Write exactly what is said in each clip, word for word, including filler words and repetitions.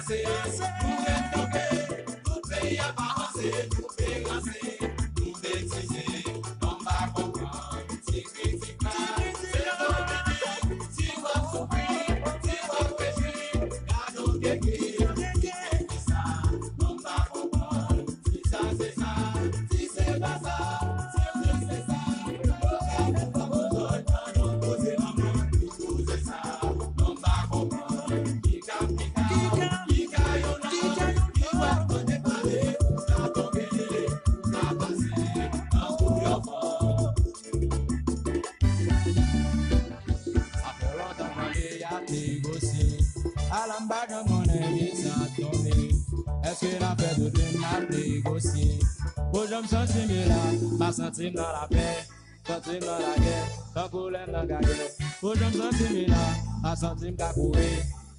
Nou vle kanpe, tout peyi a pa vanse, nou vle ranse, nou vle divize, non m pa konprann, ti kritik la, se politik, ti w ap soufri, ti w ap rejwi, gade w keke, keke, keke sa, non m pa konprann, ti sa se sa, ti se pa sa, se vre se sa, yo ka fè kòb ozòy, pandan poze manman, poze sa, non m pa konprann, Sa fè lontan mande y ap negosye. Ala m pa janm konnen ki sa tonbe. Èske n ap fè tout moun ap negosye? Pou jan m santi m ye la, m ap santi m nan lapè. Santi m nan lagè, tankou lè m nan gagè. Pou jan m santi m ye la, m ap santi m ka kouri.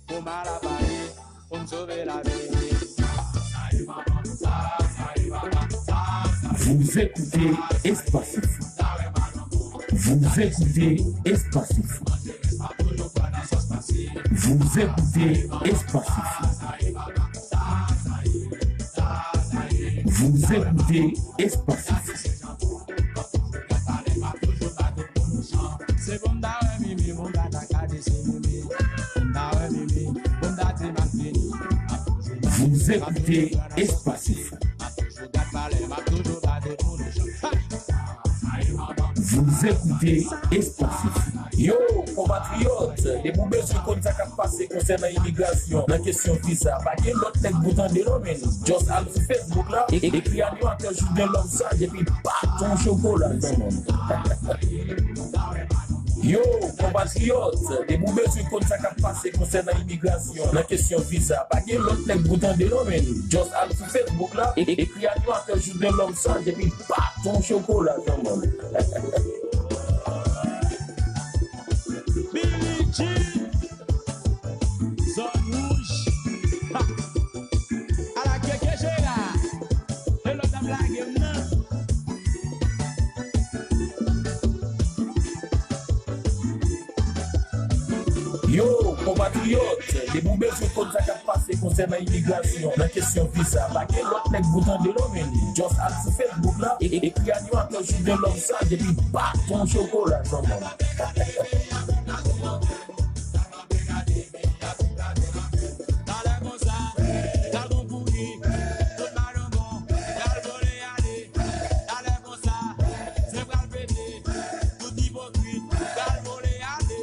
Pou m al a Pari, pou m sove lavi. Vous écoutez Espace Info. Vous écoutez Espace Info. Vous écoutez Espace Info. Vous écoutez Espace Info. Se pou m ta wè Mimi, pou m ta ta kadese Mimi. Pou m ta wè Mimi, pou m ta di m ap vini. Vous écoutez Espace Info. M ap toujou gad palè, m ap toujou ba tout moun jan. Ha! Vous écoutez Espace Info. Yo, konpatriyòt, depi w bezwen konn sa k ap pase konsènan imigrasyon, nan kesyon viza, pa gen lòt nèg pou tande non, men just al sou Facebook la, e, e, ekri animatè Jouden Lòm Saj, epi baton chokola, granmoun. Yo, konpatriyòt, depi w bezwen konn sa k ap pase konsènan imigrasyon, nan kesyon viza, pa gen lòt nèg pou tande non, men just al sou Facebook la, e, e, ekri animatè Jouden Lòm Saj, epi baton chokola, granmoun. Billie Jean, zòn wouj. Ha! Ala keke Jera, e lòt ap lage m nan. Yo, konpatriyòt, depi w bezwen konn sa k ap pase konsènan imigrasyon, nan kesyon viza, pa gen lòt nèg pou tande non, men just al sou Facebook la, e, e, ekri animatè Jouden Lòm Saj, epi baton chokola, granmoun. Talè konsa, pral gon kouri, tout madanm bon, pral vole ale. Talè konsa, zen pral pete, tout ipokrit pral vole ale.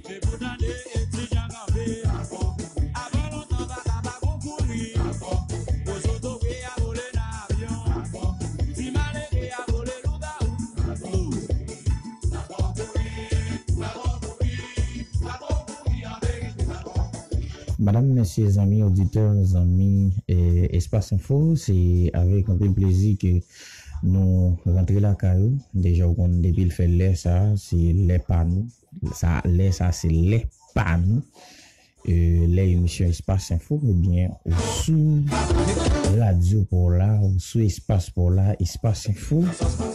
E pou tande e ti jan kanpe. Avan lontan, papa pa gon kouri. Gwo zotobre a vole nan avyon. Ti malere a vole lougawou. Madanm, mesye, zanmi oditè, zanmi, eh, Espas Enfo, se avèk anpil plezi ke nou rantre lakay ou. Deja, ou konn depi l fè lè sa, se lè pa nou. Sa, lè sa, se lè pa nou. Eh, lè emisyon Espas Enfo, ebyen, ou sou radyo pa w la, ou sou espas pa w la, Espas Enfo,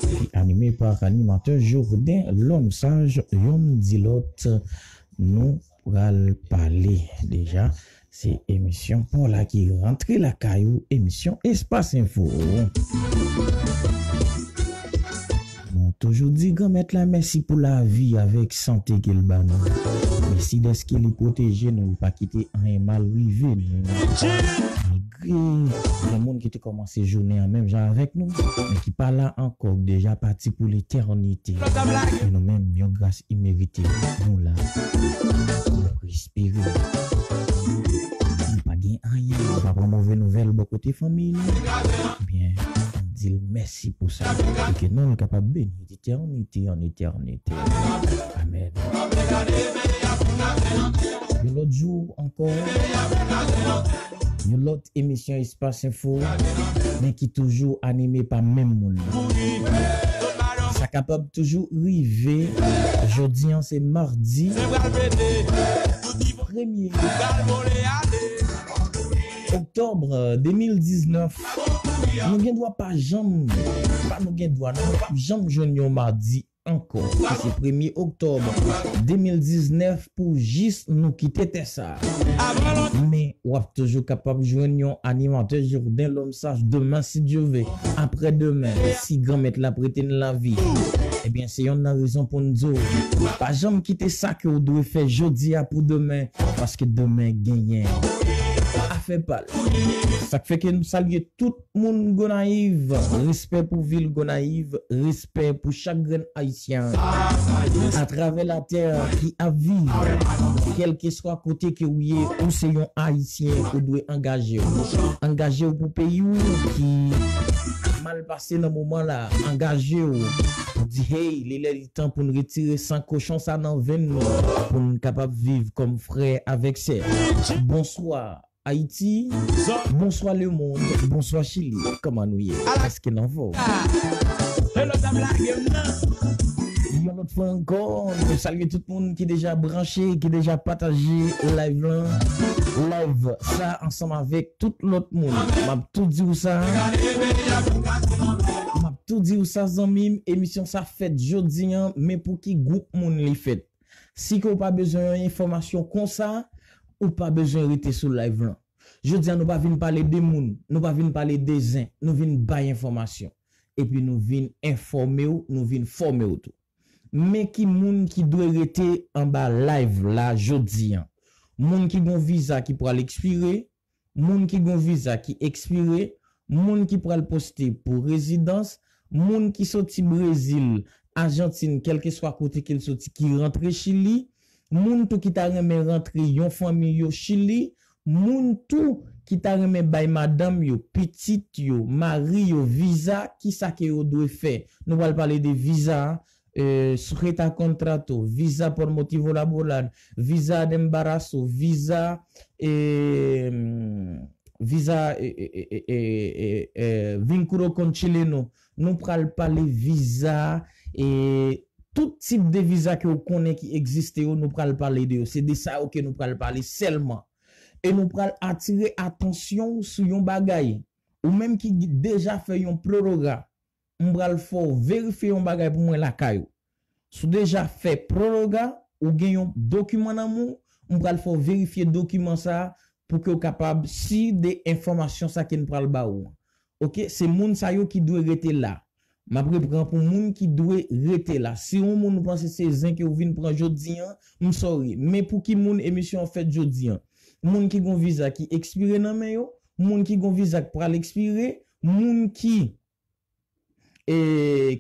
ki anime pa animatè Jouden Lòm Saj, yonn di lòt, nou pral pale deja. Se emisyon pa w la ki rantre lakay ou, emisyon Espas Enfo. Nou toujou di Granmèt la mèsi pou lavi avèk sante ke l ba nou. Mèsi dèske li pwoteje nou, li pa kite anyen mal rive nou. Malgre gen moun ki te kòmanse jounen an menm jan avèk nou, men ki pa la ankò, ki deja pati pou letènite. Men nou menm, yon gras imerite, nou la. Nou respire. Nou pa gen anyen. Nou pa pran move nouvèl bò kote fanmi nou. Ebyen, n di l mèsi pou sa. E ke non l kapab beni detènite an etènite. Amèn. Yon lòt jou ankò, yon lòt emisyon Espas Enfo, men ki toujou anime pa menm moun nan. Sa kapab toujou rive. Jodi an se madi premye oktòb de mil diznèf. Nou gen dwa pa janm, pa nou gen dwa, non, nou p ap janm jwenn yon madi ankò. Se premye oktòb de mil diznèf pou jis nou kite tè sa a. Men, w ap toujou kapab jwenn yon animatè Jourdain L'Homme Sage demen, si Dye ve, aprè demen, si Granmèt la prete n lavi. Ebyen, se yonn nan rezon pou n di w, pa janm kite sa ke w dwe fè jodi a pou demen, paske demen genyen afè pa l. Sa k fè ke nou salye tout moun Gonayiv, respè pou vil Gonayiv, respè pou chak grenn Ayisyen atravè latè ki ap viv, kèlkeswa kote ke w ye, ou se yon Ayisyen, ou dwe angaje w. Angaje w pou peyi w ki mal pase nan moman la. Angaje w pou di, hey, li lè li tan pou n retire san kochon sa nan venn nou, pou n kapab viv kòm frè avèk sè. Bonswa, Ayiti. Bonswa, lemonn. Bonswa, Chili. Kòman nou ye? Èske n anfòm? Yon lòt fwa ankò, nou salye tout moun ki deja branche, ki deja pataje live lan. Live sa ansanm avèk tout lòt moun. M ap tou di w sa. M ap tou di w sa, zanmi m. Emisyon sa fèt jodi an, men pou ki gwoup moun li fèt? Si ke w pa bezwen yon enfòmasyon konsa, ou pa bezwen rete sou live lan. Jodi a, nou pa vin pale de moun, nou pa vin pale de zen, nou vin bay enfòmasyon. Epi nou vin enfòme w, nou vin fòme w tou. Men ki moun ki dwe rete anba live la jodi an. Moun ki gon viza ki pral ekspire, moun ki gon viza ki ekspire, moun ki pral poste pou rezidans, moun ki soti Brezil, Ajantin, kèlkeswa kote ke l soti, ki rantre Chili, moun tou ki ta renmen rantre yon fanmi yo Chili, moun tou ki ta renmen bay madanm yo, pitit yo, mari yo, viza, kisa ke yo dwe fè? Nou pral pale de viza, eh, sujeta a contrato, viza por motivo laboral, viza de embarazo, viza, eh, viza, eh, eh, eh, eh, eh, eh, eh, vínculo con chileno. Nou pral pale viza, eh, tout tip de viza ke w konnen ki egziste yo, nou pral pale de yo. Se de sa yo ke nou pral pale sèlman. E nou pral atire atansyon w sou yon bagay. Ou menm ki deja fè yon proroga, m pral fè w verifye yon bagay pou mwen lakay ou. Si w deja fè proroga, ou gen yon dokiman nan men w, m pral fè w verifye dokiman sa a pou ke w kapab si de enfòmasyon sa ke n pral ba ou an. Oke, se moun sa yo ki dwe rete la. M ap repran pou moun ki dwe rete la. Si yon moun ou panse se zen ke w vin pran jodi an, m sorry. Men pou ki moun emisyon an fèt jodi an? Moun ki gon viza ki ekspire nan men yo, moun ki gon viza k pral ekspire, moun ki, e,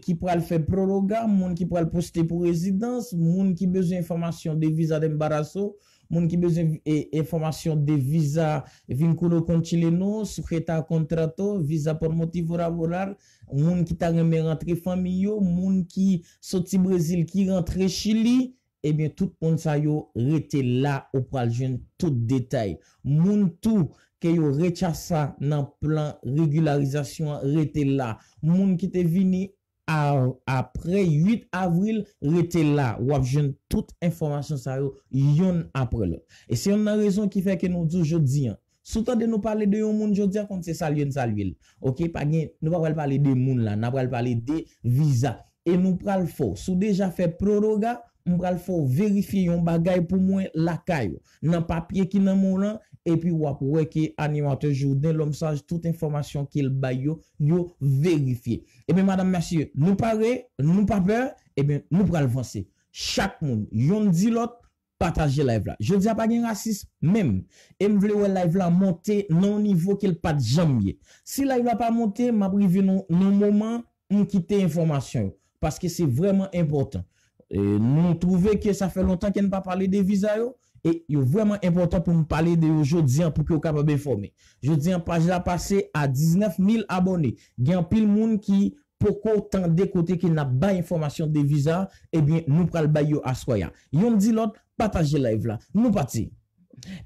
ki pral fè proroga, moun ki pral poste pou rezidans, moun ki bezwen enfòmasyon de viza de embarazo, moun ki bezwen, e, enfòmasyon de viza vínculo con chileno, sujeta a contrato, viza por motivo laboral, moun ki ta renmen rantre fanmi yo, moun ki soti Brezil, ki rantre Chili, ebyen, tout moun sa yo rete la, ou pral jwenn tout detay. Moun tou ke yo rechasa nan plan regilarizasyon an, rete la. Moun ki te vini a, aprè uit avril, rete la. W ap jwenn tout enfòmasyon sa yo yonn aprè lòt. E se yonn nan rezon ki fè ke nou di w jodi an. Si w tande nou pale de yon moun jodi a, konn se salye n salye l. Oke, pa gen, nou pa pral pale de moun la, n a pral pale de viza. E nou pral fè w. Si w deja fè proroga, m pral fè w verifye yon bagay pou mwen lakay ou, nan papye ki nan men w lan, epi w ap wè ke animatè Jourdain L'Homme Sage, tout enfòmasyon ke l bay yo, yo verifye. Ebyen, madanm, mesye, nou pare, nou pa pè, ebyen, nou pral vanse. Chak moun, yonn di lòt, pataje live la. Jodi a pa gen rasis menm. E m vle wè live la monte nan yon nivo ke l pa t janm ye. Si live la pa monte, m ap rive nan, nan moman m kite enfòmasyon yo. Paske se vrèman enpòtan. E, nou twouve ke sa fè lontan ke n pa pale de viza yo. E yo vrèman enpòtan pou n pale de yo jodi an pou ke w kapab enfòme. Jodi an, paj la pase a diznèf mil abòne. Gen anpil moun ki poko tande kote ke n ap bay enfòmasyon de viza, ebyen, nou pral bay yo aswè a. Yonn di lòt, pataje live la. Nou pati.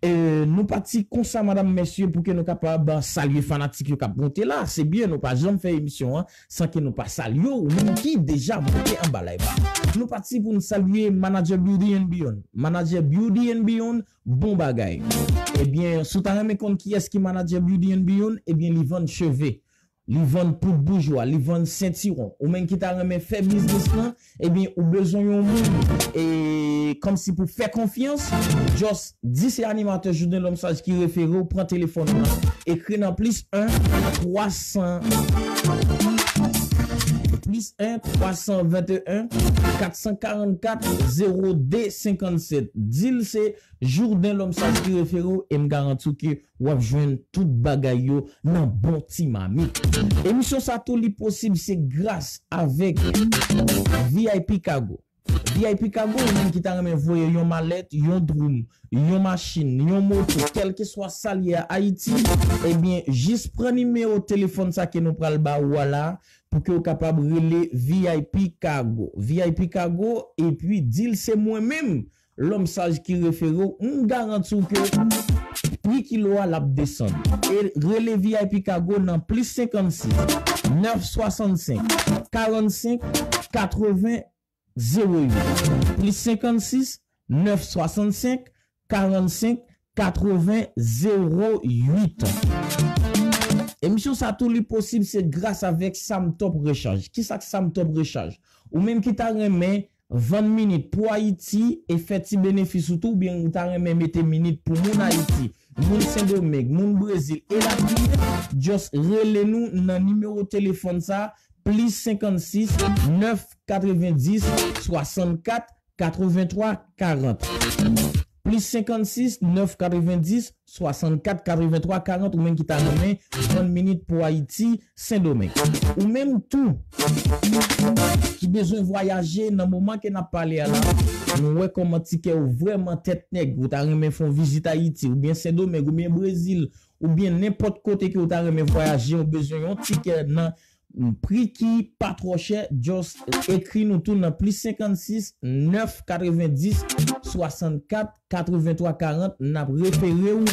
E, nou pati konsa, madanm, mesye, pou ke nou kapab salye fanatik yo k ap monte la. Se byen, nou pa janm fè emisyon an san ke nou pa salye w, ou menm ki deja monte anba live la. Nou pati pou n salye Manager Beauty and Beyond. Manager Beauty and Beyond, bon bagay. Ebyen, si w ta renmen konn kiyès ki Manager Beauty and Beyond, ebyen, li vann cheve. li vann poud boujwa, li vann sentiwon. Ou menm ki ta renmen fè biznis lan, ebyen, ou bezwen yon moun, e, kòmsi pou fè konfyans, just di se animatè Journée L'Homme Sage ki refere w, pran telefòn nan, ekri nan plis en, twa san, plis en, twa san venteyen, kat san karannkat, zewo de senkannsèt. Di l se Journée L'Homme Sage ki refere w, e m garanti w ke w ap jwenn tout bagay yo nan bon ti mamit. Emisyon sa tou li posib se gras avèk V I P Cargo. V I P Cargo, ou menm ki ta renmen voye yon malèt, yon dwoum, yon machin, yon moto, kèlkeswa sa l ye a Ayiti, ebyen, jis pran nimewo telefòn sa ke nou pral ba ou a la, pou ke w kapab rele V I P Cargo. V I P Cargo, epi di l se mwen menm, L'Homme Sage ki refere w, m garanti w ke pri kilo a l ap desann. E rele V I P Cargo nan plis senkannsis, nèf swasannsenk, karannsenk, katreven, zewo uit. Plis senkannsis, nèf swasannsenk, karannsenk, katreven, zewo uit. Emisyon sa tou li posib se gras avèk Sam Top Rechaj. Kisa k Sam Top Rechaj? Ou menm ki ta renmen vann minit pou Ayiti e fè ti benefis ou tou, oubyen ou ta renmen mete minit pou moun Ayiti, moun Sendomeng, moun Brezil, elatriye, just rele nou nan nimewo telefòn sa, plis senkannsis, nèf katrevendis, swasannkat, katreventwa, karant. Plis senkannsis, nèf katrevendis, swasannkat, katreventwa, karant, ou menm ki ta renmen vann minit pou Ayiti, Sendomeng. Ou menm tou ki bezwen vwayaje nan moman ke n ap pale a la, nou wè kòman tikè ou vrèman tèt nèg, ou ta renmen fè yon vizit Ayiti, oubyen Sendomeng, oubyen Brezil, oubyen nenpòt kote ke ou ta renmen vwayaje, ou bezwen yon tikè nan pri ki pa twò chè, just ekri nou tou nan plis senkannsis, nèf katrevendis, swasannkat, katreventwa, karant, n ap refere w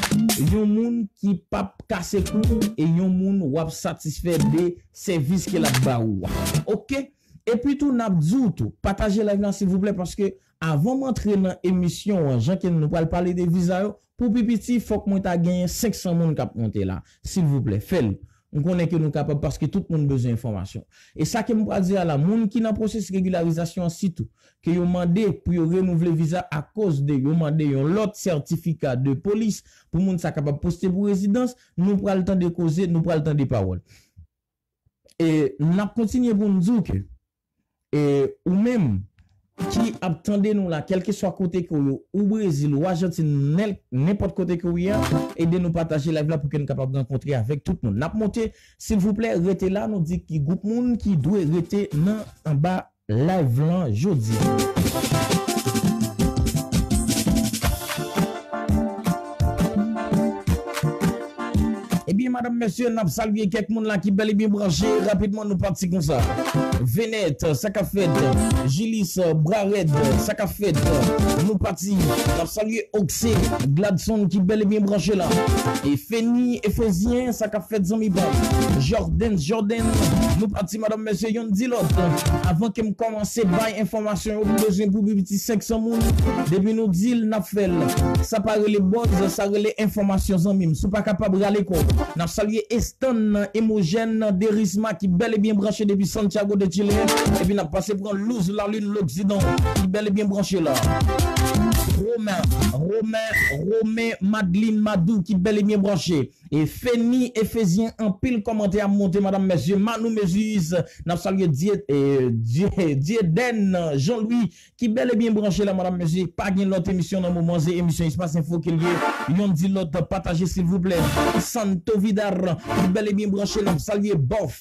yon moun ki p ap kase kou e yon moun w ap satisfè de sèvis ke l ap ba ou a. Oke? Epi tou, n ap di w tou, pataje live lan silvouplè, paske avan m antre nan emisyon an, jan ke nou pral pale de viza yo, pou pi piti, fòk mwen ta genyen senk san moun k ap monte la. Silvouplè, fè l. M konnen ke nou kapab paske tout moun bezwen enfòmasyon. E sa ke m pral di a la, moun ki nan pwosesis regilarizasyon an sitou, ke yo mande pou yo renouvle viza akoz de yo mande yon lòt sètifika de polis pou moun sa kapab poste pou rezidans, nou pral tande koze, nou pral tande pawòl. E n ap kontinye pou n di w ke e ou menm ki ap tande nou la, kèlkeswa kote ke w ye, ou Brezil, ou Ajantin, nen- nenpòt kote ke w ye a, ede nou pataje live la pou ke n kapab rankontre avèk tout moun. N ap monte, silvouplè, rete la, nou di ki gwoup moun ki dwe rete nan anba live lan jodi a. Ebyen, madanm, mesye, n ap salye kèk moun la ki bèl e byen branche. Rapidman, nou pati konsa. Venèt, sa k ap fèt? Jilis, Bra Rèd, sa k ap fèt? Nou pati. N ap salye Oxy, Gladson ki bèl e byen branche la. E Feni, Efezyen, sa k ap fèt, zanmi pa m? Jordens, Jordan, nou pati, madanm, mesye, youn di lòt. Avan ke m kòmanse bay enfòmasyon yo, m bezwen pou pi piti senk san moun. Depi nou di l, n ap fè l. Sa pa rele buzz, sa rele enfòmasyon, zanmi m. Si w pa kapab, rale kò w. N ap salye Estan, Emojèn, Derisma ki bèl e byen branche depi Santiago de Chile. Epi n ap pase pran Luz la Lune L'Occident ki bèl e byen branche la. Romen, Romen, Romen, Madeline, Madou ki bèl e byen branche. E Feni, Efezyen, anpil kòmantè ap monte, madanm, mesye, Manou Meziz, n ap salye Dye, e, Dye, Dyeden, Jean Louis, ki bèl e byen branche la, madanm, mesye, pa gen lòt emisyon nan moman, se emisyon Espas Enfo ke l ye, youn di lòt, pataje, silvouplè, Santo Vidar, ki bèl e byen branche, n ap salye Bòf,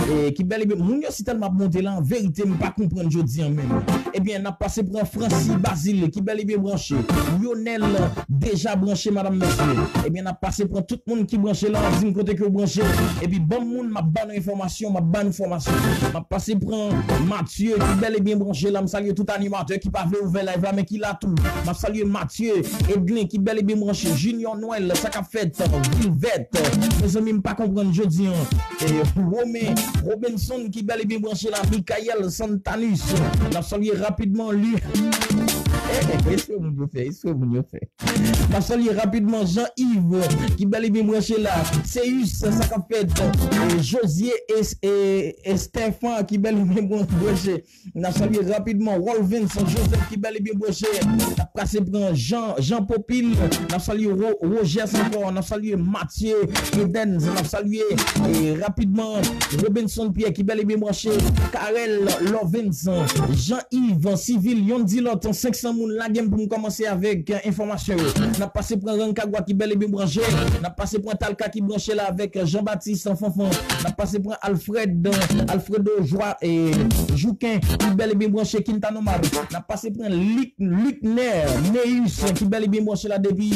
e, ki bèl e byen, moun yo si tèlman ap monte la, an verite, m pa konprann jodi an menm. Ebyen, n ap pase pran Franci Bazil, ki bèl e byen branche, Lionel, deja branche, madanm, mesye. Ebyen, n ap pase pran tout moun ki branche la, di m kote ke w branche. Epi, banm moun, m ap ba nou enfòmasyon, m ap ba nou fòmasyon. M ap pase pran Mathieu, ki bèl e byen branche la. M salye tout animatè ki pa vle ouvè live la, men ki la tou. M ap salye Mathieu, Edlin, ki bèl e byen branche. Junior Noël, sa k ap fèt? Vilvèt, mezanmi, m pa konprann jodi an. E, Romain, Robinson, ki bèl e byen branche la. Michael Santanus, n ap salye rapidman li. Espre moun yo fè, espre moun yo fè. N ap salye rapidman Jean Yves, ki bèl e byen branche la. Seyus, sa k ap fèt? E, Josie, es, e, e Stefan, ki bèl e byen bran-, branche. N ap salye rapidman Rolvens Joseph, ki bèl e byen branche. N ap pase pran Jean, Jean Popil. N ap salye Ro-, Rogers ankò. N ap salye Mathieu Edens. N ap salye, e, rapidman Robinson Pierre, ki bèl e byen branche. Karel Lovens, Jean Yves, Civil, yonn di lòt, senk san moun, lage m pou m kòmanse avèk, e, enfòmasyon yo. N ap pase pran Rancagua ki bèl e byen branche. N ap pase pran Talca ki branche la avèk, e, Jean Baptiste Fanfan. N ap pase pran Alfred, e, Alfredo Joa, e, Jouquin ki bèl e byen branche, Quintano Mar. N ap pase pran Luc, Lucner Meus ki bèl e byen branche la depi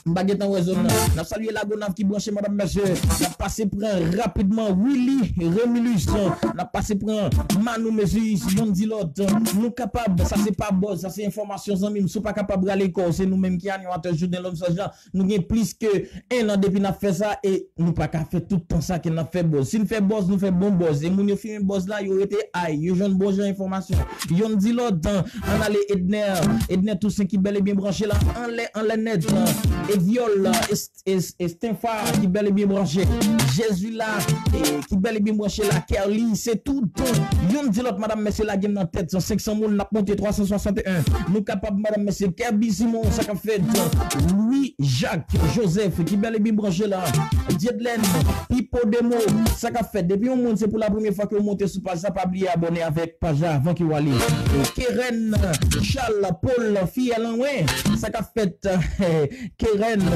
m pa gentan wè zòn nan. N ap salye Lagonav ki branche, madanm, mesye. N ap pase pran rapidman Willy Remilus. N ap pase pran Manou Mezius, yonn di lòt. Nou kapab, sa se pa bòz, sa se enfòmasyon, zanmi m. Si w pa kapab rale kò w, se nou menm ki animatè Jouden Lòm Saj la. Nou gen plis ke en an depi n ap fè sa e nou pa ka fè tout tan sa ke n ap fè bòz. Si n fè bòz, nou fè bon bòz. E moun yo fimen bòz la, yo rete ay, yo jwenn bon jan enfòmasyon. Yonn di lòt, ann ale Edner, Edner Toussaint ki bèl e byen branche la, anlè, anlè nèt, Eviol, Es-, Es-, Estenfa ki bèl e byen branche, Jezi la, e ki bèl e byen branche la, Kerly, se tout. Yonn di lòt, madanm, mesye, lage m nan tèt, senk san moun, n ap monte twa san swasanteyen. Nou kapab, madanm, mesye, Kerby Simon, sa k ap fèt? Louis Jacques Joseph, ki bèl e byen branche la, Diedlen, Pipo Demo, sa k ap fèt? Depi yon moun, se pou la premye fwa ke w monte sou paj sa, pa bliye abòne avèk paj la avan ke w ale. E Keren Charles Paul, fiyèl anmwe, sa k ap fèt? Keren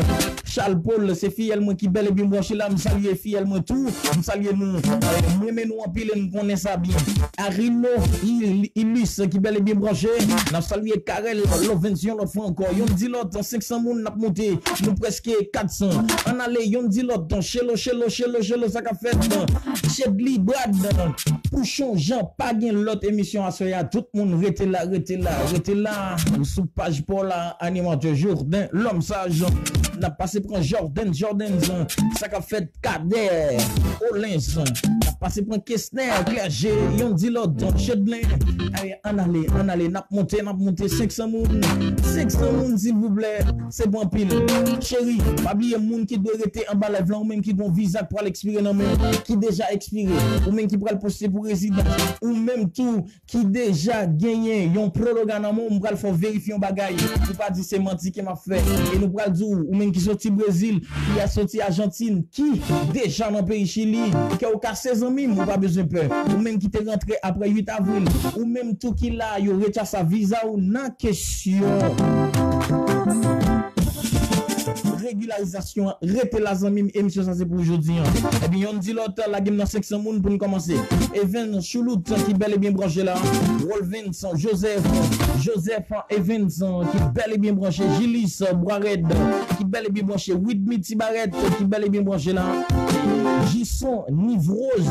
Charles Paul, se fiyèl mwen ki bèl e byen branche la. M salye fiyèl mwen tou. M salye nou. E, m renmen nou anpil e m konnen sa byen. Arino Il-, Ilus, ki bèl e byen branche. N ap salye Karel Lovens yon lòt fwa ankò. Yonn di lòt, senk san moun, n ap monte. Nou prèske kat san. Ann ale, yonn di lòt, Chelo, Chelo, Chelo, Chelo, sa k ap fèt? Chedly Brad, Pouchon Jean, pa gen lòt emisyon aswè a. Tout moun rete la, rete la, rete la. Sou paj pa w la, animatè Jordan, lòm saj. N ap pase pran Jordan, Jordan, sa k ap fèt? Kader Olens, n ap pase pran Kesner Clergé, yonn di lòt, Chedlen. Ay, ann ale, ann ale, n ap monte, n ap monte, senk san moun, senk san moun, silvouplè, se pa anpil. Cheri, pa bliye moun ki dwe rete anba live lan, ou menm ki gon viza k pral ekspire nan men w, ki deja ekspire, ou menm ki pral poste pou rezidans, ou menm tou ki deja genyen yon prologa nan men w, m pral fè w verifye yon bagay. Ou pa di se manti ke m ap fè. E nou pral di w, ou menm ki soti Brezil, ki a soti Ajantin, ki deja nan peyi Chili, kè w kase, zanmi m, ou pa bezwen pè. Ou menm ki te rantre apre uit avril, ou menm tou ki la, yo retyase viza w, nan kesyon regilarizasyon an, rete la, zanmi m, emisyon sa se pou jodi an. Ebyen, yonn di lòt, lage m nan senk san moun pou n kòmanse. Even Choulout, ki bèl e byen branche la. Wolvens Joseph, Joseph Evans, ki bèl e byen branche. Jilis Bwarèd, ki bèl e byen branche. Widmi Tibarèt, ki bèl e byen branche la. Jison Nivroz,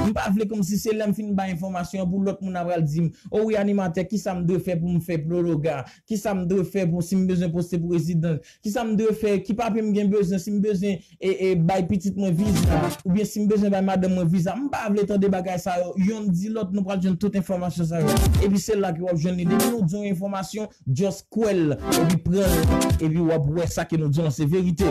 m pa vle kòmsi se lè m fin bay enfòmasyon an pou lòt moun ap pral di m, o wi, animatè, kisa m dwe fè pou m fè prologa? Kisa m dwe fè pou, si m bezwen poste pou rezidans? Kisa m dwe fè? Ki papye m gen bezwen? Si m bezwen, e, e, bay pitit mwen viza, oubyen si m bezwen bay madanm mwen viza? M pa vle tande bagay sa yo. Yonn di lòt, nou pral jwenn tout enfòmasyon sa yo. Epi se la ke w ap jwenn li. Depi nou di yon enfòmasyon, just kwè l, epi pran l, epi w ap wè sa ke nou di w lan se verite.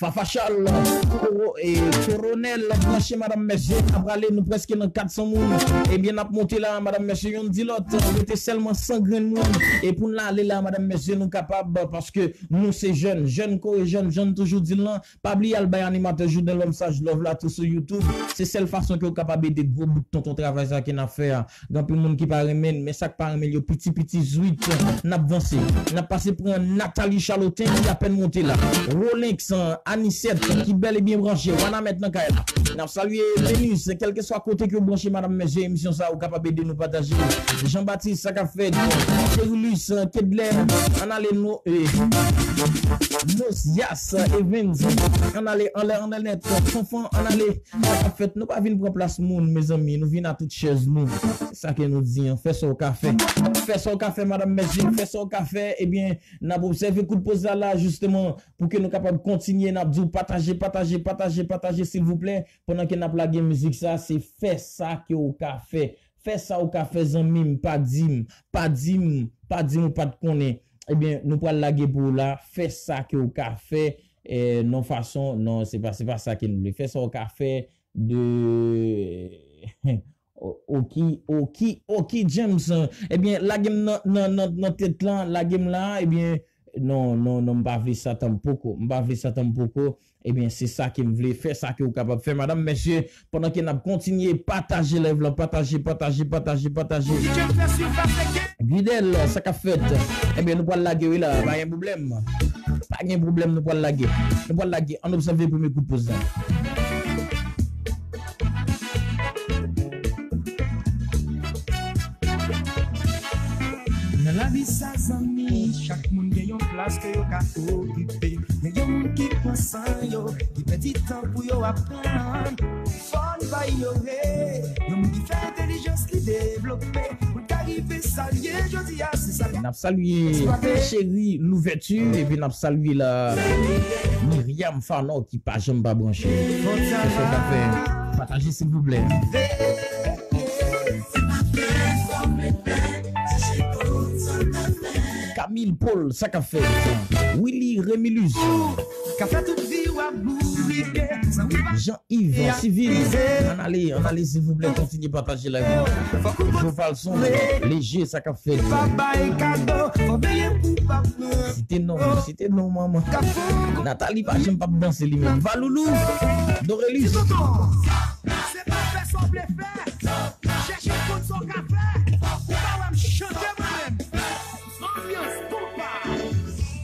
Fafa Charles, Koro-, e, Koronèl, branche, madanm, mesye, n ap prale, nou prèske nan kat san moun. Ebyen, n ap monte la, madanm, mesye, yonn di lòt, rete sèlman san grenn moun. E pou n ale la, madanm, mesye, nou kapab, paske nou se jèn, jèn kore jèn, jan n toujou di l lan, pa bliye al bay animatè Jouden Lòm Saj love la tou sou YouTube. Se sèl fason ke w kapab ede gwo bout tonton travay sa ke n ap fè a. Gen anpil moun ki pa renmen l, men sa k pa renmen l yo piti piti zwit. N ap vanse. N ap pase pran Nathalie Charlotin ki apèn monte la. Rolex, Anisèt ki bèl e byen branche. Wanament nan kay la. N ap salye Venus, kèlkeswa kote ke w branche, madanm, mesye, emisyon sa a, ou kapab ede nou pataje. Jean Baptiste, sa k ap fèt? Cherilus, Kedler, ann ale no-, e, Nosias, Evans, ann ale anlè, anlè nèt, Fanfan, ann ale. Sa k ap fèt? Nou pa vin pran plas moun, mezanmi. Nou vin a tout chèz nou. Se sa ke nou di an. Fè sa w ka fè. Fè sa w ka fè, madanm, mesye. Fè sa w ka fè. Ebyen, n ap obsève kout poz la, la, jisteman, pou ke nou kapab kontinye. N ap di w pataje, pataje, pataje, pataje, silvouplè. Pandan ke n ap lage mizik sa, se fè sa ke w ka fè. Fè sa w ka fè, zanmi m. Pa di m, pa di m, pa di m ou pa t konnen. Ebyen, nou pral lage pou ou la, fè sa ke w ka fè, eh, non fason, non, se pa, se pa sa ke nou vle. Fè sa w ka fè de, o-, oki, oki, oki, James. Ebyen, lage m nan, nan, nan, nan tèt lan, lage m la, ebyen, non, non, non, m pa vle sa tanpoko, m pa vle sa tanpoko. Ebyen, se sa ke m vle, fè sa ke w kapab fè, madanm, mesye, pandan ke n ap kontinye pataje live lan, pataje, pataje, pataje, pataje. Gridel, sa k ap fèt? Ebyen, nou pral lage, wi, la, pa gen pwoblèm. Pa gen pwoblèm, nou pral lage. Nou pral lage, ann obsève premye kout poz la. Nan lavi sa, zanmi, chak moun gen yon plas ke yo ka okipe. Men gen moun ki pran san yo, ki pèdi tan pou yo aprann. Fò n pa inyore yon moun ki fè entèlijans li devlope. Pou l ka rive sa l ye jodi a, se sa l ka. N ap salye Cheri Louvèti, epi n ap salye la Myriam Fanò ki pa janm pa branche. Kisa w ka fè? Pataje, silvouplè. Camille Paul, sa k ap fèt? Willy Remilus. Ka fè tout vi w ap bourike, san ou pa Jean Yves, Civil, ann ale, ann ale, silvouplè, kontinye pataje live lan. Jopalson, Leje, sa k ap fèt? Site non, site non, manman. Nathalie pa janm p ap danse li menm. Valoulou, Dorelus. Se pa fè sa w vle fè. Chèche konn sa w ka fè. Ou pa wè m chante mwen menm. Anbyans konpa.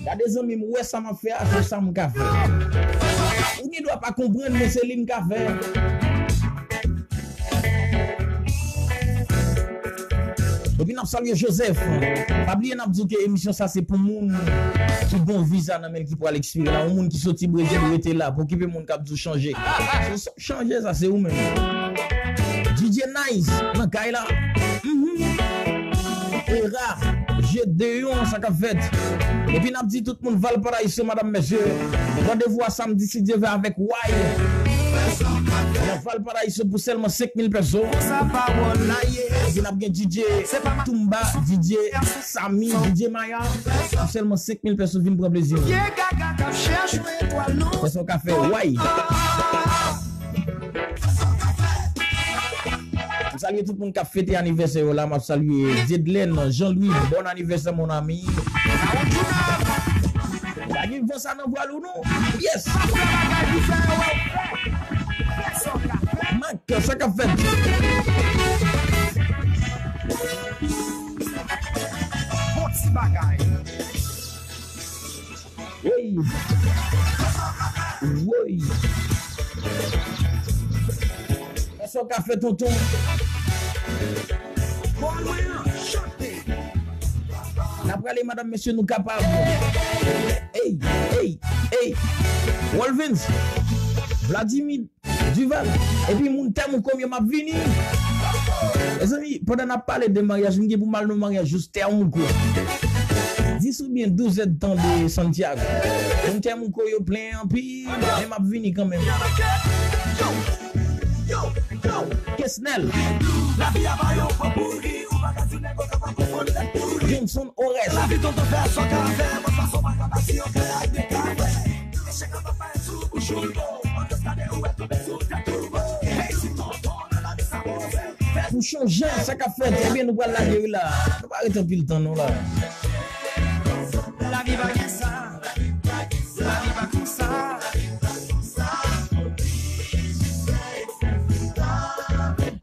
Gade zanmi m, ou wè sa m ap fè a, se sa m ka fè. Ou gen dwa pa konprann, men se li m ka fè. Epi n ap salye Joseph. Pa bliye n ap di w ke emisyon sa se pou moun ki gen yon viza nan men l ki pral ekspire la. Yon moun ki soti Brezil rete la, pa okipe moun k ap di w chanje. Se sa w chanje sa, se ou menm. D J Nice nan kay la. Mhm. Era, Gedeon, sa k ap fèt? Epi n ap di tout moun Valparaiso, madanm, mesye. Randevou a samdi, si Dye vle, avèk Way. Nan Valparaiso pou sèlman senk mil peso. Epi n ap gen D J Toumba, D J Samy, D J Maya. Pou sèlman senk mil peso, vin pran plezi nou. Fè sa w ka fè, Way. M salye tout moun k ap fete anivèsè yo la. M ap salye Diedlen, Jean-Louis, bon anivèsè, mon ami. Pa gen van sa nan vwal ou non. Yes. Mak, sa k ap fèt? Bon ti bagay. Woy! Woy! Sa w ka fè, tonton? N ap prale, madanm, mesye, nou kapab. Ey, ey, ey! Wolvens, Vladimir, Duval, epi moun Tèmouko m yo, m ap vini. Mezanmi, pandan n ap pale de maryaj, m gen pou m al nan maryaj jous Tèmouko. Dis oubyen douz èdtan de Santiago. Moun Tèmouko yo plen anpil, men m ap vini kanmenm. Kesnel. Johnson Ores. Pouchon Jan, sa k ap fèt? Ebyen, nou pral lage wi la. Nou pa ret anpil tan non la. Lavi pa gen sa. Lavi pa konsa.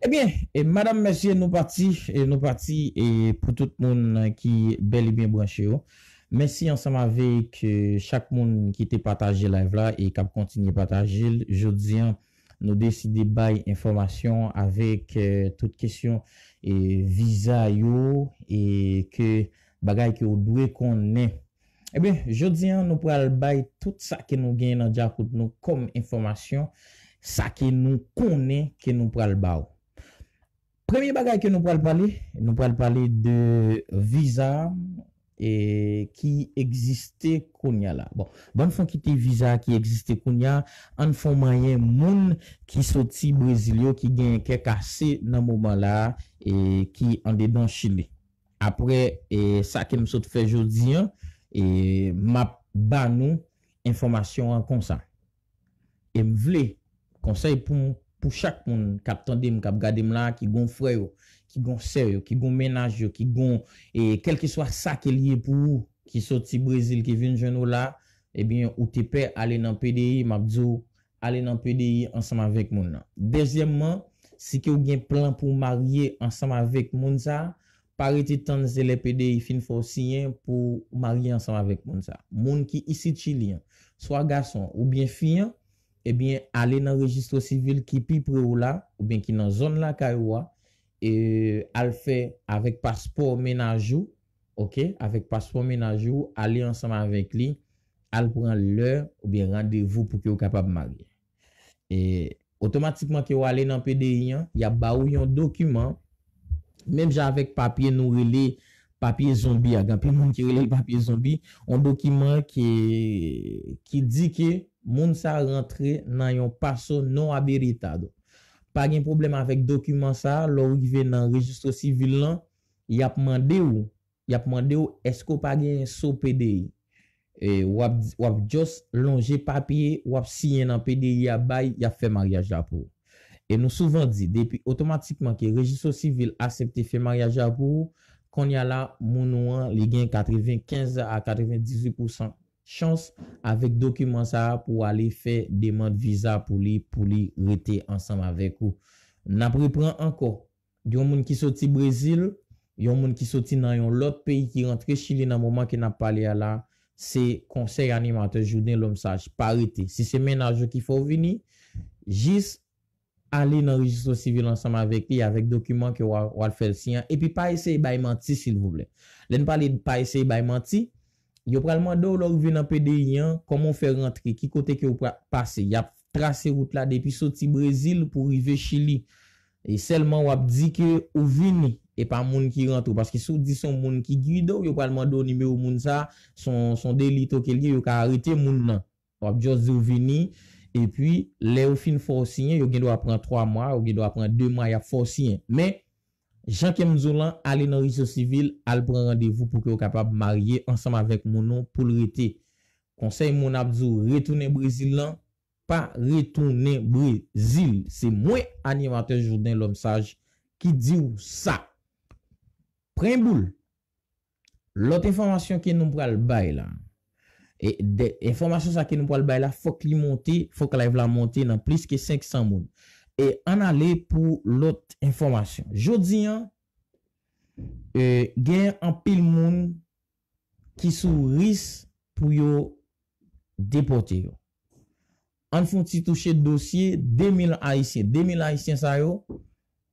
Ebyen, e, madanm, mesye, nou pati, e, nou pati, e, pou tout moun ki bèl e byen branche yo. Mèsi ansanm avèk, e, chak moun ki te pataje live la e k ap kontinye pataje l. Jodi a, nou deside bay enfòmasyon avèk, e, tout kesyon, e, viza yo, e ke bagay ke w dwe konnen. Ebyen, jodi a, nou pral bay tout sa ke nou genyen nan djakout nou kòm enfòmasyon, sa ke nou konnen ke nou pral ba w. Premye bagay ke nou pral pale, nou pral pale de viza, e, ki egziste kounye a la. Bon, bann fon kite viza ki egziste kounye a, ann fè w manyen moun ki soti Brezil yo, ki genyen kè kase nan moman la, e ki andedan Chili. Apre e, sa ke m sot fè jodi an, e, m ap ba nou enfòmasyon an konsa. E m vle konsèy pou, pou chak moun k ap tande m, k ap gade m la, ki gon frè yo, ki gon sè yo, ki gon mennaj yo, ki gon, e, kèlkeswa sa ke l ye pou ou, ki soti Brezil, ki vin jwenn ou la, ebyen, ou te pè ale nan P D I, m ap di w, ale nan P D I ansanm avèk moun nan. Dezyèmman, si ke w gen plan pou w marye ansanm avèk moun sa, pa rete tann se lè P D I fin fè w siyen pou w marye ansanm avèk moun sa. Moun ki isit Chili an, swa gason oubyen fi an, ebyen, ale nan rejistro sivil ki pi pre w la, oubyen ki nan zòn lakay ou a, e al fè avèk paspò mennaj ou, oke, avèk paspò mennaj ou, ale ansanm avèk li, al pran lè oubyen randevou pou ke w kapab marye. E otomatikman ke w ale nan P D I an, y ap ba ou yon dokiman, menm jan avèk papye nou rele papye zonbi a, gen anpil moun ki rele l papye zonbi, yon dokiman ki, ki di ke moun sa rantre nan yon paso non abilitado. Pa gen pwoblèm avèk dokiman sa, lè w rive nan rejistro sivil lan, y ap mande w, y ap mande w èske w pa gen so P D I. E, w ap, w ap just lonje papye, w ap siyen nan P D I a bay, y ap fè maryaj la pou ou. E nou souvan di, depi otomatikman ke rejistro sivil aksepte fè maryaj la pou ou, kounye a la, moun ou an, li gen katrevenkenz a katrevendizuit pousan chans avèk dokiman sa a pou w ale fè demann viza pou li, pou li rete ansanm avèk ou. N ap repran ankò. Yon moun ki soti Brezil, yon moun ki soti nan yon lòt peyi ki rantre Chili nan moman ke n ap pale a la, se konsèy animatè Jouden Lòm Saj. Pa rete. Si se mennaj ou ki fè w vini, jis ale nan rejistro sivil ansanm avèk li, avèk dokiman ke w a, w al fè l siyen. Epi pa eseye bay manti, silvouplè. Lè n pale pa eseye bay manti, yo pral mande w lè w rive nan P D I an, kòman w fè rantre, ki kote ke w pra-, pase. Y ap trase wout la depi soti Brezil pou rive Chili. E sèlman w ap di ke ou vini, e pa moun ki rantre w. Paske si w di se yon moun ki gide w, yo pral mande w nimewo moun sa, se yon, se yon deli toke l ye, yo ka arete moun nan. W ap just di w vini, epi lè yo fin fè w siyen, yo gen dwa pran twa mwa, yo gen dwa pran de mwa, y ap fè w siyen. Men, jan ke m di w lan, ale nan rejistro sivil, al pran randevou pou ke w kapab marye ansanm avèk moun ou pou l rete. Konsèy moun ap di w retounen Brezil lan, pa retounen Brezil. Se mwen, animatè Jouden Lòm Saj, ki di w sa. Pran boul. Lòt enfòmasyon ke nou pral bay la. E de, enfòmasyon sa ke nou pral bay la, fòk li monte, fòk live la monte nan plis ke senk san moun. E ann ale pou lòt enfòmasyon. Jodi an, e, gen anpil moun ki sou ris pou yo depòte yo. Ann fè yon ti touche dosye de mil Ayisyen. De mil Ayisyen sa yo,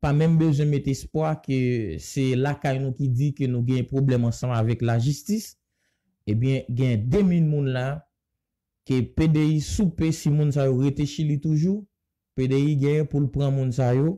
pa menm bezwen met espwa ke se lakay nou ki di ke nou gen pwoblèm ansanm avèk lajistis. Ebyen, gen de mil moun la ke P D I soupe si moun sa yo rete Chili toujou. P D I genyen pou l pran moun sa yo,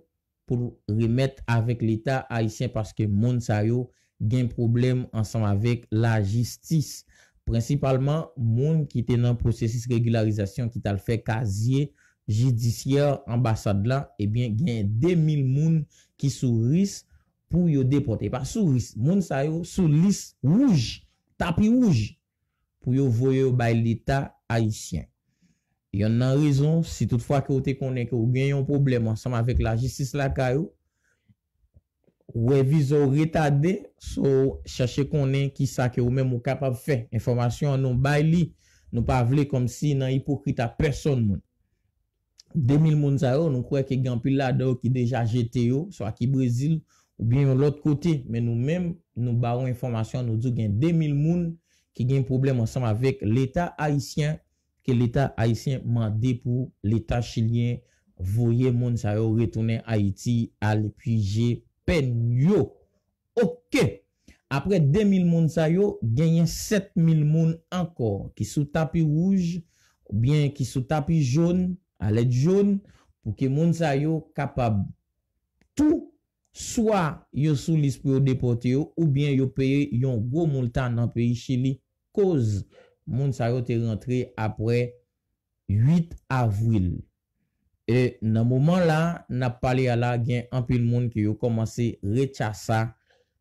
pou l remèt avèk Leta ayisyen, paske moun sa yo gen pwoblèm ansanm avèk lajistis. Prensipalman, moun ki te nan pwosesis regilarizasyon ki t al fè kazye jidisyè anbasad la, ebyen, gen de mil moun ki sou ris pou yo depòte. Pa sou ris, moun sa yo sou lis wouj, tapi wouj, pou yo voye yo bay Leta ayisyen. Yonn nan rezon, si toutfwa ke w te konnen ke w gen yon pwoblèm ansanm avèk lajistis lakay ou, wè viza w retade, so chèche konnen kisa ke ou menm ou kapab fè. Enfòmasyon an nou bay li, nou pa vle kòmsi nan ipokrit a pèsonn moun. De mil moun sa yo, nou kwè ke gen anpil ladan yo ki deja jete yo, swa ki Brezil, oubyen yon lòt kote. Men nou menm, nou ba w enfòmasyon, nou di w gen de mil moun ki gen pwoblèm ansanm avèk Leta ayisyen, ke Leta ayisyen mande pou Leta chilyen voye moun sa yo retounen Ayiti al pije pèn yo. Oke. Apre de mil moun sa yo, genyen sèt mil moun ankò ki sou tapi wouj oubyen ki sou tapi jòn, alèt jòn, pou ke moun sa yo kapab tou, swa yo sou lis pou yo depòte yo, oubyen yo peye yon gwo moulta nan peyi Chili, koz moun sa yo te rantre apre uit avril. E nan moman la, n ap pale a la, gen anpil moun ke yo kòmanse retchasa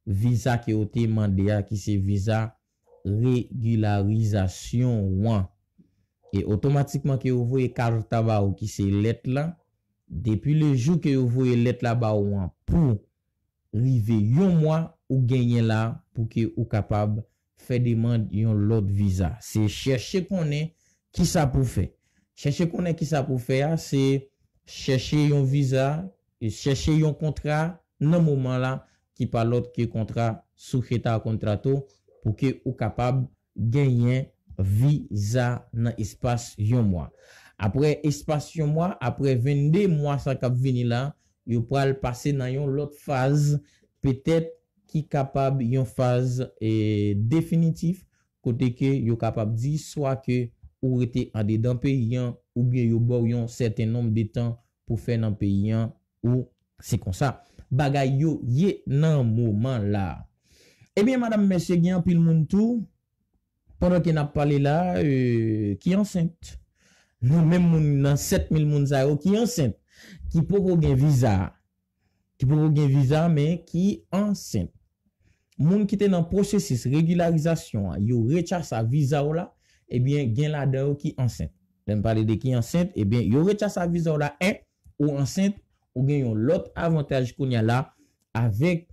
viza ke yo te mande a, ki se viza regilarizasyon w an. E otomatikman ke yo voye karta ba ou, ki se lèt la, depi le jou ke yo voye lèt la ba ou an pou rive yon mwa, ou genyen la pou ke ou kapab fè demann yon lòt viza. Se chèche konnen kisa pou fè. Chèche konnen kisa pou fè a, se chèche yon viza, e chèche yon kontra nan moman la ki pa lòt ke kontra sujeta a contrato pou ke ou kapab genyen viza nan espas yon mwa. Apre espas yon mwa, apre vennde mwa sa k ap vini la, yo pral pase nan yon lòt faz, petèt ki kapab yon faz e, definitif, kote ke yo kapab di swa ke ou rete andedan peyi an, oubyen yo ba w yon sèten nonb de tan pou fè nan peyi an, ou se konsa bagay yo ye nan moman la. Ebyen, madanm, mesye, gen anpil moun tou, pandan ke n ap pale la, e, ki ansent. Nan menm moun, nan sèt mil moun sa yo ki ansent, ki poko gen viza, ki poko gen viza, men ki ansent. Moun ki te nan pwosesis regilarizasyon an, yo rechasa viza w la, ebyen, gen ladan yo ki ansent. Lè m pale de ki ansent, ebyen, yo rechasa viza w la, en, ou ansent, ou gen yon lòt avantaj kounye a la, avèk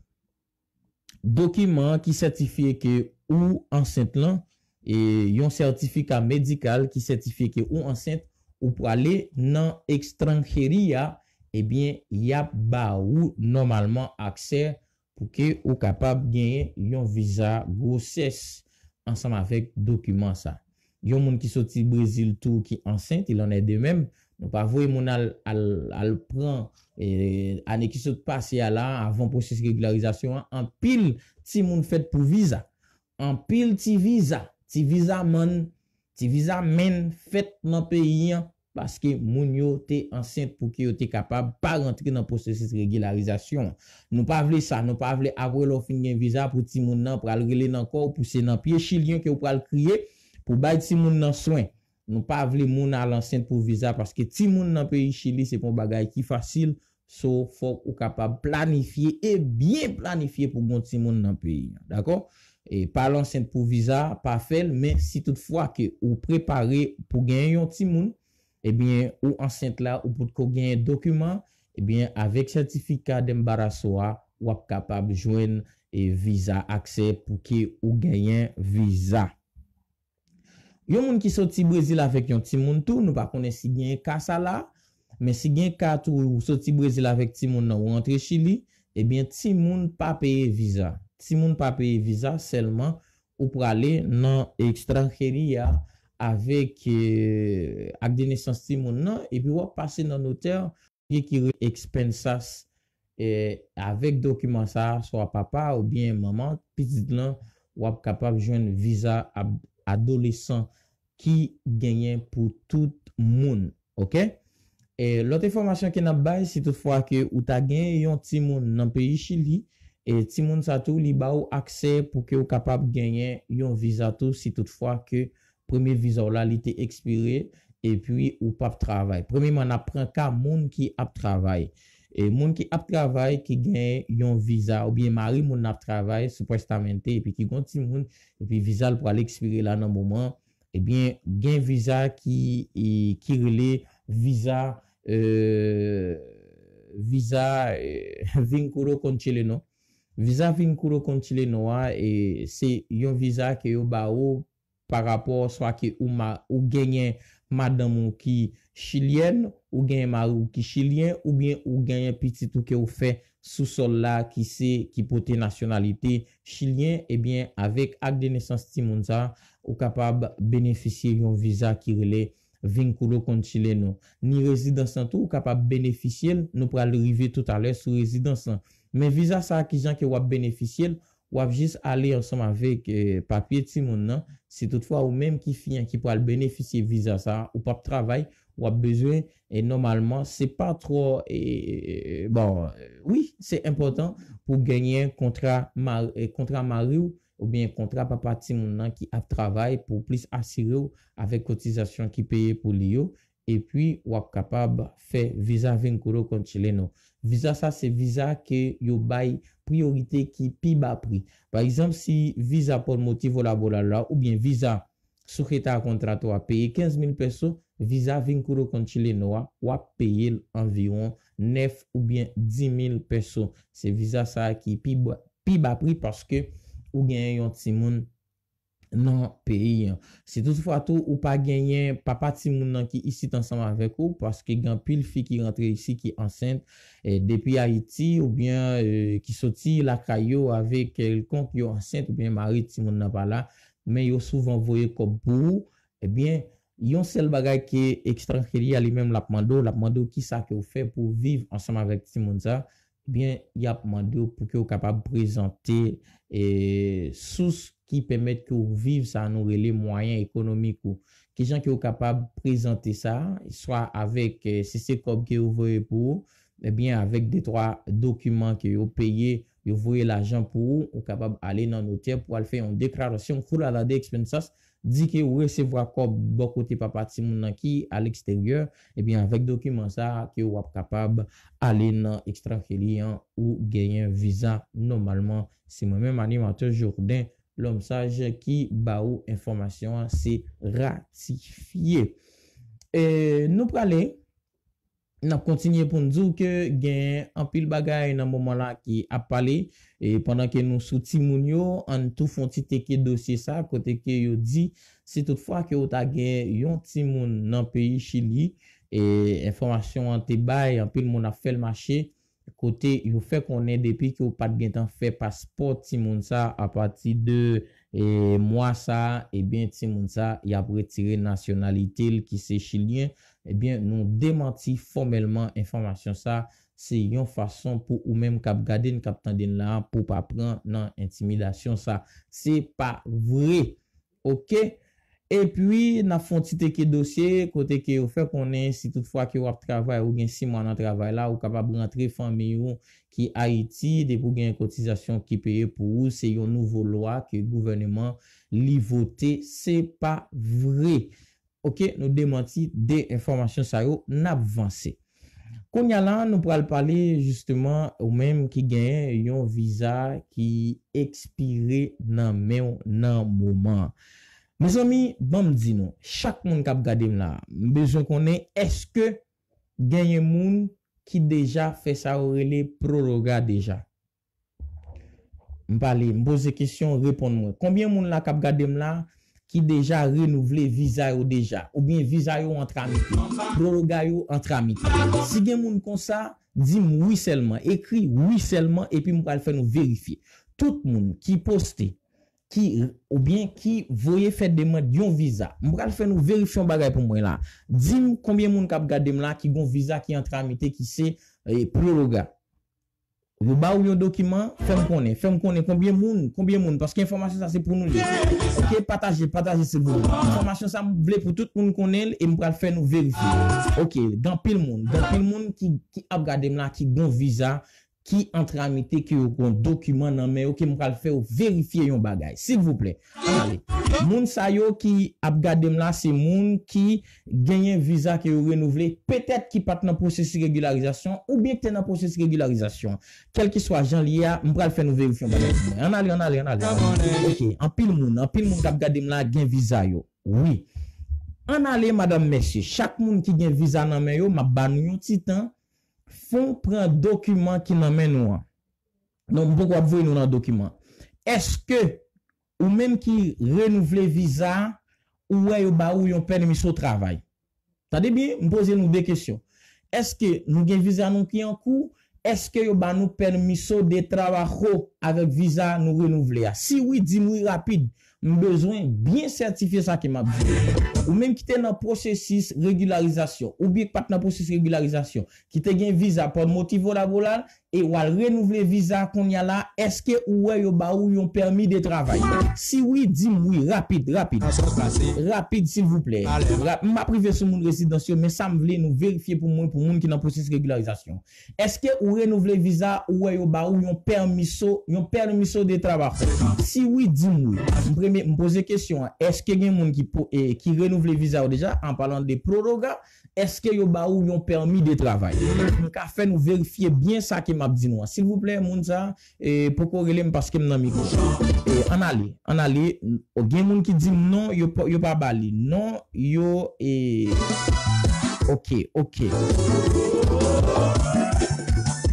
dokiman ki sètifye ke ou ansent lan, e yon sètifika medikal ki sètifye ke ou ansent, ou prale nan ekstranjeria, ebyen, y ap ba ou nòmalman aksè pou ke ou kapab genyen yon viza gwosès ansanm avèk dokiman sa. Yon moun ki soti Brezil tou ki ansent, il en est de même. Nou pa voye moun al, al, al pran, e, ane ki sot pase a la, avan pwosesis regilarizasyon an, anpil timoun fèt pou viza. Anpil ti viza, ti viza man, ti viza men fèt nan peyi an, paske moun yo te ansent pou ke yo te kapab pa rantre nan pwosesis regilarizasyon an. Nou pa vle sa, nou pa vle apre lè w fin gen viza pou timoun nan pral rele nan kò w, pou se nan pye chilyen ke w pral kriye, pou bay timoun nan swen. Nou pa vle moun al ansent pou viza, paske timoun nan peyi Chili se pa yon bagay ki fasil. So, fòk ou kapab planifye e byen planifye pou gon timoun nan peyi an, dakò? E pa al ansent pou viza, pa fè l, men si toutfwa ke ou prepare pou genyen yon timoun, ebyen, ou ansent la, ou potko genyen dokiman, ebyen, avèk sètifika de embarazo a, w ap kapab jwenn, e, viza aksè pou ke ou genyen viza. Yon moun ki soti Brezil avèk yon timoun tou, nou pa konnen si gen ka sa la, men si gen ka tou, ou soti Brezil avèk timoun nan, ou rantre Chili, ebyen, timoun pa peye viza. Timoun pa peye viza, sèlman ou prale nan ekstranjeria avèk, e, ak de nesans timoun nan, epi w ap pase nan notè, ki rele expensas, e, avèk dokiman sa a, swa papa oubyen manman pitit lan, w ap kapab jwenn viza ab-, adolesan ki genyen pou tout moun, oke? E, lòt enfòmasyon ke n ap bay, si toutfwa ke ou ta gen yon timoun nan peyi Chili, e timoun sa tou, li ba ou aksè pou ke ou kapab genyen yon viza tou, si toutfwa ke premye viza w la, li te ekspire, epi ou p ap travay. Premyeman, n ap pran ka moun ki ap travay. E moun ki ap travay, ki gen yon viza, oubyen mari moun nan ap travay, supuestamente, epi ki gon timoun, epi viza l pral ekspire la nan moman, ebyen, gen viza ki, e, ki rele viza, e, viza, e, vínculo con chileno. Viza vínculo con chileno a, e, se yon viza ke yo ba ou pa rapò swa ke ou ma-, ou genyen madanm ou ki chilyèn, ou genyen mari w ki chilyen, oubyen ou genyen pitit ou ke ou fè sou sòl la ki se, ki pote nasyonalite chilyen, ebyen, avèk ak de nesans timoun sa, ou kapab benefisye yon viza ki rele vínculo con chileno. Ni rezidans lan tou, ou kapab benefisye l, nou pral rive toutalè sou rezidans lan. Men viza sa, kijan ke w ap benefisye l, w ap jis ale ansanm avèk, e, papye timoun nan. Si toutfwa ou menm ki fi an ki pral benefisye viza sa, ou p ap travay, w ap bezwen, e nòmalman, se pa twò, e, e, e, bon, e, wi, se enpòtan pou genyen kontra ma-, e, kontra mari w oubyen kontra papa timoun nan ki ap travay pou plis asire w avèk kotizasyon ki peye pou li yo. epi w ap kapab fè viza Vínculo con Chileno. Viza sa se viza ke yo bay priyorite ki pi ba pri. Pa egzanp, si viza por motivo laboral la oubyen viza sujeta a contrato a peye kenz mil peso, viza Vínculo con Chileno a, w ap peye l anviwon nèf oubyen di mil peso. Se viza sa a ki pi ba, pi ba pri paske ou genyen yon timoun nan peyi an. Si toutfwa tou ou pa genyen papa timoun nan ki isit ansanm avèk ou, paske gen anpil fi ki rantre isi ki ansent, eh, depi Ayiti oubyen, eh, ki soti lakay yo avèk kèlkonk yo ansent oubyen mari timoun nan pa la, men yo souvan voye kòb pou ou, ebyen, yon sèl bagay ke Extranjeria li menm l ap mande w, l ap mande w kisa ke w fè pou w viv ansanm avèk timoun sa, ebyen, y ap mande w pou ke w kapab prezante, eh, sous ki pèmèt ke w viv sa nou rele mwayen ekonomik ou. Kijan ke w kapab prezante sa, swa avèk, eh, si se kòb ke yo voye pou ou, ebyen, avèk de twa dokiman ke yo peye, yo voye lajan pou ou, ou kapab ale nan notè pou al fè yon deklarasyon jurada de expensas, di ke ou resevwa kòb bò kote papa timoun nan ki a leksteryè, ebyen, avèk dokiman sa a ke w ap kapab ale nan Extranjeria an ou genyen viza nòmalman. Se mwen menm, animatè Jourdain Lòmsaj, ki ba ou enfòmasyon an, se ratifye. E nou prale, n ap kontinye pou n di w ke gen anpil bagay nan moman la ki ap pale. E pandan ke nou sou timoun yo, ann tou fè yon ti teke dosye sa, kote ke yo di, si toutfwa ke w ta gen yon timoun nan peyi Chili, e enfòmasyon an te bay, anpil moun ap fè l mache, kote yo fè konnen depi ke w pa t gentan fè paspò timoun sa apati de, e, mwa sa, ebyen, timoun sa, y ap retire nasyonalite l ki se chilyen. Ebyen, nou demanti fòmèlman enfòmasyon sa. Se yon fason pou ou menm k ap gade n, k ap tande n la, pou w pa pran nan entimidasyon sa. Se pa vre. Oke? Epi, n ap fè yon ti teke dosye, kote ke yo fè konnen si toutfwa ke w ap travay, ou gen sis mwa nan travay la, ou kapab rantre fanmi ou ki Ayiti, depi w gen kotizasyon ki peye pou ou, se yon nouvo lwa ke gouvèneman li vote, se pa vre. Oke, nou demanti de enfòmasyon sa yo, n ap vanse. Kounye a la, nou pral pale jisteman ou menm ki genyen yon viza ki ekspire nan men w nan moman an. Mezanmi, ban m di nou, chak moun k ap gade m la, m bezwen konnen èske genyen moun ki deja fè sa yo rele proroga deja? M pale, m poze kesyon, reponn mwen. Konbyen moun la k ap gade m la ki deja renouvle viza yo deja? Oubyen viza yo an tramite? Proroga yo an tramite? Si gen moun konsa, di m wi sèlman. Ekri wi sèlman epi m pral fè nou verifye. Tout moun ki poste, ki, oubyen ki voye fè demann yon viza. M pral fè nou verifye yon bagay pou mwen la. Di m konbyen moun k ap gade m la ki gon viza ki an tramite ki se, eh, proroga. Yo ba ou yon dokiman, fè m konnen. Fè m konnen konbyen moun, konbyen moun, paske enfòmasyon sa se pou nou li. Oke, pataje, pataje silvouplè. Enfòmasyon sa m vle pou tout moun konnen l e m pral fè nou verifye. Oke, gen anpil moun, gen anpil moun ki, ki ap gade m la, ki gon viza, ki an tramite, ke yo gon dokiman nan men yo, ke m pral fè yo verifye yon bagay. Silvouplè, ann ale. Moun sa yo ki ap gade m la, se moun ki genyen viza ke yo renouvle, petèt ki pa t nan pwosesis regilarizasyon, oubyen ki te nan pwosesis regilarizasyon. Kèlkeswa jan l ye a, m pral fè nou verifye yon bagay pou mwen. Ann ale, ann ale, ann ale, ann ale. Oke, anpil moun, anpil moun k ap gade m la gen viza yo. Wi. Ann ale, madanm, mesye. Chak moun ki gen viza nan men yo, m ap ba nou yon ti tan. Fon pran dokiman ki nan men nou an. Non, m poko ap voye nou nan dokiman. Èske ou menm ki renouvle viza a, ou wè yo ba ou yon pèmiso travay? Tande byen, m poze nou de kesyon. Èske nou gen viza nou ki an kou? Èske yo ba nou pèmiso de trabajo avèk viza nou renouvle a? Si wi, di m wi rapid. M bezwen byen sètifye sa ke m ap di. Ou menm ki te nan pwosesis regilarizasyon, oubyen ki pa t nan pwosesis regilarizasyon, ki te gen viza por motivo laboral, e w al renouvle viza kounye a la, èske ou wè yo ba ou yon pèmi de travay? Si wi, di m wi, rapid, rapid. Rapid, silvouplè. Ra- m ap rive sou moun rezidans yo, men sa m vle nou verifye pou mwen, pou moun ki nan pwosesis regilarizasyon. Èske ou renouvle viza, ou wè yo ba ou yon pèmiso, yon pèmiso de trabajo? Si wi, di m wi. M premye, m poze kesyon an, èske gen moun ki, po- e, ki renouvle viza yo deja, an palan de proroga, èske yo ba ou yon pèmi de travay? M ka fè nou verifye byen sa ke m ap di nou an. Silvouplè, moun sa, e, poko rele m paske m nan mikwo. E, ann ale, ann ale. O, gen moun ki di m non, yo pa, yo pa ba li. Non, yo, e, oke, oke.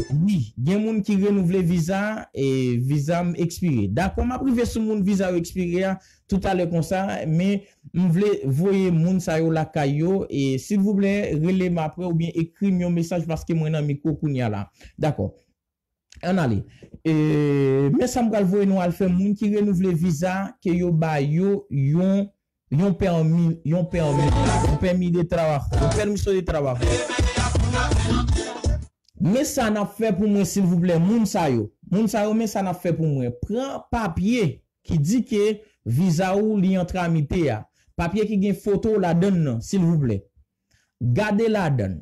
Wi, gen moun ki renouvle viza, e, viza m ekspire. Dakò, m ap rive sou moun viza yo ekspire a toutalè konsa, men m vle voye moun sa yo lakay yo, e, silvouplè, rele m apre oubyen ekri m yon mesaj paske mwen nan mikwo kounye a la. Dakò. Ann ale. E, men sa m pral voye nou al fè moun ki renouvle viza, ke yo ba yo yon, yon pèmi, yon pèmi, yon pèmi de trabajo, yon permiso de trabajo. Men sa n ap fè pou mwen, silvouplè, moun sa yo. Moun sa yo, men sa n ap fè pou mwen. Pran papye ki di ke viza ou li an tramite a. Papye ki gen foto w ladann nan, silvouplè. Gade ladann.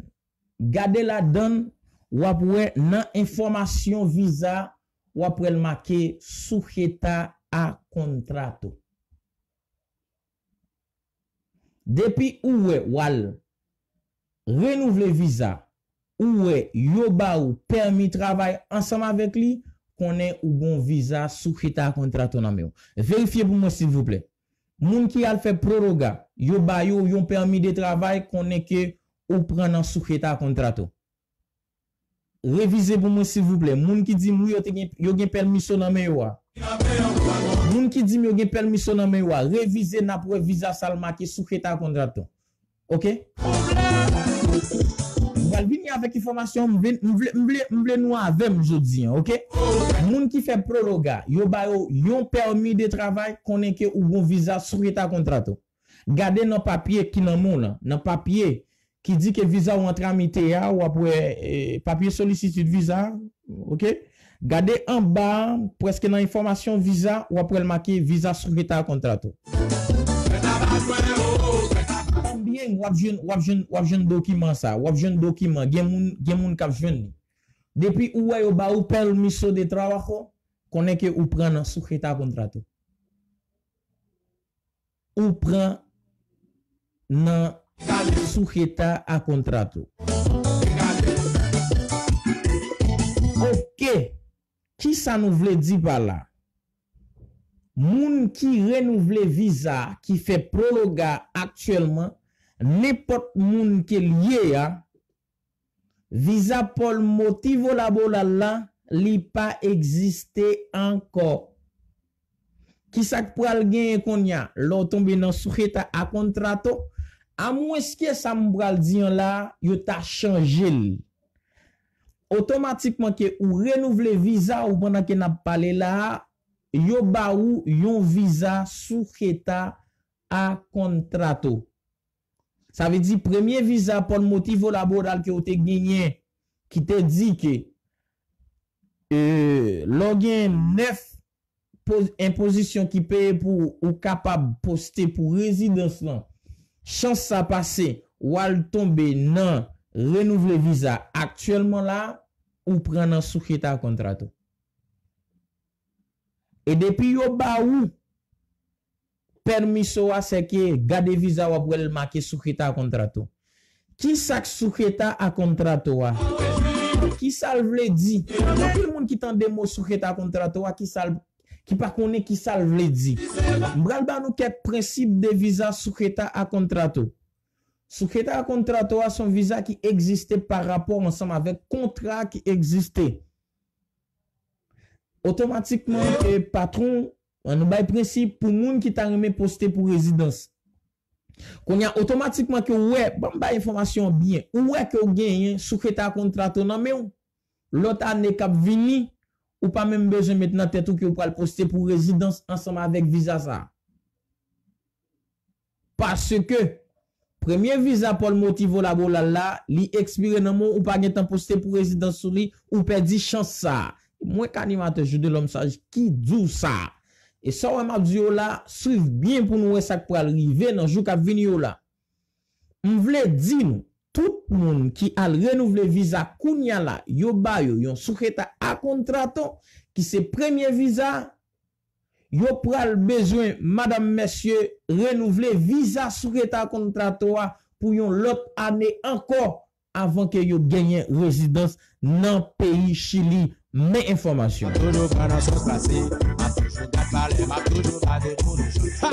Gade ladann, w ap wè nan enfòmasyon viza, w ap wè l make sujeta a contrato. Depi ou wè w al renouvle viza, ou wè yo ba ou pèmi travay ansanm avèk li, konnen ou gon viza sujeta a contrato nan men w. Verifye pou mwen, silvouplè. Moun ki al fè proroga, yo ba yo yon pèmi de travay, konnen ke ou pran nan sujeta a contrato. Revize pou mwen, silvouplè. Moun ki di m wi, yo te gen, yo gen pèmiso nan men yo a. Moun ki di m yo gen pèmiso nan men yo a, revize, n ap wè viza sa l make sujeta a contrato. Oke? M pral vini avèk enfòmasyon, m vle, m vle, m vle, m vle nou avè m jodi an, oke? Moun ki fè proroga, yo ba yo yon pèmi de travay, konnen ke ou gon viza sujeta a contrato. Gade nan papye ki nan men w lan, nan papye ki di ke viza ou an tramite a, w ap wè, e, papye solisitid viza, oke? Gade anba a, prèske nan enfòmasyon viza, w ap wè l make viza sujeta a contrato. Byen, w ap jwenn, w ap jwenn, w ap jwenn dokiman sa, w ap jwenn dokiman, gen moun, gen moun k ap jwenn li. Depi ou wè yo ba ou permiso de trabajo, konnen ke ou pran nan sujeta a contrato. Ou pran nan sujeta a contrato. Oke, kisa nou vle di pa la? Moun ki renouvle viza, ki fè prologa aktyèlman, nenpòt moun ke l ye a, viza por motivo laboral la, li pa egziste ankò. Kisa k pral genyen kounye a lè w tonbe nan sujeta a contrato? Amwenske sa m pral di an la a, yo ta chanje l. Otomatikman ke ou renouvle viza ou pandan ke n ap pale la a, yo ba ou yon viza sujeta a contrato. Sa vle di premye viza por motivo laboral ke w te genyen, ki te di ke, e, lè w gen nèf poz-, enpozisyon ki peye pou ou kapab poste pou rezidans lan, chans sa pase w al tonbe nan renouvle viza aktyèlman la, ou pran nan sujeta a contrato. E depi yo ba ou pèmiso a, sèke gade viza w ap wè l make sujeta a contrato. Kisa k sujeta a contrato a? Kisa l vle di? Anpil moun ki tande mo sujeta a contrato a, kisa l, ki pa konnen kisa l vle di. M pral ba nou kèk prensip de viza sujeta a contrato. Sujeta a contrato a se yon viza ki egziste pa rapò ansanm avèk kontra ki egziste. Otomatikman, e, patwon, ann nou bay prensip pou moun ki ta renmen poste pou rezidans. Kounye a, otomatikman ke w wè, ban m bay enfòmasyon an byen, ou wè ke w genyen sujeta a contrato nan men w, lòt ane k ap vini, ou pa menm bezwen met nan tèt ou ke w pral poste pou rezidans ansanm avèk viza sa a. Paske Premye viza Paul Motivo Labolal la, li ekspire nan men w, ou pa gentan poste pou rezidans sou li, ou pèdi chans sa a. Mwen k animatè Jodelhomme Sage ki di w sa. E sa w wè m ap di yo la, swiv byen pou nou wè sa k pral rive nan jou k ap vini yo la. M vle di nou, tout moun ki al renouvle viza kounya la, yo ba yo yon sujeta a contrato, ki se premye viza, yo pral bezwen, madanm, mesye, renouvle viza sujeta a contrato a pou yon lòt ane ankò avan ke yo genyen rezidans nan peyi Chili. Men enfòmasyon. Toujou pran nan sans pase, ap toujou gad valè, m ap toujou gade pou nou. Ha!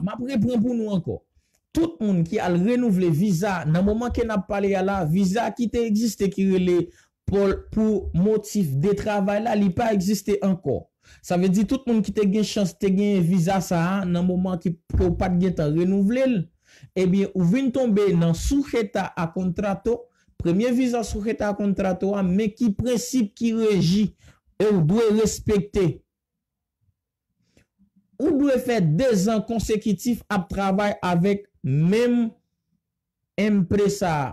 M ap repran pou nou ankò. Tout moun ki al renouvle viza nan moman ke n ap pale a la, viza ki te egziste ki rele pou, pou motif de travay la, li pa egziste ankò. Sa vle di tout moun ki te gen chans te genyen viza sa a nan moman ki, ke w pa t gentan renouvle l, ebyen, ou vin tonbe nan sujeta a contrato, premye viza sujeta a contrato a, men ki prensip ki reji e w dwe respekte. Ou dwe fè de zan konsekitif ap travay avèk menm empresa a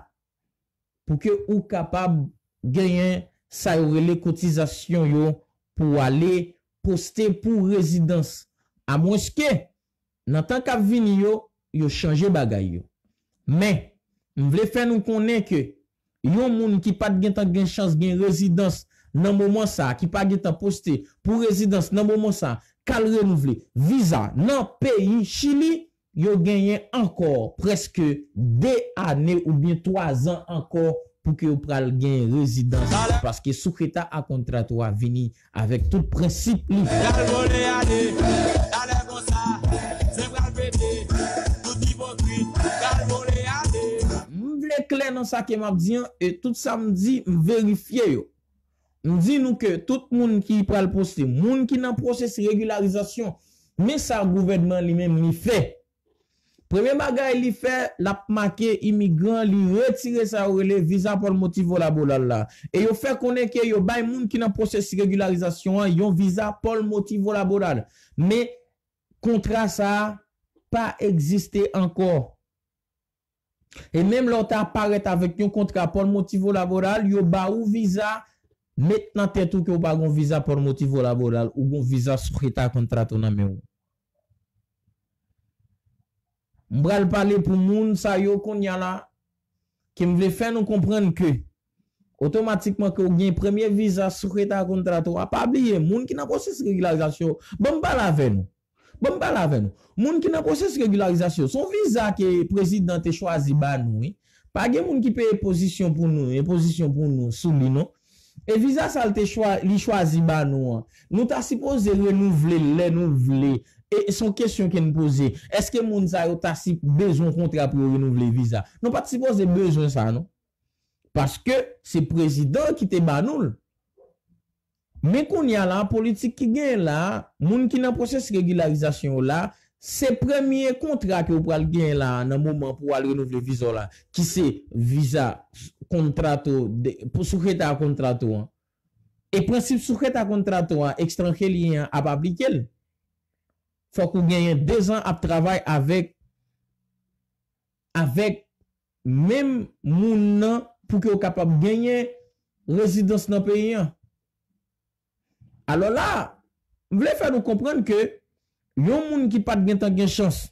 pou ke ou kapab genyen sa yo rele kotizasyon yo pou w ale poste pou rezidans. Amwenske, nan tan k ap vini yo, yo chanje bagay yo. Men, m vle fè nou konnen ke yon moun ki pa t gentan gen chans gen rezidans nan moman sa a, ki pa gentan poste pou rezidans nan moman sa a, k al renouvle viza nan peyi Chili, yo genyen ankò prèske de ane oubyen twa zan ankò pou ke yo pral genyen rezidans, paske sujeta a contrato a vini avèk tout prensip li. Pral vole ale, talè konsa, se pral pete, tout ipokrit, pral vole ale. M vle klè nan sa ke m ap di an, e tout sa m di, m verifye yo. M di nou ke tout moun ki pral poste, moun ki nan pwosesis regilarizasyon, men sa gouvènman li menm li fè. Premye bagay li fè, l ap make imigran, li retire sa yo rele viza Paul Motivo Laboral la. E yo fè konnen ke yo bay moun ki nan pwosesis regilarizasyon an yon viza Paul Motivo Laboral. Men kontra sa a pa egziste ankò. E menm lè w ta parèt avèk yon kontra Paul Motivo Laboral, yo ba ou viza, met nan tèt ou ke w pa gon viza Paul Motivo Laboral, ou gon viza sujeta a contrato nan men w. M pral pale pou moun sa yo kounye a la, ke m vle fè nou konprann ke otomatikman ke w gen premye viza sujeta a contrato a. Pa bliye, moun ki nan pwosesis regilarizasyon, ban m pale avè nou. Ban m pale avè nou. Moun ki nan pwosesis regilarizasyon, se yon viza ke prezidan te chwazi ba nou, wi. Pa gen moun ki peye pozisyon pou nou, enpozisyon pou nou sou li, non. E viza sa l te chwa, li chwazi ba nou an, nou ta sipoze renouvle l lè nou vle. E se yon kesyon ke n poze. Èske moun sa yo ta si bezwen kontra pou yo renouvle viza? Nou pa t sipoze bezwen sa, non. Paske se prezidan ki te ba nou l. Men kounye a la, politik ki genyen la, moun ki nan pwosesis regilarizasyon yo la, se premye kontra ke w pral genyen la nan moman pou w al renouvle viza w la, ki se viza contrato de, pou sujeta a contrato an. E prensip sujeta a contrato a, ekstranje li an ap aplike l. Fòk ou genyen de zan ap travay avèk, avèk menm moun nan pou ke w kapab genyen rezidans nan peyi an. Alò la, m vle fè nou konprann ke yon moun ki pa t gentan gen chans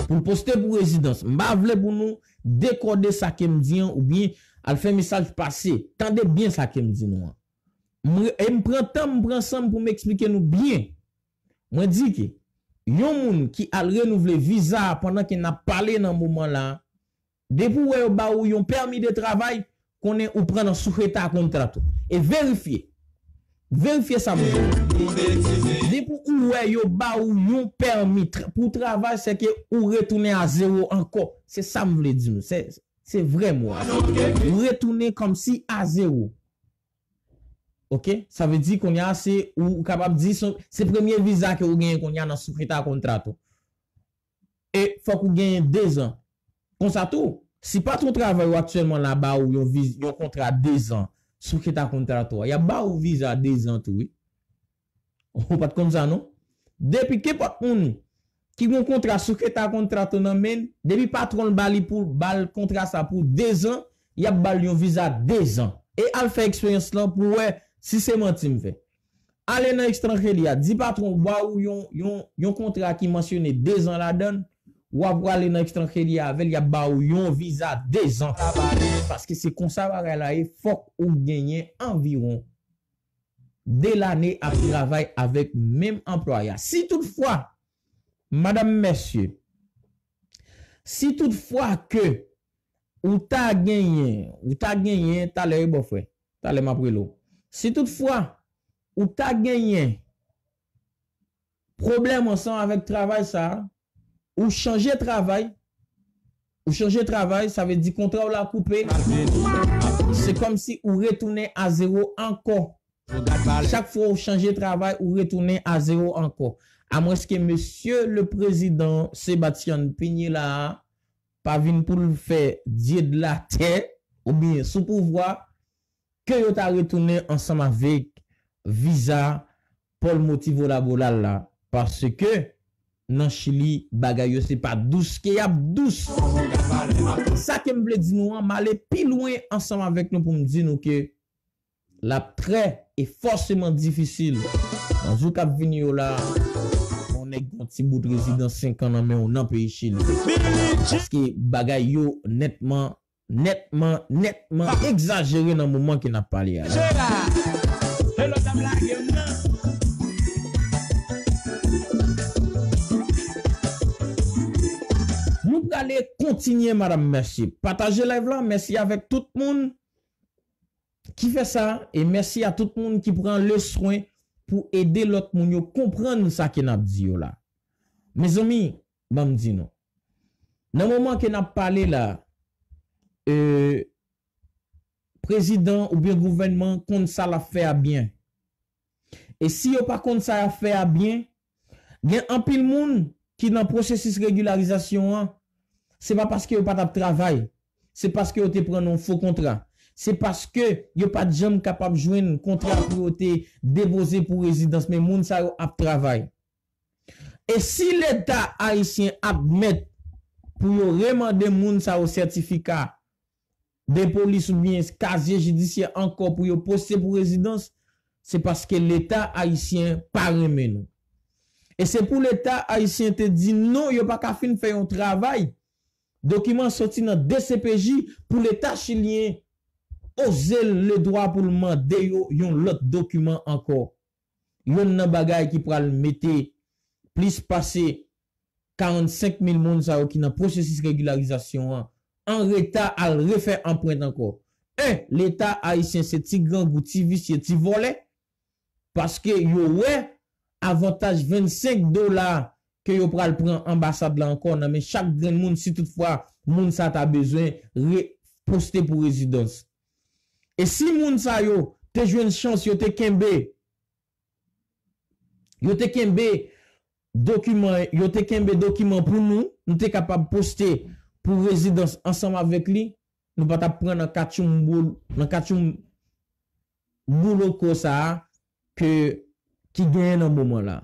pou l poste pou rezidans, m pa vle pou nou dekòde sa ke m di an oubyen al fè mesaj pase. Tande byen sa ke m di nou an. M re-, e m pran tan, m pran san m pou m eksplike nou byen. Mwen di ke yon moun ki al renouvle viza a pandan ke n ap pale nan moman la, depi w wè yo ba ou yon pèmi de travay, konnen ou pran nan sujeta a contrato. E verifye. Verifye sa m di w. Depi ou wè yo ba ou yon pèmi tra-, pou travay, se ke ou retounen a zewo ankò. Se sa m vle di nou. Se, se vrè mo a. Ou retounen kòmsi a zewo. Oke? Sa vle di kounye a se, ou kapab di se, se premye viza ke ou genyen kounye a nan sujeta a contrato. E fòk ou genyen de zan. Konsa tou, si patwon travay ou aktyèlman la ba ou yon viz-, yon kontra de zan, sujeta a contrato a, y ap ba ou viza de zan tou, wi. Ou pa t konn sa, non? Depi kenpòt moun ki gen yon kontra sujeta a contrato nan men l, depi patwon l ba li pou ba l kontra sa pou dezan, y ap ba l yon viza dezan. E al fè eksperyans lan pou wè si se manti m fè. Ale nan extranjeria, di patwon ba ou yon, yon, yon kontra ki mansyone dezan ladan l, w ap prale nan extranjeria avè l, y ap ba ou yon viza dezan. Paske se konsa bagay la ye, fòk ou genyen anviwon de lane ap travay avèk menm anplwaye a. Si toutfwa, madanm, mesye, si toutfwa ke ou ta genyen, ou ta genyen, talè wi bòfrè, talè m ap rele w. Si toutfwa ou ta genyen pwoblèm ansanm avèk travay sa a, ou chanje travay, ou chanje travay, sa vle di kontra w la koupe, se kòmsi ou retounen a zewo ankò. Chak fwa ou chanje travay, ou retounen a zewo ankò. Amwenske mesye le prezidan Sebastian Piñera a pa vin pou l fè dye de la tè oubyen sou pouvwa, ke yo ta retounen ansanm avèk viza Paul Motivo Laboral la, paske nan Chili, bagay yo se pa dous ke y ap dous. Sa ke m vle di nou an, m ale pi lwen ansanm avèk nou pou m di nou ke l ap trè e fòseman difisil nan jou k ap vini yo la, pou yon nèg gen yon ti bout rezidans senk an nan men w nan peyi Chili. Paske bagay yo nètman, nètman, nètman egzajere nan moman ke n ap pale a la. Nou prale kontinye, madanm, mesye. Pataje live la. Mèsi avèk tout moun ki fè sa. E mèsi a tout moun ki pran le swen pou ede lòt moun yo konprann sa ke n ap di yo la. Mezanmi, ban m di nou. Nan moman ke n ap pale la, e, prezidan oubyen gouvènman konn sa l ap fè a byen. E si yo pa konn sa y ap fè a byen, gen anpil moun ki nan pwosesis regilarizasyon an, se pa paske yo pa t ap travay, se paske yo te pran yon fo kontra, se paske yo pa t janm kapab jwenn kontra pou yo te depoze pou rezidans, men moun sa yo ap travay. E si Leta ayisyen admèt pou yo remande moun sa yo sètifika de polis oubyen kazye jidisyè ankò pou yo poste pou rezidans, se paske Leta ayisyen pa renmen nou. E se pou Leta ayisyen te di non, yo pa ka fin fè yon travay. Dokiman soti nan D C P J pou Leta chilyen oze l le dwa pou l mande yo yon lòt dokiman ankò. Yonn nan bagay ki pral mete plis pase karannsenk mil moun sa yo ki nan pwosesis regilarizasyon an an reta al refè anprent ankò. En, Leta ayisyen se ti grangou, ti visye, ti vòlè, paske yo wè avantaj vennsenk dola ke yo pral pran anbasad la ankò nan men chak grenn moun, si toutfwa moun sa ta bezwen re-, poste pou rezidans. E si moun sa yo te jwenn chans, yo te kenbe, yo te kenbe dokiman, yo te kenbe dokiman pou nou, nou te kapab poste pou rezidans ansanm avèk li, nou pa t ap pran nan katchoum boul, nan katchoum bouloko sa a ke, ki genyen nan moman la.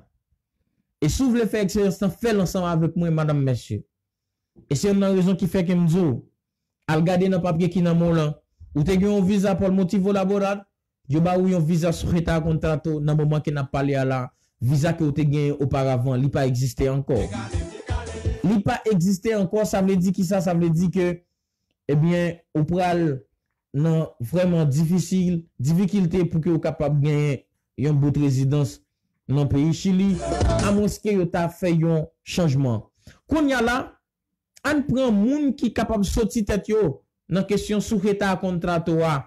E si w vle fè eksperyans lan, fè l ansanm avèk mwen, madanm, mesye. E se youn nan rezon ki fè ke m di w, al gade nan papye ki nan men w lan. Ou te gen yon viza por motivo laboral, yo ba ou yon viza sujeta a contrato nan moman ke n ap pale a la. Viza ke w te genyen oparavan, li pa egziste ankò. Li pa egziste ankò, sa vle di kisa? Sa vle di ke, ebyen, ou pral nan vrèman difisil, difikilte pou ke w kapab genyen yon bout rezidans nan peyi Chili, amwenske yo ta fè yon chanjman. Kounye a la, ann pran moun ki kapab soti tèt yo nan kesyon sujeta a contrato a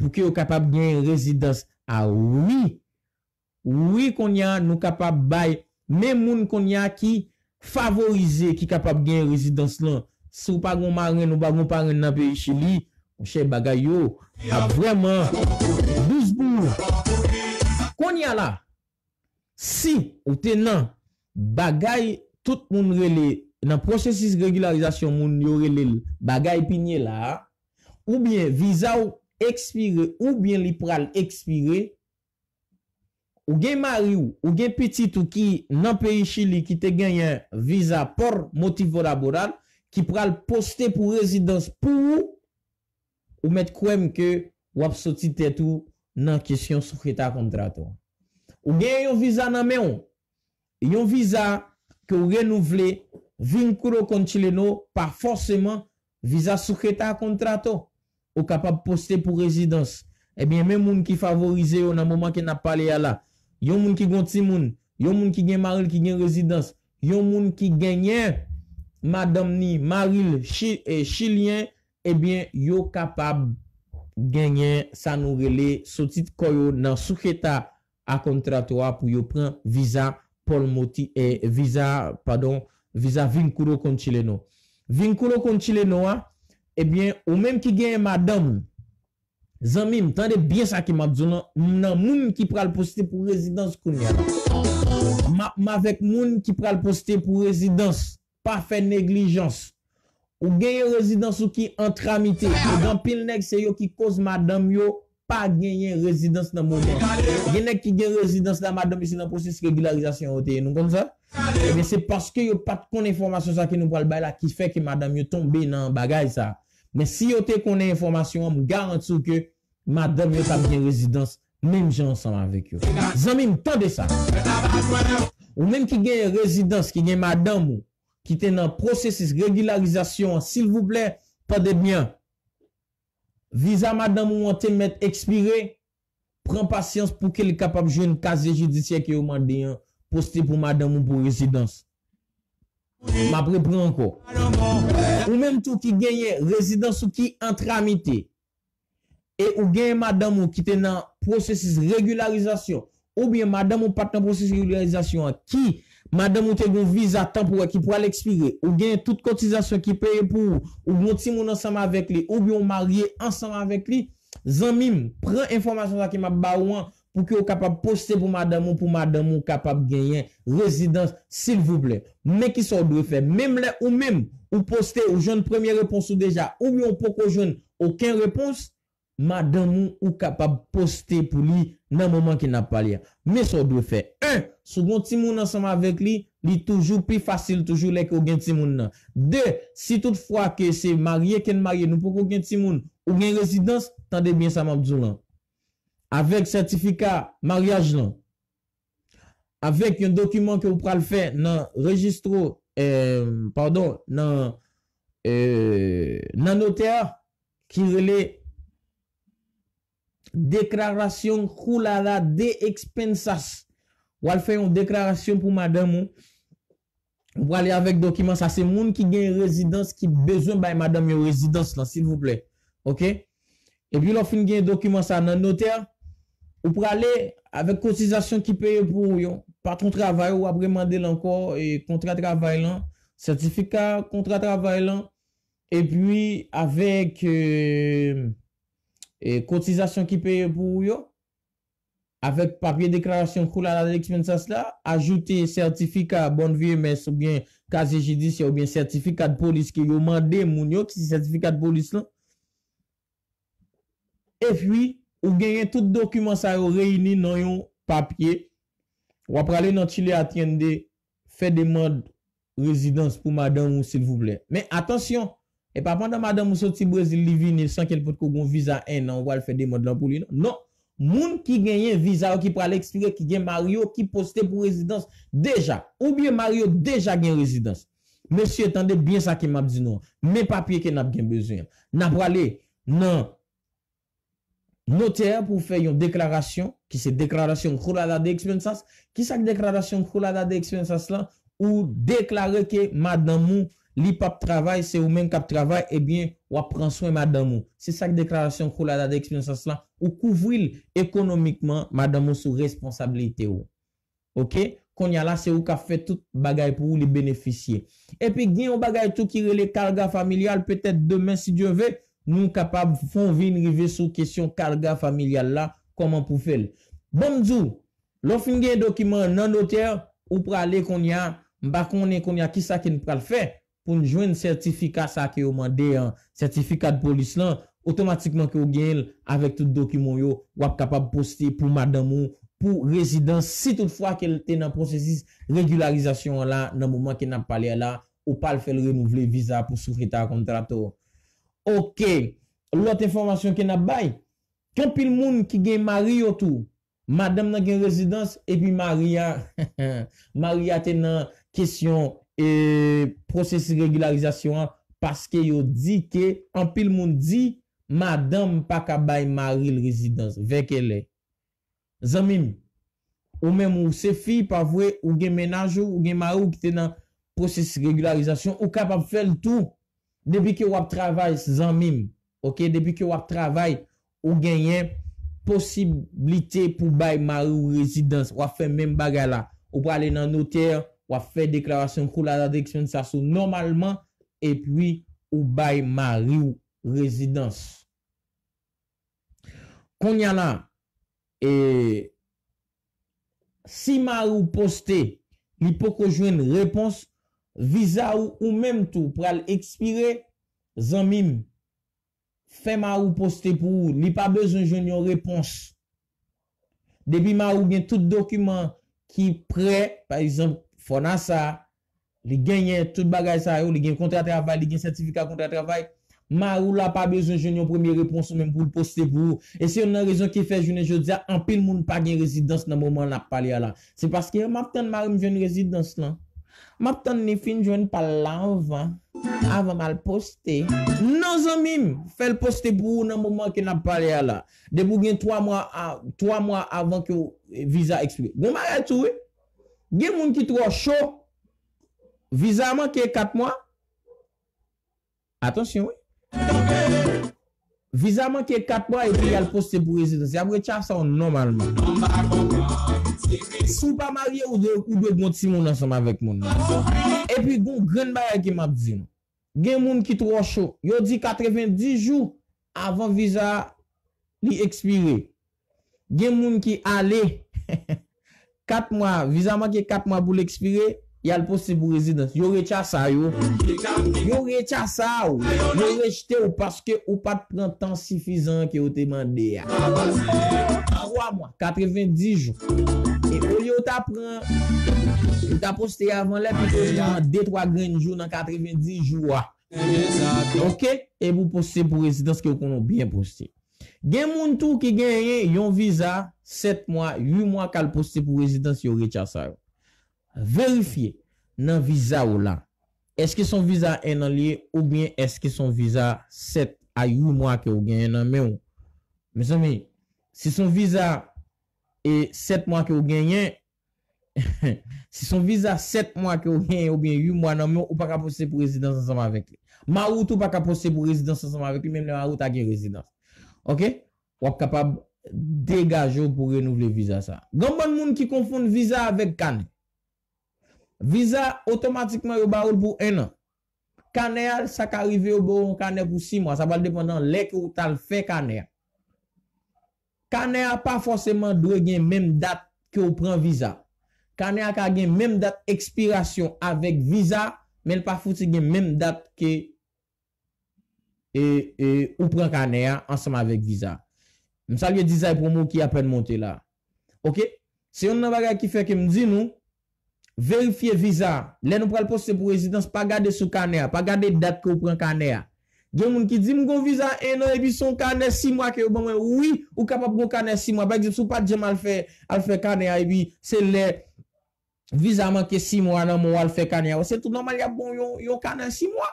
pou ke yo kapab genyen rezidans. A wi, wi, kounye a nou kapab bay, men moun kounye a ki favorize ki kapab genyen rezidans lan. Si w pa gon marenn, ou pa gon parenn nan peyi Chili, monchè, bagay yo ap vrèman dous pou ou. Kounye a la, si ou te nan bagay tout moun rele, nan pwosesis regilarizasyon moun yo rele l bagay pinye la a, oubyen viza w ekspire, oubyen li pral ekspire, ou gen mari w, ou gen pitit ou ki nan peyi Chili ki te genyen viza por motivo laboral, ki pral poste pou rezidans pou ou, ou mèt kwè m ke w ap soti tèt ou nan kesyon sujeta a contrato. Ou gen yon viza nan men w, yon viza ke w renouvle, vínculo con chileno, pa fòseman viza sujeta a contrato. Ou kapab poste pou rezidans. Ebyen, men moun ki favorize yo nan moman ke n ap pale a la. Yon moun ki gon timoun, yon moun ki gen mari l ki gen rezidans, yon moun ki genyen madanm ni, mari l, chi, e, chilyen, ebyen, yo kapab genyen sa nou rele soti kò yo nan sujeta a contrato a pou yo pran viza por moti, e, viza, padon, viza vínculo con chileno. Vínculo con chileno a, ebyen, ou menm ki genyen madanm ou, zanmi m, tande byen sa ke m ap di w lan, m nan moun ki pral poste pou rezidans kounye a. M ap, m avèk moun ki pral poste pou rezidans. Pa fè neglijans. Ou genyen rezidans ou ki an tramite. E gen anpil nèg se yo ki koz madanm yo pa genyen rezidans nan moman. Gen nèg ki gen rezidans la, madanm yo se nan pwosesis regilarizasyon yo te ye. Nou konn sa? Ebyen, se paske yo pa t konn enfòmasyon sa ke nou pral bay la ki fè ke madanm yo tonbe nan bagay sa. Men si yo te konnen enfòmasyon an, m garanti w ke madanm yo t ap gen rezidans menm jan ansanm avèk yo. Zanmi m, tande sa. Ou menm ki gen rezidans, ki gen madanm ou, ki te nan pwosesis regilarizasyon an, silvouplè, tande byen. Viza madanm ou an te mèt ekspire, pran pasyans pou ke li kapab jwenn kazye jidisyè ke yo mande an, poste pou madanm ou pou rezidans. M ap repran ankò. Ou menm tou ki genyen rezidans ou ki an tramite, e ou genyen madanm ou ki te nan pwosesis regilarizasyon, oubyen madanm ou pa t nan pwosesis regilarizasyon an, ki madanm ou te gen yon viza tanporè ki pral ekspire, ou genyen tout kotizasyon ki peye pou ou, ou gen yon timoun ansanm avèk li, oubyen ou marye ansanm avèk li, zanmi m, pran enfòmasyon sa ke m ap ba ou an, pou ke w kapab poste pou madanm ou, pou madanm ou kapab genyen rezidans, silvouplè. Men ki sa w dwe fè. Menm lè ou menm, ou poste, ou jwenn premye repons ou deja, oubyen ou poko jwenn okenn repons, madanm ou, ou kapab poste pou li nan moman ke n ap pale a. Men sa w dwe fè. En, si w gen yon timoun ansanm avèk li, li toujou pi fasil toujou lè ke w gen timoun nan. De, si toutfwa ke se marye ke n marye, nou poko gen timoun, ou gen rezidans, tande byen sa m ap di w lan. Avèk sètifika maryaj lan, avèk yon dokiman ke w pral fè nan rejistro, eh, padon, nan, eh, nan notè a, ki rele deklarasyon jurada de expensas. W al fè yon deklarasyon pou madanm ou. Ou prale avèk dokiman sa, se moun ki gen rezidans ki bezwen bay madanm yo rezidans lan, silvouplè. Oke? Epi lè w fin gen dokiman sa nan notè, ou prale avèk kotizasyon ki peye pou ou yo. Patwon travay ou, w ap remande l ankò, e kontra travay lan, sètifika kontra travay lan, epi avèk, e, e kotizasyon ki peye pou ou yo, avèk papye deklarasyon jurada de expensas la, ajoute sètifika bonne vie et mœurs oubyen kazye jidisyè oubyen sètifika de polis ke yo mande moun yo, ki se sètifika de polis lan. Epi, ou genyen tout dokiman sa yo reyini nan yon papye. W ap prale nan Chile Atiende, fè demann rezidans pou madanm ou, silvouplè. Men atansyon, e pa pandan madanm ou soti Brezil, li vini san ke l potko gen yon viza en an, ou pral fè demann lan pou li, non. Non. Moun ki genyen viza yo ki pral ekspire, ki gen mari yo ki poste pou rezidans deja, oubyen mari yo deja gen rezidans. Mesye, tande byen sa ke m ap di nou an. Men papye ke n ap gen bezwen an. N a prale nan notè pou fè yon deklarasyon, ki se deklarasyon jurada de expensas. Kisa k deklarasyon jurada de expensas lan? Ou deklare ke madanm ou, li p ap travay, se ou menm k ap travay, ebyen, w ap pran swen madanm ou. Se sa k deklarasyon jurada de expensas lan. Ou kouvri l ekonomikman, madanm ou sou responsablite ou. Oke? Kounye a la, se ou k ap fè tout bagay pou ou, li benefisye. Epi, gen yon bagay tou ki rele carga familiar. Petèt demen, si Dye ve, nou kapab fè yon vin rive sou kesyon carga familiar la, kòman pou fè l. Ban m di w, lè w fin gen dokiman nan notè, ou prale kounye a, m pa konnen kounye a kisa ke n pral fè pou n jwenn sètifika sa ke yo mande an, sètifika de polis lan, otomatikman ke w genyen l avèk tout dokiman w yo, w ap kapab poste pou madanm ou pou rezidans si toutfwa ke l te nan pwosesis regilarizasyon an la, nan moman ke n ap pale a la, ou pa al fè l renouvle viza pou sou feta kontrato. Oke. Lòt enfòmasyon ke n ap bay, gen anpil moun ki gen mari yo tou. Madanm nan gen rezidans, epi mari a, mari a te nan kesyon, e, pwosesis regilarizasyon an, paske yo di ke anpil moun di madanm pa ka bay mari l rezidans. Vèkèlè. Zanmi m, ou menm ou se fi, pa vre, ou gen mennaj ou, ou gen mari w ki te nan pwosesis regilarizasyon, ou kapab fè l tou. Depi ke w ap travay, zanmi m, oke, depi ke w ap travay, ou genyen posiblite pou bay mari w rezidans. W ap fè menm bagay la. Ou prale nan notè, w ap fè deklarasyon kou la date expense sa sou nòmalman, epi ou bay mari w rezidans. Kounye a la, e, si mari w poste, li poko jwenn repons, viza ou, ou menm tou pral ekspire, zanmi m, fè mari w poste pou ou, li pa bezwen jwenn yon repons. Depi mari w gen tout dokiman ki prè, pa egzanp, FONASA, li genyen tout bagay sa yo, li gen kontra travay, li gen sètifika kontra travay, mari w la pa bezwen jwenn yon premye repons ou menm pou l poste pou ou. E se youn nan rezon ki fè jounen jodi a, anpil moun pa gen rezidans nan moman n ap pale a la. Se paske m ap tann mari m jwenn rezidans lan. M ap tann li fin jwenn pa l la anvan, avan m al poste. Non, zanmi m, fè l poste pou ou nan moman ke n ap pale a la. Depi w gen twa mwa, a, twa mwa avan ke w, viza ekspire. Gon bagay tou, wi. Gen moun ki twò cho, viza manke kat mwa. Atansyon, wi. Viza manke kat mwa epi y al poste pou rezidans. Y ap retchasa w nòmalman. Si w pa marye, ou dwe, ou dwe gon timoun ansanm avèk moun nan. Epi gon grenn bagay ke m ap di nou. Gen moun ki twò cho. Yo di katrevendis jou avan viza li ekspire. Gen moun ki ale kat mwa, viza manke kat mwa pou l ekspire, y al poste pou rezidans. Yo retchasa yo. Yo retchasa w. Yo rejte w paske ou pa t pran tan sifizan ke yo te mande a. Twa mwa, katrevendis jou. E olye w ta pran, ou ta poste avan lè, pito w pran de twa grenn jou nan katrevendis jou a. Oke? E pou poste pou rezidans ke w konnen w byen poste. Gen moun tou ki genyen yon viza sèt mwa, uit mwa k al poste pou rezidans, yo retchasa yo. Verifye nan viza w la. Èske se yon viza en an li ye oubyen èske se yon viza sèt a uit mwa ke w genyen nan men w? Mezanmi, si se yon viza e sèt mwa ke w genyen, si se yon viza sèt mwa ke w genyen oubyen uit mwa nan men w, ou pa ka poste pou rezidans ansanm avèk li. Mari w tou pa ka poste pou rezidans ansanm avèk li, menm lè mari w ta gen rezidans. Oke? W ap kapab degaje w pou renouvle viza sa. Gen yon bann moun ki konfonn viza avèk kanè. Viza, otomatikman, yo ba w l pou en an. Kanè a, sa ka rive yo ba w yon kanè pou sis mwa. Sa pral depann nan lè ke w t al fè kanè a. Kanè a pa fòseman dwe gen menm dat ke w pran viza. Kanè a ka gen menm dat ekspirasyon avèk viza, men l pa fouti gen menm dat ke e, e, ou pran kanè a ansanm avèk viza. M salye Dizay Promo ki apèn monte la. Oke? Se youn nan bagay ki fè ke m di nou, verifye viza. Lè nou pral poste pou rezidans, pa gade sou kanè a, pa gade dat ke w pran kanè a. Gen moun ki di, "M gon viza en an epi se yon kanè sis mwa ke yo ban mwen." Wi, ou kapab gon kanè sis mwa. Pa egzanp, si w pa t janm al fè, al fè kanè a epi se lè viza manke sis mwa nan men w al fè kanè a, se tou nòmal y ap ban w yon, yon kanè sis mwa.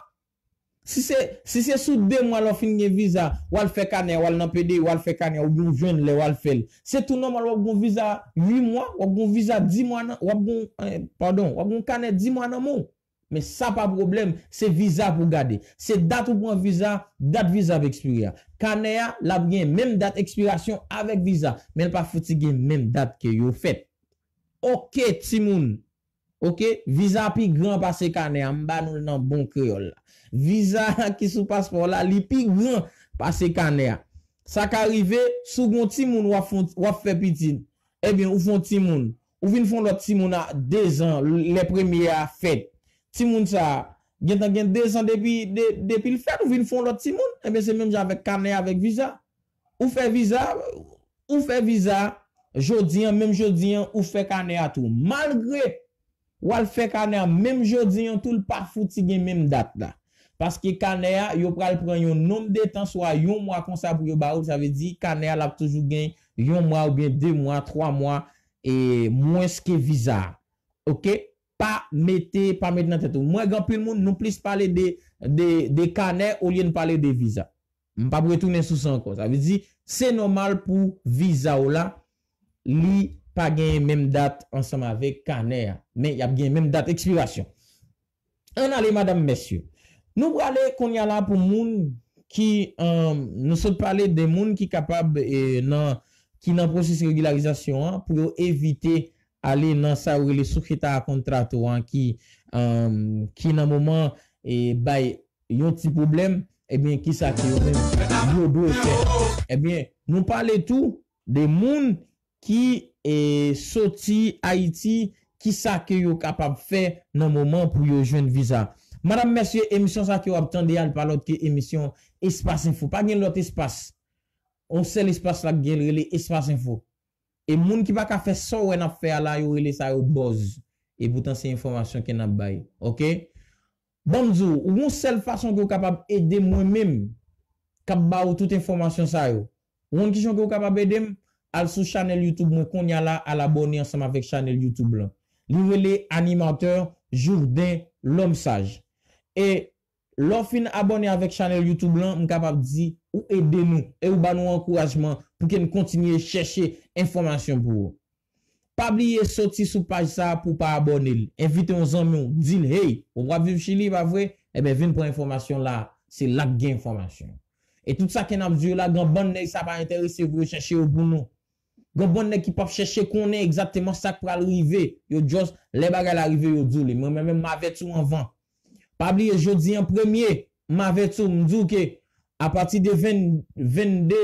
Si se, si se sou de mwa lè w fin gen viza, w al fè kanè, w al nan P D, w al fè kanè, oubyen w jwenn lè w al fè l. Se tou nòmal w ap gen yon viza uit mwa, w ap gen yon viza dis mwa nan, w ap gen, eh, padon, w ap gen yon kanè dis mwa nan men w. Men sa pa pwoblèm, se viza pou w gade. Se dat ou pran viza, dat viza ap ekspire a. Kanè a, l ap gen menm dat ekspirasyon avèk viza, men l pa fouti gen menm dat ke yo fèt. Oke, timoun. Oke, viza pi gran pase kanè a, m ba nou l nan bon kreyòl la. Viza ki sou paspò la, li pi gran pase kanè a. Sa ka rive, si w gon timoun w ap fè, w ap fè pitit, ebyen, ou fè yon timoun, ou vin fè yon lòt timoun a dezan, lè premye a fèt. Timoun sa a gentan gen dezan depi, de, depi l fèt, ou vin fè yon lòt timoun, ebyen, se menm jan avèk kanè a, avèk viza. Ou fè viza, ou fè viza, jodi an, menm jodi an, ou fè kanè a tou. Malgre w al fè kanè a menm jodi an tou, l pa fouti gen menm dat la. Paske kanè a, yo pral pran yon nonb de tan, swa yon mwa konsa pou yo ba ou l, sa vle di kanè a l ap toujou gen yon mwa oubyen de mwa, twa mwa, e mwens ke viza a. Oke? Pa mete, pa mete nan tèt ou. Mwen gen anpil moun, nou plis pale de, de, de kanè olye n pale de viza. M p ap retounen sou sa ankò. Sa vle di, se nòmal pou viza w la, li pa genyen menm dat ansanm avèk kanè a. Men y ap genyen menm dat ekspirasyon. Ann ale, madanm, mesye. Nou prale kounye a la pou moun ki, um, nou sot pale de moun ki kapab, eh, nan, ki nan pwosesis regilarizasyon an pou yo evite ale nan sa yo rele sujeta a contrato an ki, um, ki nan moman, eh, bay yon ti pwoblèm, ebyen, kisa ke yo menm yo dwe fè? Ebyen, nou pale tou de moun ki, e, soti Ayiti, kisa ke yo kapab fè nan moman pou yo jwenn viza. Madanm, mesye, emisyon sa ke w ap tande a, l pa lòt ke emisyon Espas Enfo. Pa gen lòt espas. On sèl espas la k gen, l rele Espas Enfo. E moun ki pa ka fè sa w wè n ap fè a la, yo rele sa yo buzz. E poutan se enfòmasyon ke n ap bay. Oke? Ban m di w, yon sèl fason ke w kapab ede mwen menm, k ap ba ou tout enfòmasyon sa yo. Ou konn kijan ke w kapab ede m? Al sou chanèl YouTube mwen kounye a la, al abòne ansanm avèk chanèl YouTube lan. Li rele Animatè Jourdain L'Homme Sage. E lè w fin abòne avèk chanèl YouTube lan, m kapab di ou ede nou e ou ba nou ankourajman pou ke n kontinye chèche enfòmasyon pou ou. Pa bliye soti sou paj sa a pou w pa abòne l. Envite yon zanmi w, di l, hey, ou p ap viv Chili, pa vre? Ebyen, vin pran enfòmasyon la a. Se la k gen enfòmasyon. E tout sa ke n ap di yo la, gen bann nèg sa pa enterese pou yo chèche yo pou nou. Gen bann nèg ki p ap chèche konnen egzakteman sa k pral rive. Yo just, lè bagay la rive, yo di w li. Mwen menm, m avèti w anvan. Pa bliye, jodi an premye, m avèti w, m di w ke apati de venn, vennde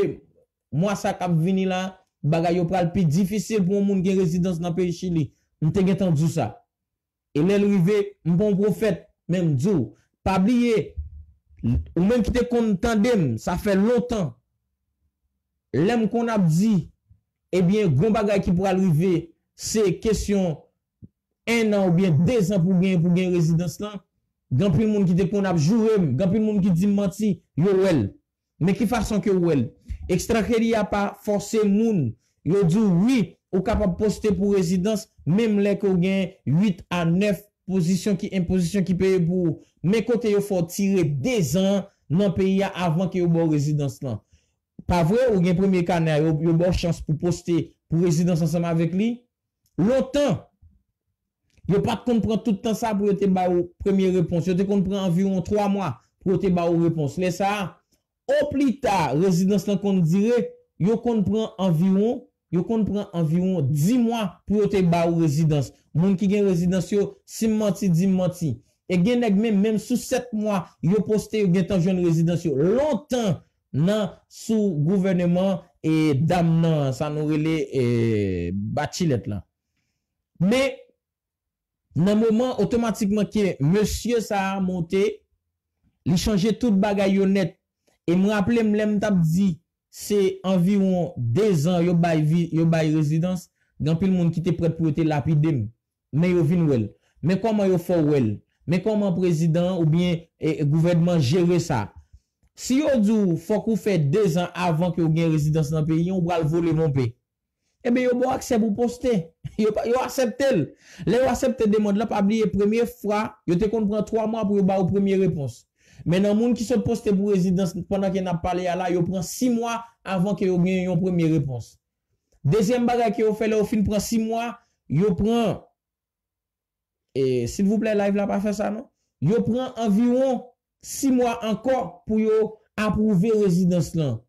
mwa sa k ap vini la, bagay yo pral pi difisil pou yon moun gen rezidans nan peyi Chili. M te gentan di w sa. E lè l rive, m pa yon pwofèt, men m di w, pa bliye, ou menm ki te konn tande m, sa fè lontan, lè m konn ap di, ebyen, gon bagay ki pral rive, se kesyon en an oubyen de zan pou gen, pou gen rezidans lan, gen anpil moun ki te konn ap joure m, gen anpil moun ki di m manti, yo wè l. Men ki fason ke w wè l? Extranjeria pa fòse moun. Yo di w wi, ou kapab poste pou rezidans, menm lè ke w gen uit a nèf pozisyon ki, enpozisyon ki peye pou ou. Men kote yo fè w tire de zan nan peyi a avan ke yo ba w rezidans lan. Pa vre, ou gen premye kanè a, yo, yo ba w chans pou poste pou rezidans ansanm avèk li. Lontan, yo pa t konn pran tout tan sa pou yo te ba w premye repons. Yo te konn pran anviwon twa mwa pou yo te ba w repons. Lè sa a, oplita, rezidans lan konn dire, yo konn pran anviwon, yo konn pran anviwon dis mwa pou yo te ba w rezidans. Moun ki gen rezidans yo, si m manti, di m manti. E gen nèg menm, menm sou sèt mwa, yo poste, yo gentan jwenn rezidans yo. Lontan, nan sou gouvèneman e dam nan, sa nou rele e, Bachelet lan. Men, nan moman otomatikman ke mesye sa a monte, li chanje tout bagay yo nèt. E m raple m lè m t ap di se anviwon de zan yo bay vi, yo bay rezidans, gen anpil moun ki te prèt pou yo te lapide m. Men yo vin wè l. Men kòman yo fè w wè l. Men kòman prezidan an oubyen e, e gouvènman jere sa. Si yo di w fòk ou fè de zan avan ke w gen rezidans nan peyi an, ou pral vole monpe. Ebyen, yo ba w aksè pou poste. Yo, pa- yo aksepte l. Lè yo aksepte demann lan, pa bliye premye fwa, yo te konn pran twa mwa pou yo ba w premye repons. Men nan moun ki sot poste pou rezidans pandan ke n ap pale a la, yo pran sis mwa avan ke yo gen yon premye repons. Dezyèm bagay ke yo fè lè yo fin pran sis mwa, yo pran, e, silvouplè, live la pa fè sa non. Yo pran anviwon sis mwa ankò pou yo apwouve rezidans lan.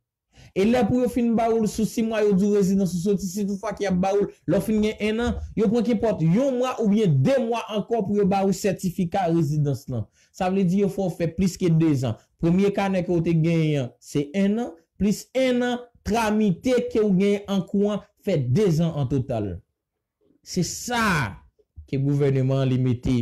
E lè pou yo fin ba ou l sou sis mwa, yo di w rezidans ou soti, si toutfwa ke y ap ba ou l, lè w fin gen en an, yo pran kenpòt yon mwa oubyen de mwa ankò pou yo ba ou sètifika rezidans lan. Sa vle di yo fè w fè plis ke de zan. Premye kanè ke w te genyen an, se en an, plis en an tramite ke w genyen an kou an, fè de zan an total. Se sa ke gouvèneman an li mete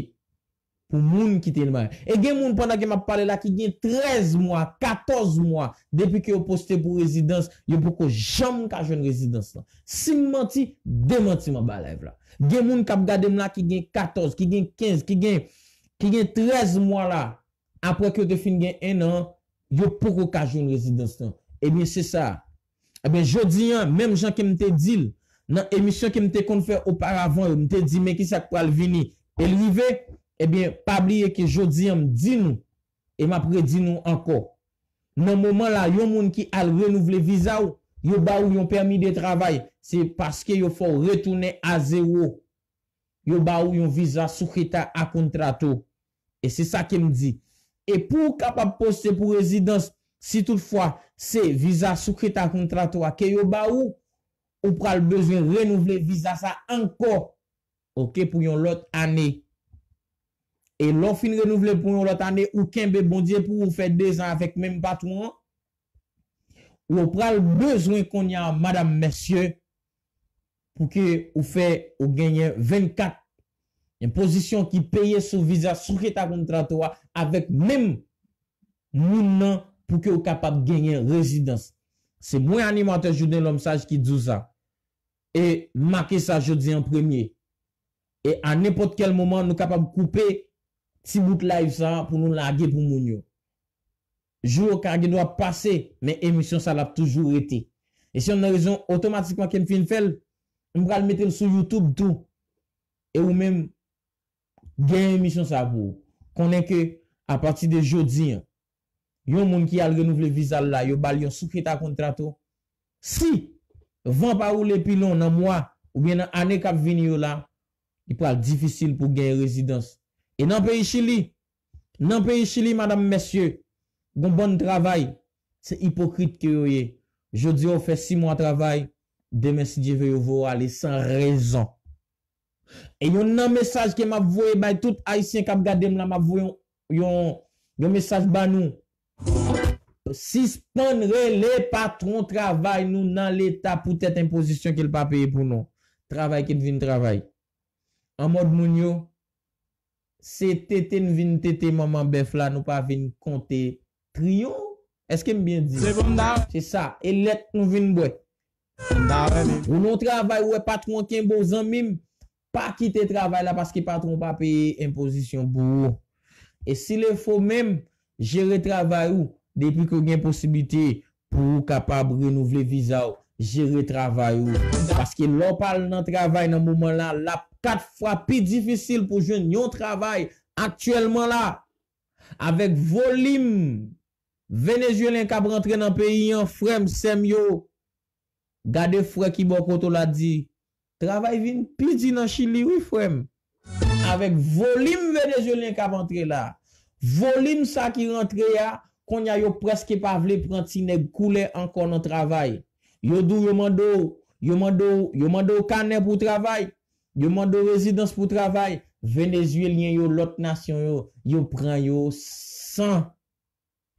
pou moun ki te nan bagay. E gen moun pandan ke m ap pale la ki gen trèz mwa, katòz mwa, depi ke yo poste pou rezidans, yo poko janm ka jwenn rezidans lan. Si m manti, demanti m anba live la. Gen moun k ap gade m la ki gen katòz, ki gen kenz, ki gen, ki gen trèz mwa la, apre ke yo te fin gen en an, yo poko ka jwenn rezidans lan. Ebyen, se sa. Ebyen, jodi an, menm jan ke m te di l, nan emisyon ke m te konn fè oparavan yo, m te di, men kisa k pral vini, e l rive, ebyen, pa bliye ke jodi an, m di nou, e m ap redi nou ankò. Nan moman la, yon moun ki al renouvle viza w, yo ba ou yon pèmi de travay, se paske yo fè w retounen a zewo. Yo ba ou yon viza sujeto a contrato. E se sa ke m di. E pou w kapab poste pou rezidans, si toutfwa se viza sujeto a contrato a ke yo ba ou, ou pral bezwen renouvle viza sa ankò, oke, pou yon lòt ane. E lè w fin renouvle pou yon lòt ane, ou kenbe Bondye pou ou fè dezan avèk menm patwon an, ou pral bezwen kounye a, madanm, mesye, pou ke ou fè, ou genyen vennkat enpozisyon ki peye sou viza sujeto a contrato a avèk menm moun nan pou ke ou kapab genyen rezidans. Se mwen, animatè Jouden Lòm Saj, ki di w sa. E make sa jodi an premye. E a nenpòt kèl moman, nou kapab koupe ti bout live sa a pou nou lage pou moun yo. Jou yo ka gen dwa pase, men emisyon sa l ap toujou rete. E se youn nan rezon otomatikman ke m fin fè l, m pral mete l sou YouTube tou. E ou menm, gen emisyon sa pou ou. Konnen ke apati de jodi an, yon moun ki al renouvle viza l la, yo ba l yon sujeto a contrato. Si van pa woule pilon nan mwa oubyen nan ane k ap vini yo la, li pral difisil pou genyen rezidans. E nan peyi Chili, nan peyi Chili, madanm, mesye, gon bann travay, se ipokrit ke yo ye. Jodi a, ou fè sis mwa travay, demen, si Dye ve, yo voye w ale san rezon. E youn nan mesaj ke m ap voye bay tout Ayisyen k ap gade m la, m ap voye yon, yon, yon mesaj ba nou. Sispann rele patwon travay nou nan Leta poutèt enpozisyon ke l pa peye pou nou. Travay ke n vin travay. An mòd moun yo, se tete n vin tete manman bèf la, nou pa vin konte triyon. Èske m byen di? Se sa, e lèt nou vin bwè. Ou nan yon travay, ou wè patwon an kenbe w, zanmi m, pa kite travay la paske patwon pa peye enpozisyon pou ou. E si le fo menm, jere travay ou, depi ke w gen posiblite pou ou kapab renouvle viza w, jere travay ou. Paske lè w pa al nan travay nan moman la, l ap kat fwa pi difisil pou jwenn yon travay aktyèlman la. Avèk volim Venezuelyen k ap rantre nan peyi an, frè m, sè m yo, gade frè ki bò kote w la di, travay vin pi di nan Chili wi, frè m. Avèk volim Venezuelyen k ap antre la, volim sa ki rantre a, kounye a yo prèske pa vle pran ti nèg koulè ankò nan travay. Yo di w yo mande w, yo mande w, yo mande w kanè pou travay, yo mande w rezidans pou travay. Venezuelyen yo, lòt nasyon yo, yo pran yo san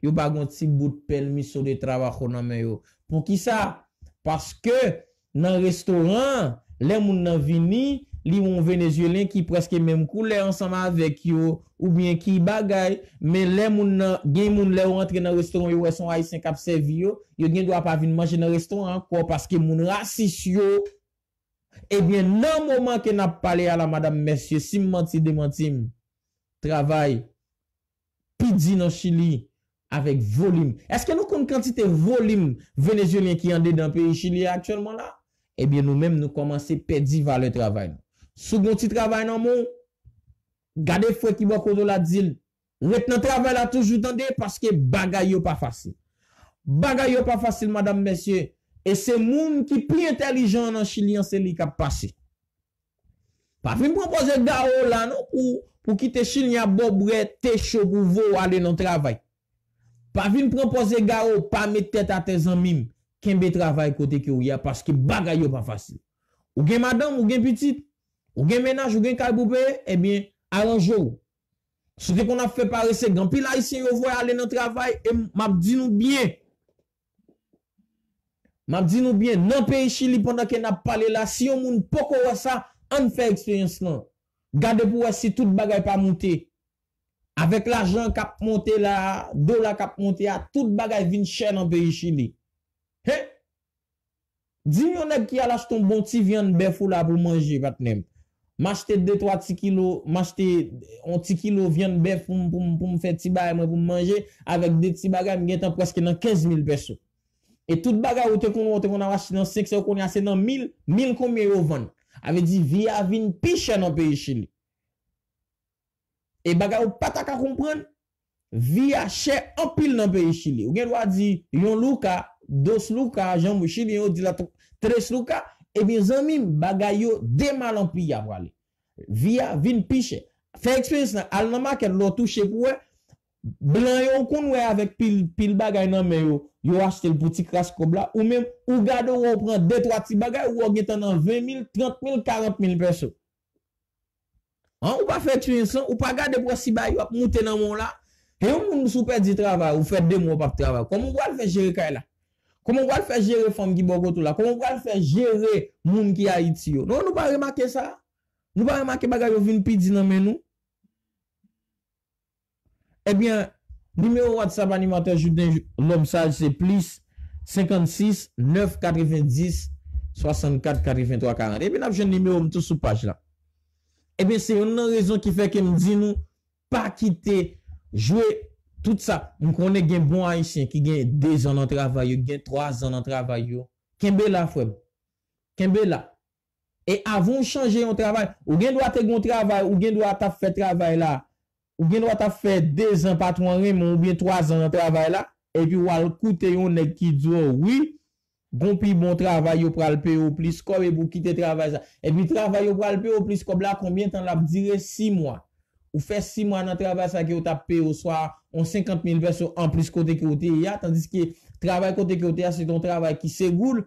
yo pa gon ti bout permiso de trabajo nan men yo. Poukisa? Paske nan restoran an, lè moun nan vini, li wè yon Venezuelyen ki prèske menm koulè ansanm avèk yo, oubyen ki bagay, men lè moun nan, gen moun lè yo rantre nan restoran, yo wè se yon Ayisyen k ap sèvi yo, yo gen dwa pa vin manje nan restoran an ankò paske moun rasis yo. Ebyen, nan moman ke n ap pale a la, madanm, mesye, si m manti, demanti m, travay pi di nan Chili avèk volim. Èske nou konn kantite volim Venezuelyen ki andedan peyi Chili a aktyèlman la? Ebyen, nou menm, nou kòmanse pèdi valè travay nou. Si w gen yon ti travay nan men w, gade frè ki bò kote w la, di l, ret nan travay la toujou, tande, paske bagay yo pa fasil. Bagay yo pa fasil, madanm, mesye. E se moun ki pi entèlijan an nan Chili an, se li k ap pase. Pa vin pran pòz egare w la non pou, pou kite Chilyen ap ba w bwè te cho pou voye w ale nan travay. Pa vin pran pòz egare w, pa met tèt atè, zanmi m. Kenbe travay kote ke w ye a, paske bagay yo pa fasil. Ou gen madanm, ou gen pitit, ou gen mennaj, ou gen kay pou peye, ebyen, aranje w. Si w te konn ap fè parese, gen anpil Ayisyen yo voye ale nan travay, e m ap di nou byen. M ap di nou byen, nan peyi Chili, pandan ke n ap pale la, si yon moun poko wè sa, ann fè eksperyans lan. Gade pou wè si tout bagay pa moute. Avèk lajan k ap monte la, dola k ap monte a, tout bagay vin chè nan peyi Chili. Hen? Di m yon nèg ki al achte yon bon ti vyann bèf ou la pou manje, patnè m. M achte de twa ti kilo, m achte yon ti kilo vyann bèf pou m, pou m, pou m fè ti bagay mwen pou m manje, avèk de ti bagay, m gentan prèske nan kenz mil pèso. E tout bagay ou te konn, ou te konn ap achte nan senk san, kounye a se nan mil, mil konbyen yo vann. Sa vle di vi a vin pi chè nan peyi Chili. E bagay ou pa ta ka konprann, vi a chè anpil nan peyi Chili. Ou gen dwa di yon luca, dos luca, jan chilyen yo di la, tres luca, ebyen zanmi m, bagay yo de mal an pire a prale. Vi a vin pi chè. Fè eksperyans lan, al nan makèt lè w touche pou wè, blan yo ou konn wè avèk pil, pil bagay nan men yo, yo achte l pou ti kras kòb la, ou menm, ou gade w wè w pran de twa ti bagay, ou wè w gentan nan ven mil, trant mil, karant mil pèso. An, ou pa fè eksperyans lan, ou pa gade pou wè si bagay yo ap moute nan men w la. E yon moun si w pèdi travay, ou fè de mwa w p ap travay. Kòman w pral fè jere kay la? Kòman w pral fè jere fanm ki bò kote w la? Kòman w pral fè jere moun ki Ayiti yo? Non, nou pa remake sa? Nou pa remake bagay yo vin pi di nan men nou? Ebyen, nimewo WhatsApp animatè Juden Lòm Saj se plis senkannsis nèf katrevendis swasannkat katrevenntwa karant. Ebyen, n ap jwenn nimewo m tou sou paj la. Ebyen, se youn nan rezon ki fè ke m di nou, pa kite jwe tout sa. M konnen gen bon Ayisyen ki gen de zan nan travay yo, ki gen twa zan nan travay yo. Kenbe la, frè m. Kenbe la. E avan w chanje yon travay, ou gen dwa te gen yon travay, ou gen dwa t ap fè travay la, ou gen dwa t ap fè de zan patwon an renmen w, oubyen twa zan nan travay la, epi w al koute yon nèg ki di w, wi, gon pi bon travay, yo pral peye w plis kòb, epi w kite travay sa. Epi travay yo pral peye w plis kòb la, konbyen tan l ap dire? Sis mwa. Ou fè sis mwa nan travay sa ke yo t ap peye w swa yon senkant mil pèso anplis kote ke w te ye a, tandiske travay kote ke w te ye a, se te yon travay ki segou l,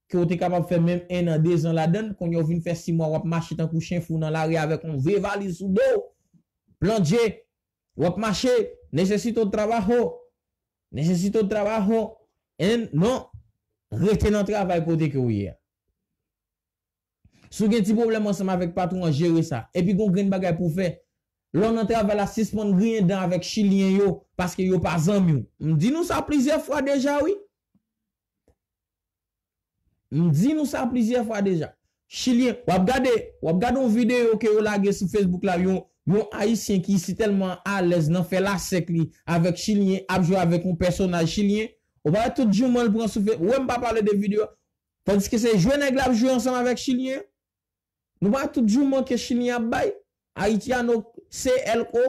ke w te kapab fè menm en an, de zan ladann, kounye a w vin fè sis mwa w ap mache tankou chen fou nan lari avèk yon vye valiz sou do w. Plan Dye, w ap mache, necesito trabajo, necesito trabajo, and non, rete nan travay kote ke w ye a. Si w gen ti pwoblèm ansanm avèk patwon an, jere sa. Epi gon grenn bagay pou w fè. Lè w nan travay la, sispann griyen dan avèk chilyen yo, paske yo pa zanmi w. M di nou sa plizyè fwa deja, wi. M di nou sa plizyè fwa deja. Chilyen, w ap gade, w ap gade yon videyo ke yo lage sou Facebook la, yon, yon Ayisyen ki si tèlman alèz nan fè lasèk li avèk chilyen, ap jwe avèk yon pèsonaj chilyen. Ou pa wè tout jouman l pran sou Facebook. Ou wè m pa pale de videyo. Tandiske se jwe nèg la ap jwe ansanm avèk chilyen. Nou pa wè tout jouman ke chilyen ap bay. Haitiano C L O.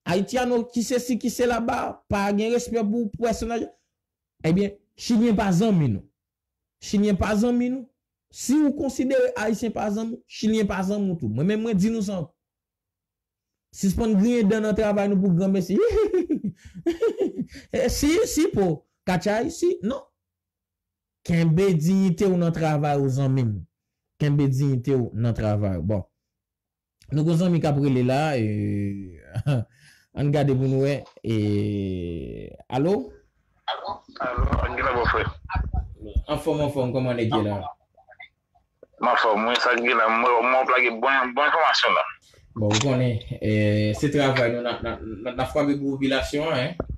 Ayityan ki sesi ki sela, pa gen respè pou pèsonaj. Ebyen, chilyen pa zanmi nou. Chilyen pa zanmi nou. Si ou konsidere ayisyen pa zanmi w, chilyen pa zanmi w tou. Mwen menm mwen di nou sa ankò. Sispann griyen dan nan travay nou pou granmesi. Eh, si, si po, kachay, si, non. Kenbe diyite w nan travay ou, zanmi m. Kenbe diyite w nan travay ou. Bon. Nou gon zanmi k ap rele la, e, ann gade pou n wè. E, alo? Alo, ann gen la, bòfrè. Anfòm, anfòm, kòman nèg ye la? M anfòm, mwen, sa k gen la, mwen, mwen ap lage bon, bon enfòmasyon la. Bon, ou konnen, e, se travay nou, n ap, n ap, n ap, n ap frape pou popilasyon an, en.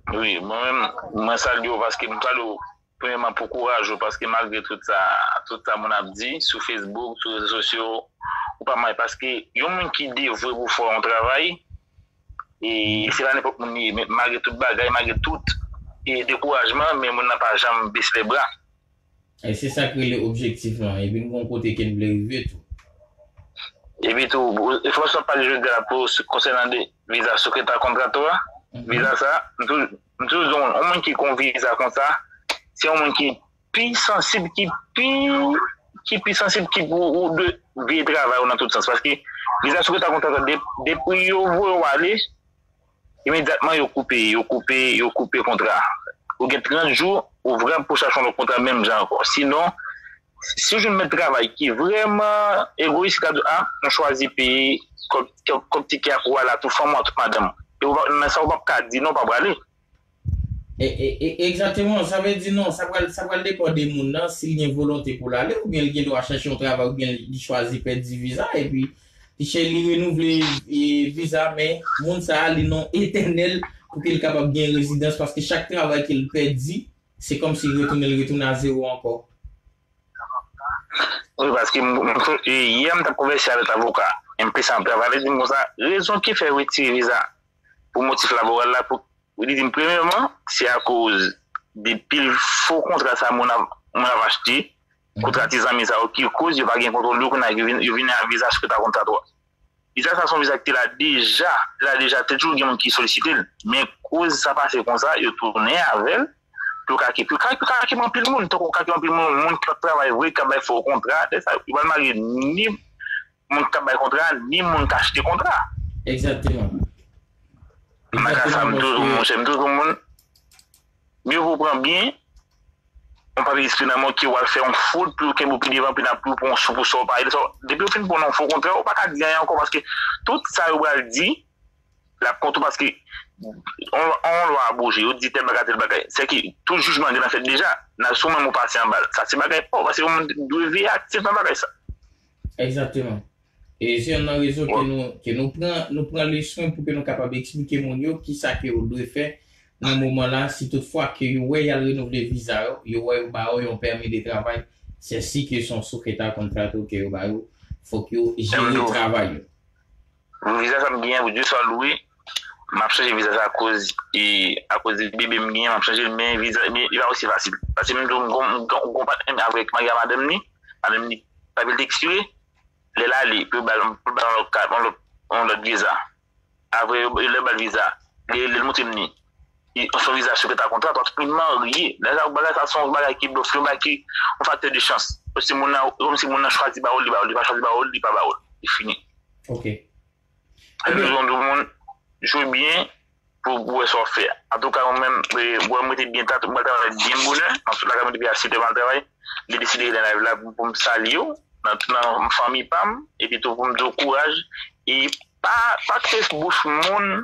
Wi, mwen menm, mwen salye w paske m salye w premyèman pou kouraj ou, paske malgre tout sa, tout sa moun ap di sou Facebook, sou rezo sosyo, ou pa mal, paske yon moun ki devwe pou fè yon travay, e se pa nenpòt moun li ye, men malgre tout bagay, malgre tout, e dekourajman, men moun nan pa janm bese lè bra. E se sa k rele objektif lan, epi n gon kote ke n vle rive tou. Epi tou, enfòmasyon w ap pale jodi a pou, konsènan de viza Sujeto a Contrato a, viza sa, m toujou, m toujou di yon moun ki gon viza konsa, se yon moun ki pi sansib, ki pi, ki pi sansib ki pou ou de veye travay ou nan tout sans. Paske viza Sujeto a Contrato, de, depi yo voye w ale, imedyatman yo koupe, yo koupe, yo koupe kontra. Ou gen trant jou, ou vrab pou chache yon lòt kontra menm jan ankò. Sinon, si w jwenn mèt travay ki vrèman egoyis, li ka di w, a, mwen chwazi peye kòb, kòb, kòb tikè ak ou a la, tout fanm ou a, tout madanm ou. E ou pa, nan sa ou p ap ka di non, ou pa prale. E, e, e, egzakteman, sa vle di non, sa pral, sa pral depann de moun nan, si l gen volonte pou l ale, oubyen l gen dwa chèche yon travay, oubyen li chwazi pèdi viza, epi T J li renouvle e, viza, men moun sa a, li non etènèl pou ke l kapab gen rezidans, paske chak travay ke l pèdi, se kòmsi l retounen, l retounen a zewo ankò. Wi, paske m, m, e, yè m t ap konvèse avèk avoka M P sa m travay, li di m konsa, rezon ki fè yo retire viza pou motif laboral la, pou, li di m, premyèman, se akoz de pil fo kontra sa moun ap, moun ap achte, kontra ti zanmi sa yo ki koz yo pa gen kontwòl yo, kounye a yo vin, yo vin a viza sou ta kontra twa. Viza sa se yon viza ki te la deja, te la deja, te toujou gen moun ki solisite l. Men koz sa pase konsa, yo tounen avè l, pou yo ka ki, pou yo ka, pou yo ka ki anpil moun, tankou yo ka ki anpil moun, moun ki p ap travay vre, ki ap bay fo kontra, lè sa, yo pral mare ni moun k ap bay kontra, ni moun k achte kontra. Egzakteman. Nan ka sa, m toujou, monchè, m toujou moun, mye vo pran byen, yon papye disiplinè mwen ki w al fè yon fot pou yo kenbe w pi devan, pi nan pou yo pran yon sou pou sa w pa ye. Depi yo fin pran yon fo kontra, ou pa ka di anyen ankò paske tout sa yo pral di, l ap kont ou paske yon lwa a bouje, yo di tèl bagay, tèl bagay. Se ki tout jijman gentan fèt deja. Nan sou menm ou pase anba l. Sa se bagay pa w, paske yon moun dwe veye aktif nan bagay sa. Egzakteman. E se youn nan rezon ke nou, ke nou pran, nou pran leson pou ke nou kapab eksplike moun yo kisa ke yo dwe fè nan moman la, si toutfwa ke yo wè y al renouvle viza yo, yo wè yo ba yo yon pèmi de travay, se si ke se yon sujeto a contrato ke yo ba yo, fòk yo jere travay yo. Pou viza sa m genyen, pou Dye swa lwe, m ap chanje viza sa akoz, e, akoz de bebe m genyen, m ap chanje l, men viza, men li pa osi fasil. Paske m tou, m gon, m gon, gon patnè m avèk mari a madanm li, madanm li, papye l te ekspire, lè l ale, pou yo ba l, pou yo ba l yon lòt kat, yon lòt, yon lòt viza. Apre, yo, yo lè ba l viza, lè, lè l montre m li, li, se yon viza sou ta kontra, paske li marye. Lè sa, bagay sa, se yon bagay ki blòf, yon bagay ki, yon faktè de chans. Kòmsi moun nan, kòmsi moun nan chwazi ba ou, li ba ou, li pa chwazi ba ou, li pa ba ou. Li fini. Ok. Ebyen, yon moun jwe byen pou, pou wè sa w fè. Antouka, mwen menm, e, mwen, mwen te byen ta, mwen travay byen bonè, nan sou lakay mwen depi a sèt è m al travay, li deside rele live la pou, pou m salye w, nan, nan fanmi pa m, epi tou pou m di w kouraj, e pa, pa kite bouch moun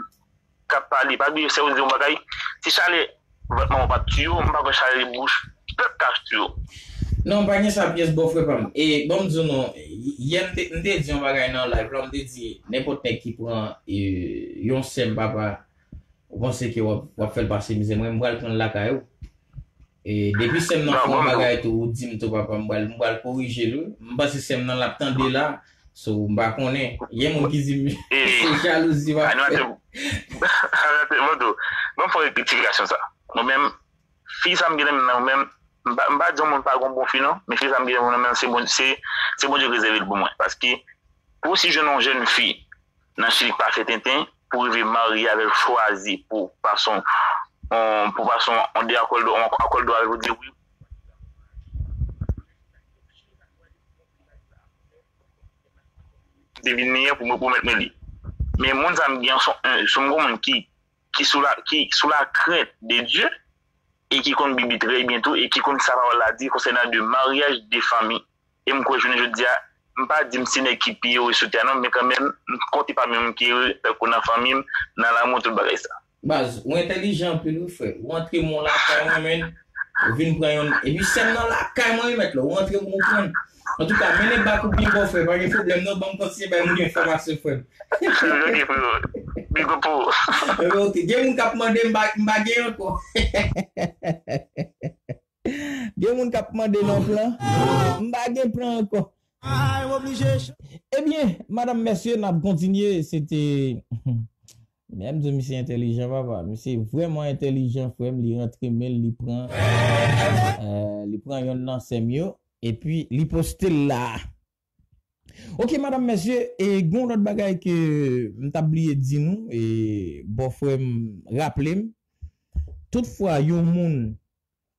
k ap pale, pa bliye sè w di yon bagay, si chalè vòtman w pa t sou yo, m pa kwè chalè bouch pèp ka sou yo. Non, pa gen sa pyès bò frè pa m. E, bon, m di w non, yè m te, m te di yon bagay nan live la, m te di, nenpòt nèg ki pran, e, yon sè m papa, ou panse ke w ap, w ap fè l pase mizè, mwen, m pral pran l lakay ou. E, depi sè m nan fè yon bagay tou, ou di m tou papa, m pral, m pral korije l, wi. M panse sè m nan l ap tande la, so, m pa konnen. Gen moun ki di m, se jalouzi w ap fè. Bon, bon, fò rektifikasyon sa. Mwen menm, fi sa m gen nan men m nan, mwen menm, m pa, m pa di yon moun pa gon bon fi non, men fi sa m gen nan men m nan, se Bon-, se, se Bondye ki rezève l pou mwen. Paske, pou si jwenn yon jèn fi nan Chili k pa fè tenten, pou rive marye avè l, chwazi pou pase yon, yon, pou pase yon, yon de akòl, yon akòl dwa avè l, pou di wi. Te vin li an pou mwen pwomèt mwen li. Men moun sa m gen, se yon, se yon moun ki, ki sou la, ki sou la krent de Dye, e ki konn Bib li trè byen tou, e ki konn sa pawòl la di konsènan de maryaj, de fanmi. E m kwè jounen jodi a, m pa di m se nèg ki pi ere sou tè a non, men kanmenm, m konte pami moun ki ere, tankou nan fanmi m, nan lanmou, tout bagay sa. Baz, ou entèlijan anpil wi frè. Ou antre mwen lakay mwen, men, ou vin pran yon, epi sè m nan lakay mwen wi mèt la, ou antre mwen ou pran. Antouka, mennen bak ou byen bò frè, pa gen pwoblèm non, ban m kontinye bay moun enfòmasyon frè m. Ok, frè. Big up pou ou. Ok, gen moun k ap mande m pa, m pa gen ankò. Gen moun k ap mande nan plan, m pa gen plan ankò. Ebyen, madanm, mesye, n ap kontinye, se te, men m di w misye entèlijan papa, misye vrèman entèlijan frè m, li rantre men l, li pran, euh, li pran yonn nan sè m yo, epi li poste l la. Ok, madanm, mesye, e gen yon lòt bagay ke m t ap bliye di nou, e bòfrè m raple m, tout fwa yon moun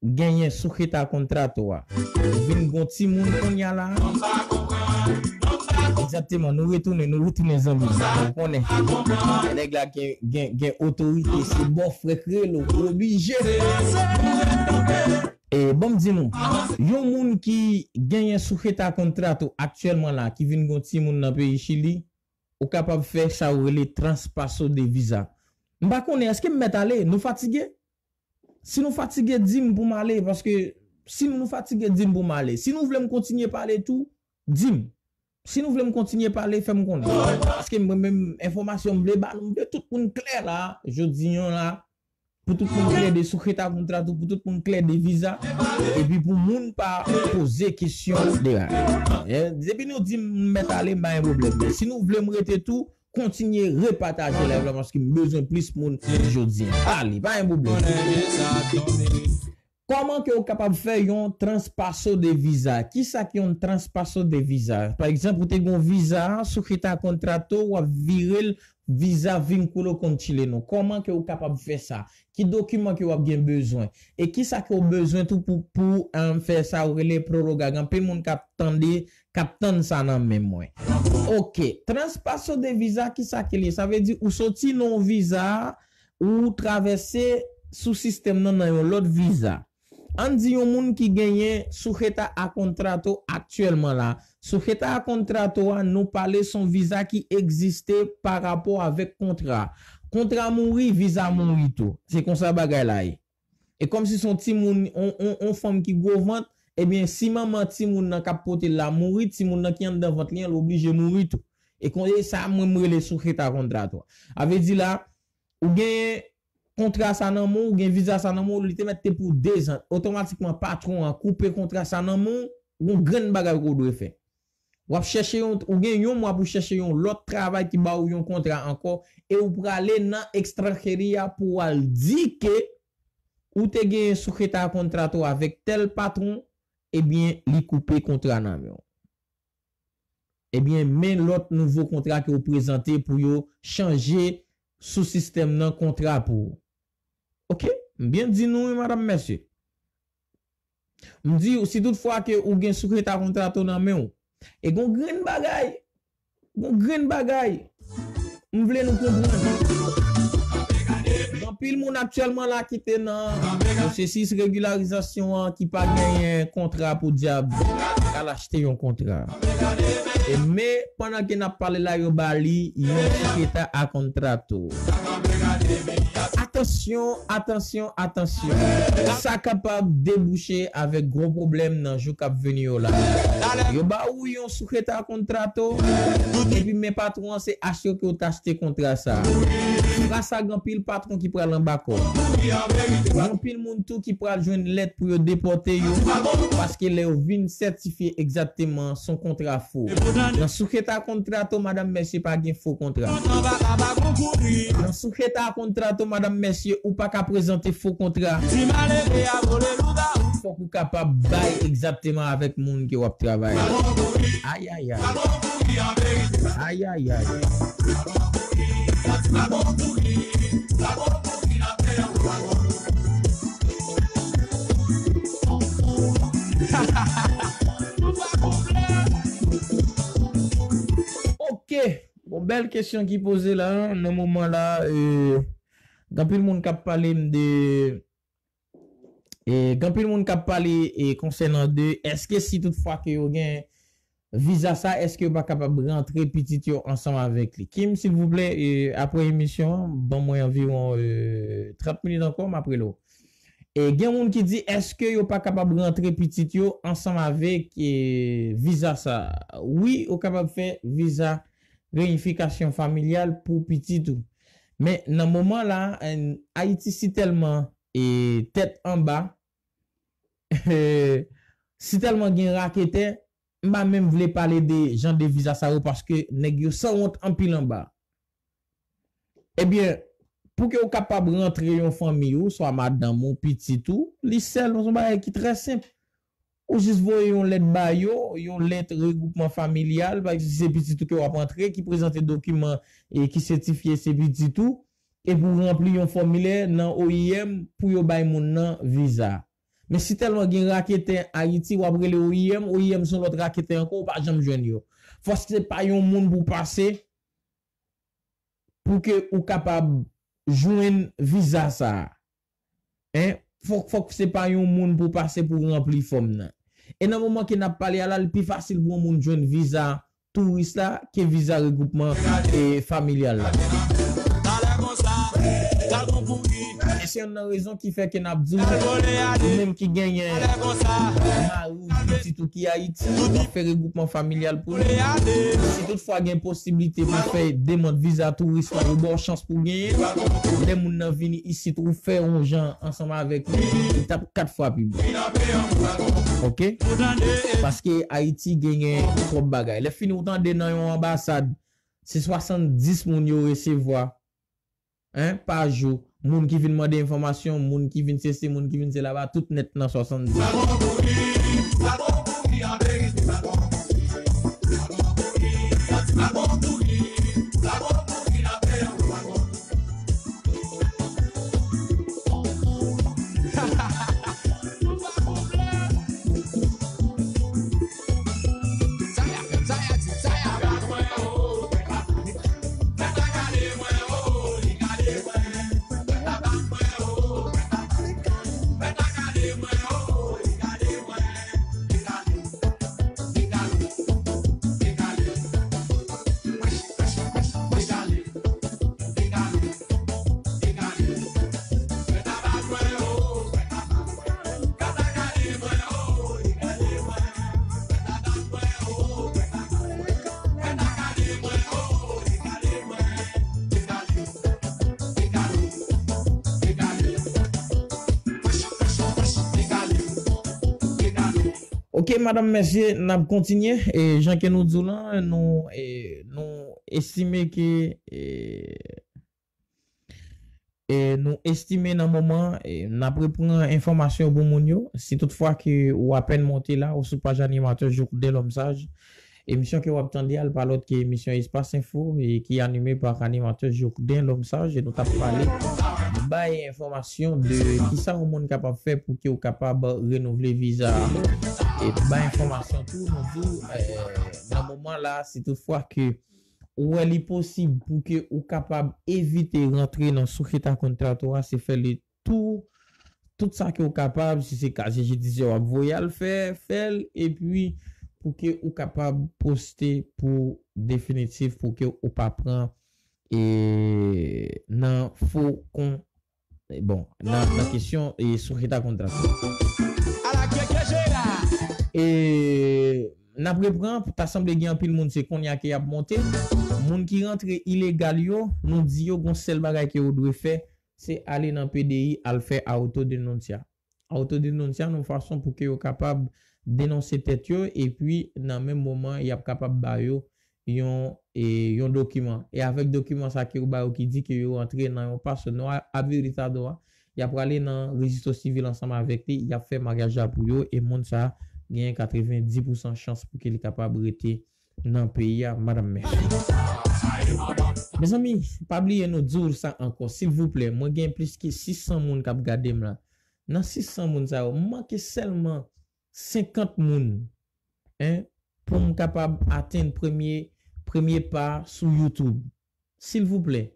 genyen sujeta contrato a, ou vin gon timoun kounye a la. Egzakteman, nou retounen, nou retounen zanmi m. Ou konnen, nèg la gen, gen, gen otorite, se bòfrè k rele w, ou oblije. E ban m di nou, yon moun ki genyen sujeta contrato aktyèlman la, ki vin gon timoun nan peyi Chili, ou kapab fè sa yo rele traspaso de viza. M pa konnen, èske m mèt ale? Nou fatige? Si nou fatige, di m pou m ale, paske si nou fatige, di m pou m ale. Si nou vle m kontinye pale tou, di m. Si nou vle m kontinye pale, fè m konnen. Paske mwen menm, enfòmasyon m vle ba nou, m vle tout moun klè la, jodi an la, pou tout moun klè de sou kreta kontra tou, pou tout moun klè de viza, epi pou moun pa poze kesyon de rad. Depi nou di m mèt ale, m pa gen pwoblèm. Men si nou vle m rete tou, kontinye repataje live la, paske m bezwen plis moun jodi an. Ale, pa gen pwoblèm. Kòman ke w kapab fè yon traspaso de viza? Kisa ki yon traspaso de viza? Pa egzanp, ou te gen yon viza sou kreta kontrato, w ap vire l viza vínculo con chileno. Kòman ke w kapab fè sa? Ki dokiman ke w ap gen bezwen? E kisa ke w bezwen tou pou, pou, em, fè sa ou rele proroga? Gen anpil moun k ap tande, k ap tann sa nan men mwen. Ok, traspaso de viza, kisa ke li ye? Sa vle di ou soti nan yon viza, ou travèse sou sistèm nan nan yon lòt viza. Ann di yon moun ki genyen sujeta a contrato aktyèlman la. Sujeta a contrato a, nou pale se yon viza ki egziste pa rapò avèk kontra. Kontra mouri, viza mouri tou. Se konsa bagay la ye. E kòmsi se yon timoun, on, on, on fanm ki gwo vant, ebyen, si manman timoun nan k ap pote l la mouri, timoun nan ki anndan vant li an, l oblije mouri tou. E konn, e sa, mwen, m rele sujeta a contrato. A vle di la, ou gen kontra sa nan men w, ou gen viza sa nan men w, li te mèt te pou dezan. Otomatikman, patwon an koupe kontra sa nan men w, gon grenn bagay ke w dwe fè. W ap chèche yon, ou gen yon mwa pou chèche yon lòt travay ki ba w yon kontra ankò, e ou prale nan ekstranjeria pou w al di ke ou te gen sujeta a contrato avèk tèl patwon, ebyen, li koupe kontra nan men w. Ebyen, men lòt nouvo kontra ke w prezante pou yo chanje sou sistèm nan kontra pou ou. Ok? M byen di nou, wi, madanm, mesye. M di, si tout fwa ke ou gen sujeta a contrato nan men w, e gon grenn bagay, gon grenn bagay, m vle nou konprann. Gen anpil moun aktyèlman la ki te nan pwosesis regilarizasyon an ki pa genyen kontra pou dyab al achte yon kontra. E men, pandan ke n ap pale la, yo ba li yon sujeta a contrato. Atansyon, atansyon, atansyon. Sa kapab debouche avèk gwo pwoblèm nan jou k ap vini yo la. Yo ba ou yon sujeta a contrato, epi men patwon an se achte ke w t achte kontra sa. Fras a gen anpil patwon ki pral anba kò. Gen anpil moun tou ki pral jwenn lèt pou yo depòte yo, paske lè yo vin sètifye egzakteman se yon kontra fo. Nan sujeta a contrato, madanm, mesye, pa gen fo kontra. Nan sujeta a contrato, madanm, mesye, ou pa ka prezante fo kontra. Fòk ou kapab bay egzakteman avèk moun ke w ap travay. Ayayay. Ayayay. Ok. Bon, bèl kesyon ki poze la, nan moman la, e, gen anpil moun k ap pale m de, e, gen anpil moun k ap pale, e, konsènan de, èske si tout fwa ke yo gen viza sa, èske yo pa kapab rantre pitit yo ansanm avèk li? Kim, silvouplè, e, apre emisyon an, ban mwen anviwon, e, trant minit ankò, m ap rele w. E gen moun ki di, èske yo pa kapab rantre pitit yo ansanm avèk, e, viza sa? Wi, ou kapab fè viza reyinifikasyon familyal pou pitit ou. Men nan moman la, en, Ayiti si tèlman, e, tèt anba, si tèlman gen raketè, m pa menm vle pale de jan de viza sa yo paske nèg yo sanwont anpil anba. Ebyen, pou ke w kapab rantre yon fanmi ou, swa madanm ou, pitit ou, li sèl, se yon bagay ki trè senp. Ou jis voye yon lèt ba yo, yon lèt regwoupman familyal, pa egzanp, si se pitit ou ke w ap antre, ki prezante dokiman e ki sètifye se pitit ou, epi w ranpli yon fòmilè nan O I M pou yo bay moun nan viza. Men si tèlman gen raketè Ayiti, w ap rele O I M, O I M se yon lòt raketè ankò, ou pa janm jwenn yo. Fòk se pa yon moun pou pase, pou ke ou kapab jwenn viza sa a. En, fòk, fòk se pa yon moun pou pase pou ranpli fòm nan. E nan moman ke n ap pale a la, li pi fasil pou yon moun jwenn viza touris la ke viza regwoupman, e, familyal la. E se youn nan rezon ki fè ke n ap di w, ou menm ki genyen mari w, pitit ou ki Ayiti, w ap fè regwoupman familyal pou li. Si toutfwa gen posiblite pou fè demann viza touris la, yo ba w chans pou w genyen, lè moun nan vini isit, ou fè yon jan ansanm avèk li, li t ap kat fwa pi bon. Oke? Paske Ayiti genyen twòp bagay. Lè fini, ou tande nan yon anbasad, se swasanndis moun yo resevwa, en, pa jou. Moun ki vin mande enfòmasyon, moun ki vin sesi, moun ki vin sela, ba tout nèt nan swasanndis. Ok, madanm, mesye, n ap kontinye. E jan ke nou di w lan, nou, e, nou estime ke, e, e nou estime nan moman, e n ap repran enfòmasyon pou moun yo. Si toutfwa ke ou apèn monte la, ou sou paj animatè Jourden Lòm Saj, emisyon ke w ap tande a, l pa lòt ke emisyon Espas Enfo, e ki anime pa animatè Jourden Lòm Saj, e nou t ap pale, bay enfòmasyon de kisa yon moun kapab fè pou ke w kapab renouvle viza a. E bay enfòmasyon tou, nou di w, e, nan moman la, si toutfwa ke ou wè li posib pou ke ou kapab evite rantre nan sujeto a contrato a, se fè li tou, tout sa ke ou kapab, si se kazye jidisyè w ap voye al fè, fè l, epi pou ke ou kapab poste pou definitif, pou ke ou pa pran, e, nan fo kon, e, bon, nan, nan kesyon, e, sujeto a contrato. E n ap repran, ta sanble gen anpil moun, se kounye a ke y ap monte. Moun ki rantre ilegal yo, nou di yo gon sèl bagay ke yo dwe fè, se ale nan P D I, al fè autodenuncia. Autodenuncia nan yon fason pou ke yo kapab denonse tèt yo, epi nan menm moman, y ap kapab ba yo yon, e, yon dokiman. E avèk dokiman sa ke yo ba yo ki di ke yo rantre nan yon paso no habilitado a, y ap prale nan rejistro sivil ansanm avèk li, y ap fè maryaj la pou yo, e moun sa a genyen katrevenndis pousan chans pou ke li kapab rete nan peyi a, madanm mèsi. Mezanmi, pa bliye nou di w sa ankò, silvouplè, mwen gen plis ke sis san moun k ap gade m la. Nan sis san moun sa yo, m manke sèlman senkant moun, en, pou m kapab atenn premye, premye pa sou YouTube. Silvouplè,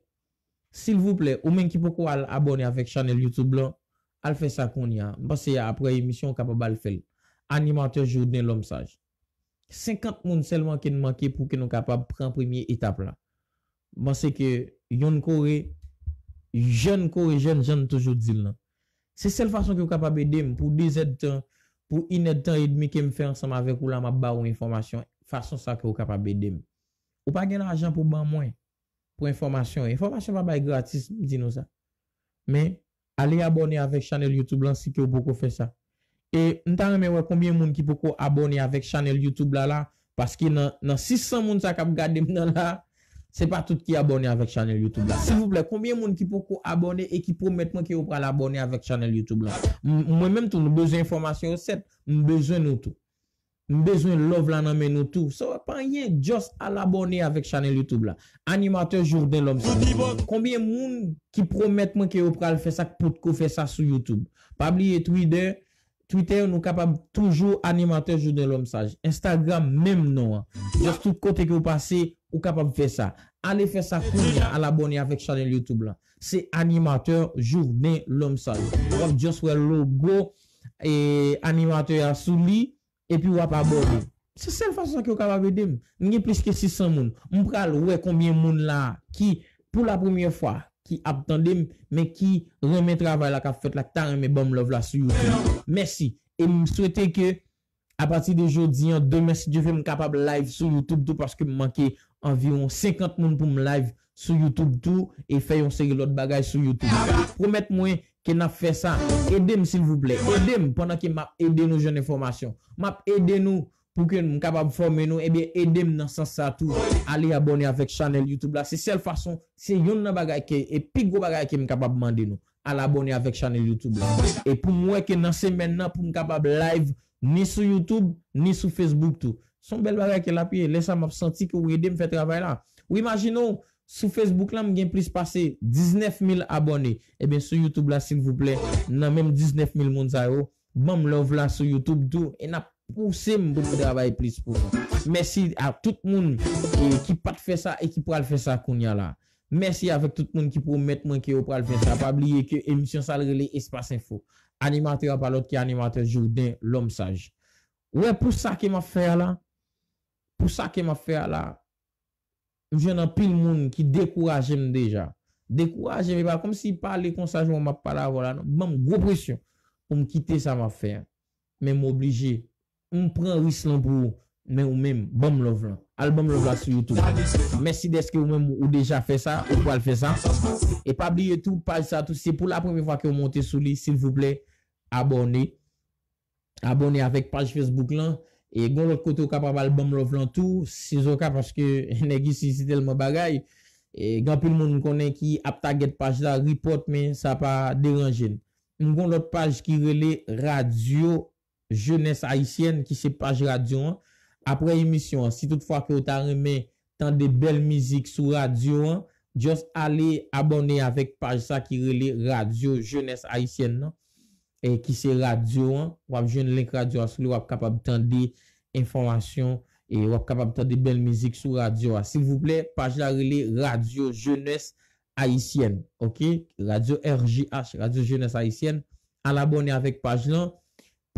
silvouplè, ou menm ki poko al abòne avèk chanèl YouTube lan, al fè sa kounye a. M panse apre emisyon, ou kapab al fè l. Animatè Jourden Lòm Saj. Senkant moun sèlman ke n manke pou ke nou kapab pran premye etap la. M panse ke yonn kore, jèn kore jèn, jan n toujou di l lan. Se sèl fason ke w kapab ede m pou de zèdtan, pou inèdtan edmi ke m fè ansanm avèk ou la, m ap ba ou enfòmasyon, fason sa ke w kapab ede m. Ou pa gen lajan pou ban mwen, pou enfòmasyon. Enfòmasyon pa bay gratis, m di nou sa. Men, ale abòne avèk chanèl YouTube lan si ke w poko fè sa. E m ta renmen wè konbyen moun ki poko abòne avèk chanèl YouTube la la, paske nan, nan sis san moun sa k ap gade m nan la, se pa tout ki abòne avèk chanèl YouTube la. Silvouplè, konbyen moun ki poko abòne e ki pwomèt mwen ke yo pral abòne avèk chanèl YouTube la? M, mwen menm tou, nou bezwen enfòmasyon yo sèt, m bezwen nou tou. M bezwen love la nan men nou tou. So, pa anyen, just al abòne avèk chanèl YouTube la. Animatè Jourden Lòm Saj. Konbyen moun ki pwomèt mwen ke yo pral fè sa k potko fè sa sou YouTube? Pa bliye Twitter, Twitter, nou kapab toujou Animatè Jourden Lòm Saj. Instagram, menm non an. Just tout kote ke w pase, ou kapab fè sa. Ale fè sa kounye a, al abòne avèk chanèl YouTube la. Se Animatè Jourden Lòm Saj. W ap just wè logo, e, animatè a sou li, epi w ap abòne. Se sèl fason ke w kapab ede m. M gen plis ke sis san moun. M pral wè konbyen moun la ki, pou la premyè fwa, ki ap tande m, men ki renmen travay la k ap fèt la, ki ta renmen ban m love la sou YouTube. Mèsi. E m swete ke apati de jodi an, demen, si Dye vle, m kapab live sou YouTube tou, paske m manke anviwon senkant moun pou m live sou YouTube tou e fè yon seri lòt bagay sou YouTube. Pwomèt mwen ke n ap fè sa. Ede m, silvouplè. Ede m pandan ke m ap ede nou jwenn enfòmasyon. M ap ede nou pou ke m kapab fòme nou. Ebyen, ede m nan sans sa tou. Ale abòne avèk chanèl YouTube la. Se sèl fason, se yonn nan bagay ke, e pi gwo bagay ke m kapab mande nou. Al abòne avèk chanèl YouTube la. E pou m wè ke nan semèn nan, pou m kapab live ni sou YouTube, ni sou Facebook tou. Se yon bèl bagay ke l ap ye. Lè sa, m ap santi ke w ede m fè travay la. Ou imajine w, sou Facebook la, m gen plis pase diznèf mil abòne. Ebyen, sou YouTube la, silvouplè, nan menm diznèf mil moun sa yo, ban m love la sou YouTube tou. E n ap pouse m pou m travay plis pou nou. Mèsi a tout moun, e, ki pa t fè sa e ki pral fè sa kounye a la. Mèsi avèk tout moun ki pwomèt mwen ke yo pral fè sa. Pa bliye ke emisyon sa l rele Espas Enfo. Animatè a pa lòt ke animatè Jourdain Lòm Saj. Ou wè, pou sa ke m ap fè a la, pou sa ke m ap fè a la, m jwenn anpil moun ki dekouraje m deja. Dekouraje m, e pa kòmsi pale konsa jan m ap pale avè w la, non. Ban m gwo presyon pou m kite sa m ap fè a. Men m oblije. M pran risk lan pou ou, men ou menm, ban m love lan. Al ban m love la sou YouTube. Mèsi dèske ou menm ou deja fè sa, ou pral fè sa. E pa bliye tou, paj sa tou, se pou la premye fwa ke w monte sou li, silvouplè, abòne. Abòne avèk paj Facebook lan. E gon lòt kote ou kapab al ban m love lan tou, sizoka, paske nèg isi se tèlman bagay. E gen anpil moun m konnen ki ap target paj la, report, men sa pa deranje n. M gon lòt paj ki rele Radyo Jenès Ayisyèn, ki se paj radyo an. Apre emisyon an, si toutfwa ke w ta renmen tande bèl mizik sou radyo an, just ale abòne avèk paj sa ki rele Radyo Jenès Ayisyèn nan, e ki se radyo an. W ap jwenn link radyo a sou li, w ap kapab tande enfòmasyon, e w ap kapab tande bèl mizik sou radyo a. Silvouplè, paj la rele Radyo Jenès Ayisyèn, oke? Radyo R J H, Radyo Jenès Ayisyèn. Al abòne avèk paj lan,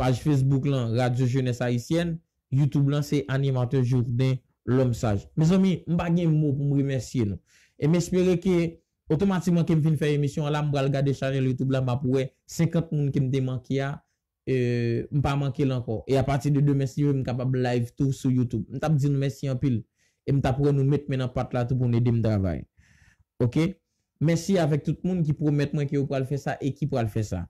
paj Facebook lan, Radyo Jenès Ayisyèn, YouTube lan, se animatè Jourdain Lòm Saj. Mezanmi, m pa gen mo pou m remèsye nou. E m espere ke otomatikman ke m fin fè emisyon an la, m pral gade chanèl YouTube la, m ap wè senkant moun ke m te manke a, e, m pa manke l ankò. E apati de demen, si Dye vle, m kapab live tou sou YouTube. M t ap di nou mèsi anpil. E m t ap wè nou met men nan pat la tou pou n ede m travay. Oke? Mèsi avèk tout moun ki pwomèt mwen ke yo pral fè sa e ki pral fè sa.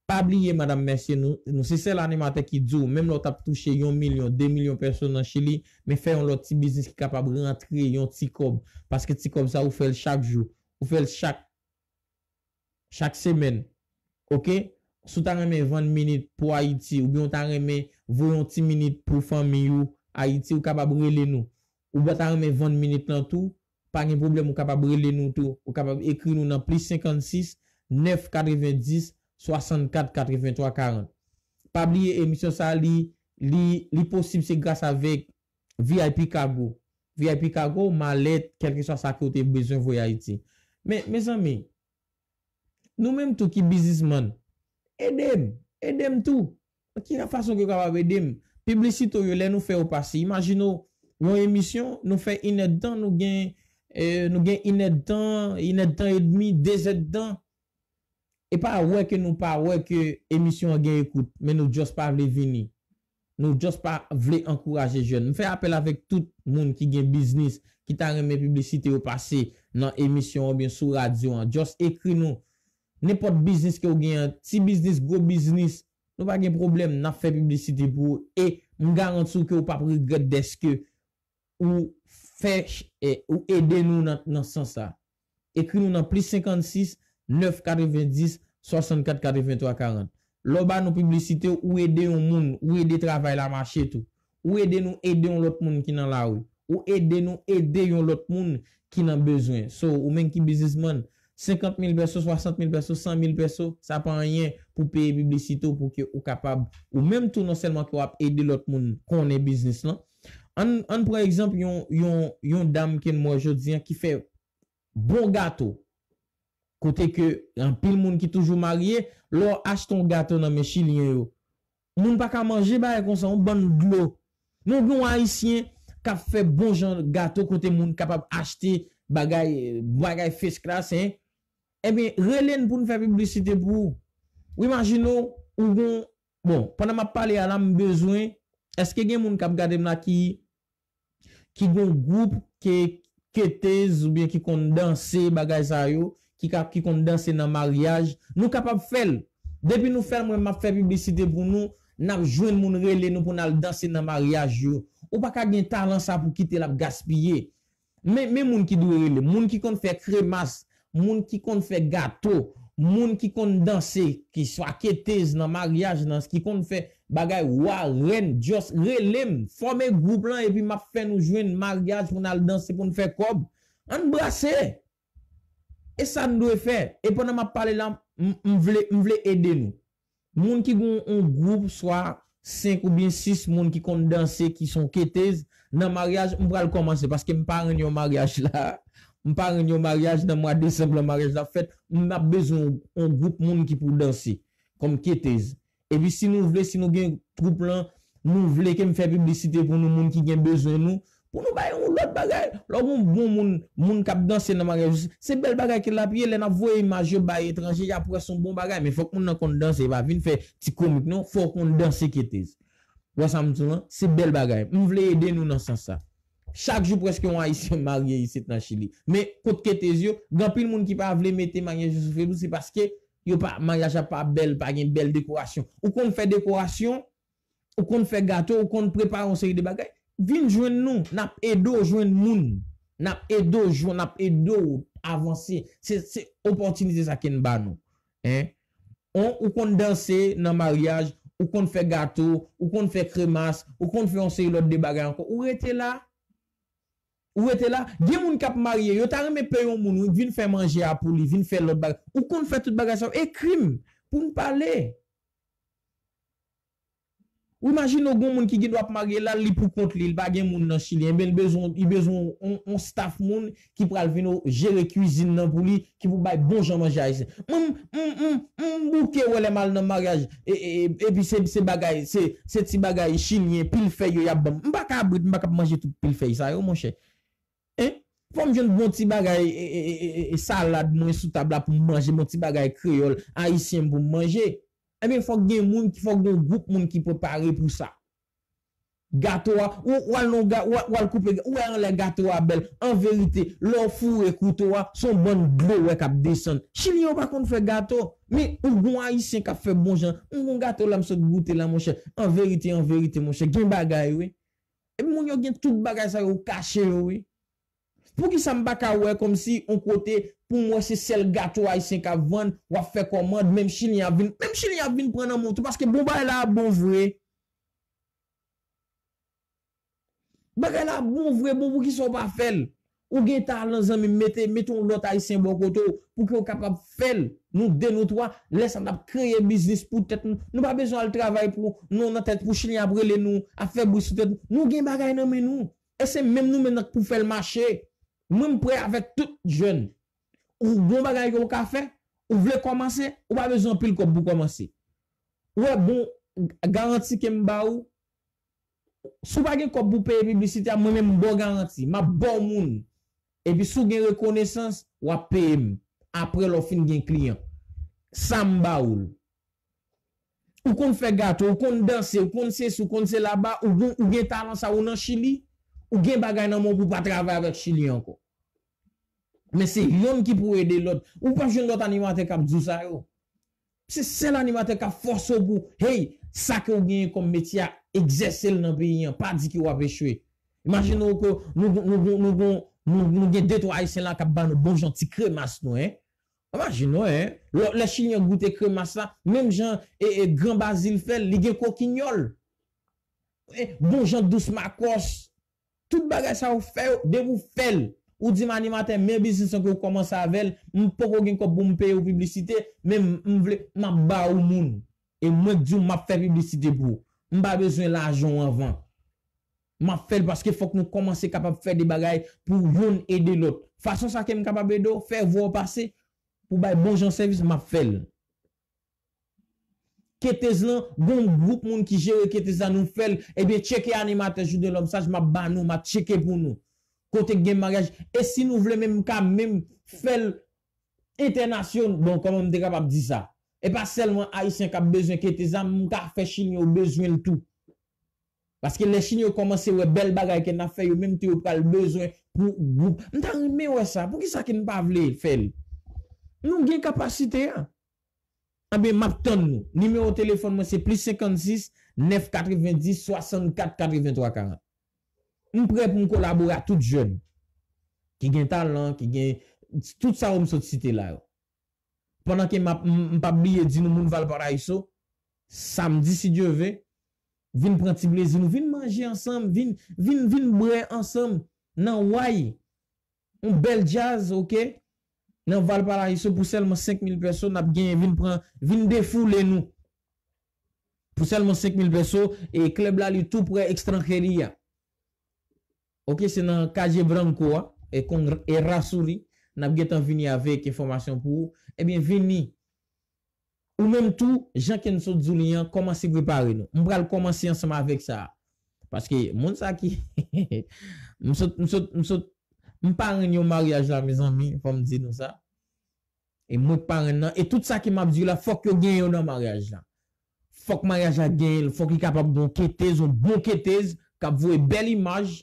Pa bliye, madanm, mesye, nou, nou se sèl animatè ki di w, menm lè w t ap touche yon milyon, de milyon pèso nan Chili, men fè yon lòt ti biznis ki kapab rantre yon ti kòb. Paske ti kòb sa, ou fè l chak jou. Ou fè l chak, chak semèn. Oke? Si w ta renmen vann minit pou Ayiti, oubyen w ta renmen voye yon ti minit pou fanmi w Ayiti, ou kapab rele nou. Ou ta renmen vann minit lan tou, pa gen pwoblèm, ou kapab rele nou tou. Ou kapab ekri nou nan plis senkannsis, nèf katrevendis, swasannkat, katrevenntwa, karant. Pa bliye emisyon sa, li, li, li posib se gras avèk V I P Cargo. V I P Cargo, malèt, kèlkeswa sa ke w te bezwen voye Ayiti. Men, mezanmi, nou menm tou ki biznismann, ede m, ede m tou. Ki fason ke w kapab ede m? Piblisite w yo, lè nou fè yo pase. Imajine w, yon emisyon, nou fè inèdtan, nou gen, eh, nou gen inèdtan, inèdtan edmi, dezèdtan. E pa wè ke nou pa wè ke emisyon an gen ekout, men nou just pa vle vini. Nou just pa vle ankouraje jèn. M fè apèl avèk tout moun ki gen biznis, ki ta renmen piblisite yo pase nan emisyon an oubyen sou radyo an. Just ekri nou. Nenpòt biznis ke w gen an, ti biznis, gwo biznis, nou pa gen pwoblèm, n ap fè piblisite pou ou. E m garanti w ke w p ap regrèt dèske ou fè, eh, ou ede nou nan, nan sans sa. Ekri nou nan plis senkannsis, nèf katrevendis, swasannkat, katrevenntwa, karant. Lè w ba nou piblisite, ou ede yon moun, ou ede travay la mache tou. Ou ede nou ede yon lòt moun ki nan lari. Ou ede nou ede yon lòt moun ki nan bezwen. So, ou menm ki biznismann, senkant mil pèso, swasant mil pèso, san mil pèso, sa pa anyen pou peye piblisite w pou ke ou kapab, ou menm tou non sèlman ke w ap ede lòt moun konnen biznis lan. Ann, ann pran egzanp yon, yon, yon dam ke n wè jodi an ki fè bon gato. Kote ke anpil moun ki toujou marye, lè w achte yon gato nan men chilyen yo, moun pa ka manje bagay konsa, yon bann dlo. Men w gen yon ayisyen k ap fè bon jan gato kote moun kapab achte bagay, bagay first class, hein. Ebyen, rele n pou n fè piblisite pou ou. Ou imajine w, ou gon, bon, pandan m ap pale a la, m bezwen, èske gen moun k ap gade m la ki, ki gon gwoup ke, ketez oubyen ki konn danse bagay sa yo, ki ka, ki konn danse nan maryaj, nou kapab fè l. Depi nou fè l, mwen m ap fè piblisite pou nou, n ap jwenn moun rele nou pou n al danse nan maryaj yo. Ou pa ka gen talan sa pou kite l ap gaspiye. Men, men moun ki dwe rele, moun ki konn fè kremas, moun ki konn fè gato, moun ki konn danse, ki swa ketez nan maryaj, nan ki konn fè bagay wa, rèn, just rele m, fòme gwoup lan epi m ap fè nou jwenn maryaj pou n al danse, pou n fè kòb. Ann brase! E sa n dwe fè. E pandan m ap pale la, m, m vle, m vle ede nou. Moun ki gen yon gwoup, swa senk oubyen sis moun ki konn danse, ki se yon ketez, nan maryaj, m pral kòmanse, paske m parenn yon maryaj la. M parenn yon maryaj nan mwa desanm lan, maryaj la fèt, m ap bezwen yon, yon gwoup moun ki pou danse, kòm ketez. Epi si nou vle, si nou gen gwoup lan, nou vle ke m fè piblisite pou nou, moun ki gen bezwen nou, pou nou bay yon lòt bagay. Lè w gen yon bon moun, moun k ap danse nan maryaj, se bèl bagay ke l ap ye. Lè n ap voye imaj yo bay etranje, y ap wè se yon bon bagay. Men fòk moun nan konn danse, e pa vin fè ti komik non, fò w konn danse ketez. Ou wè sa m di w lan? Se bèl bagay. M vle ede nou nan sans sa. Chak jou prèske yon Ayisyen marye isit nan Chili. Men kot ketez yo, gen anpil moun ki pa vle mete maryaj yo sou Facebook, se paske yo pa, maryaj la pa bèl, pa gen bèl dekorasyon. Ou konn fè dekorasyon, ou konn fè gato, ou konn prepare yon seri de bagay, vin jwenn nou, n ap ede w jwenn moun. N ap ede w jwenn, n ap ede w avanse. Se, se opòtinite sa ke n ba nou. Hein? On, ou konn danse nan maryaj, ou konn fè gato, ou konn fè kremas, ou konn fè yon seri lòt de bagay ankò. Ou rete la. Ou rete la. Gen moun k ap marye, yo ta renmen peye yon moun, wi, vin fè manje a pou li, vin fè lòt bagay. Ou konn fè tout bagay sa yo. Ekri m pou n pale. Ou imajine w gen yon moun ki gen dwa ap marye la, li pou kont li, li pa gen moun nan Chili. Enben, li bezwen, li bezwen yon, yon staff moun ki pral vin jere kwizin nan pou li, ki pou bay bon jan manje ayisyen. Mwen, m, m, m, m bouke wè lè m al nan maryaj, e, e, e, epi se, se bagay, se, se ti bagay chilyen, pil fèy yo y ap ban m. M pa kabrit, m pa kab manje tout pil fèy sa yo, monchè. Hein? Fò m jwenn bon ti bagay, e, e, e, e, e, salad mwen sou tab la pou m manje, bon ti bagay kreyòl, ayisyen pou m manje. Ebyen, fòk gen moun, fòk gen yon gwoup moun ki prepare pou sa. Gato a, ou, ou al nan ga-, ou, ou al koupe, ou wè anlè gato a bèl. An verite, lè w foure kouto a, se yon bann dlo w wè k ap desann. Chilyen yo pa konn fè gato, men ou gon Ayisyen k ap fè bon jan. M gon gato la, m sot goute la, monchè. An verite, an verite, monchè, gen bagay, wi. Epi moun yo gen tout bagay sa yo kache yo, wi. Poukisa m pa ka wè kòmsi yon kote pou m wè se sèl gato ayisyen k ap vann, w ap fè kòmand, menm chilyen ap vin, menm chilyen ap vin pran nan men w tou, paske bon bagay la ap bon vre. Bagay la ap bon vre, bon, poukisa w pa fè l? Ou gen talan, zanmi m, mete, mete yon lòt ayisyen bò kote w, pou ke w kapab fè l. Nou de, nou twa, lè sa n ap kreye biznis pou tèt nou. Nou pa bezwen al travay pou, nou nan tèt pou chilyen ap rele nou, ap fè bri sou tèt nou. Nou gen bagay nan men nou. E se menm nou menm nan k pou fè l mache. Mwen, m prè avèk tout jèn. Ou gon bagay ke w ka fè, ou vle kòmanse, ou pa bezwen anpil kòb pou kòmanse. Ou wè bon garanti ke m ba ou, si w pa gen kòb pou peye piblisite a, mwen menm m ba w garanti, m ap ba w moun. Epi si w gen rekonesans, w ap peye m. Apre lè w fin gen kliyan. Sa m ba ou l. Ou konn fè gato, ou konn danse, ou konn sesi, ou konn sela, ou gon, ou gen talan sa, ou nan Chili, ou gen bagay nan men w pou w pa travay avèk chilyen ankò. Men se yonn ki pou ede lòt. Ou p ap jwenn lòt animatè k ap di w sa yo. Se sèl animatè k ap fòse w pou, hey, sa ke w genyen kòm metye a, egzèse l nan peyi an, pa di ke w ap echwe. Imajine w ke nou, nou, nou, nou, nou, nou, nou gen de twa ayisyen la k ap ba nou bon jan ti kremas nou, en. Imajine w, en. Lè, lè chilyen goute kremas la, menm jan e, e Gran Bazil fè l, li gen kokinyòl. E bon jan dous makòs. Tout bagay sa yo fè yo, depi w fè l, ou di m animatè, men biznis lan ke w kòmanse avè l, m poko gen kòb pou m peye w piblisite, men m, m vle, m ap ba ou moun. E mwen k di w m ap fè piblisite pou ou. M pa bezwen lajan w anvan. M ap fè l paske fòk nou kòmanse kapab fè de bagay pou youn ede lòt. Fason sa ke m kapab ede w, fè vwa w pase, pou bay bon jan sèvis, m ap fè l. Ketez lan, gon gwoup moun ki jere ketez la, nou fè l. Ebyen, tcheke animatè Jouden Lòm Saj, m ap ba nou, m ap tcheke pou nou. Kote k gen maryaj. E si nou vle menm, m ka menm fè l entènasyon, bon, kòman m te kapab di sa? E pa sèlman Ayisyen k ap bezwen kete zam, m ka fè Chilyen yo bezwen l tou. Paske lè Chilyen yo kòmanse wè bèl bagay ke n ap fè, yo menm tou yo pral bezwen pou gwoup. M ta renmen wè sa. Poukisa ke n pa vle fè l? Nou gen kapasite a. Anben, m ap tann nou. Nimewo telefòn mwen se plis senkannsis, nèf katrevendis, swasannkat, katrevenntwa, karant. M prè pou m kolabore ak tout jèn ki gen talan, ki gen tout sa yo m sot site la yo. Pandan ke m ap, m, m p ap bliye di nou moun Valparaíso, samdi, si Dye ve, vin pran ti plezi nou, vin manje ansanm, vin, vin, vin bwè ansanm nan way. Yon bèl djaz, oke? Nan Valparaíso pou sèlman senk mil pèso, n ap genyen vin pran, vin defoule nou. Pou sèlman senk mil pèso, e klèb la li tou prè Extranjeria. Oke, se nan Calle Branco a, e Con Errázuriz, n ap gentan vini avèk enfòmasyon pou ou. Ebyen, vini. Ou menm tou, jan ke n sot di w li an, kòmanse prepare nou. M pral kòmanse ansanm avèk sa. Paske moun sa ki, m sot, m sot, m sot, m parenn yon maryaj la, mezanmi, fò m di nou sa. E mwen k parenn nan, e tout sa ke m ap di w la, fòk yo gen yo nan maryaj la. Fòk maryaj la gen l, fòk li kapab gen yon ketez, yon bon ketez, k ap voye bèl imaj.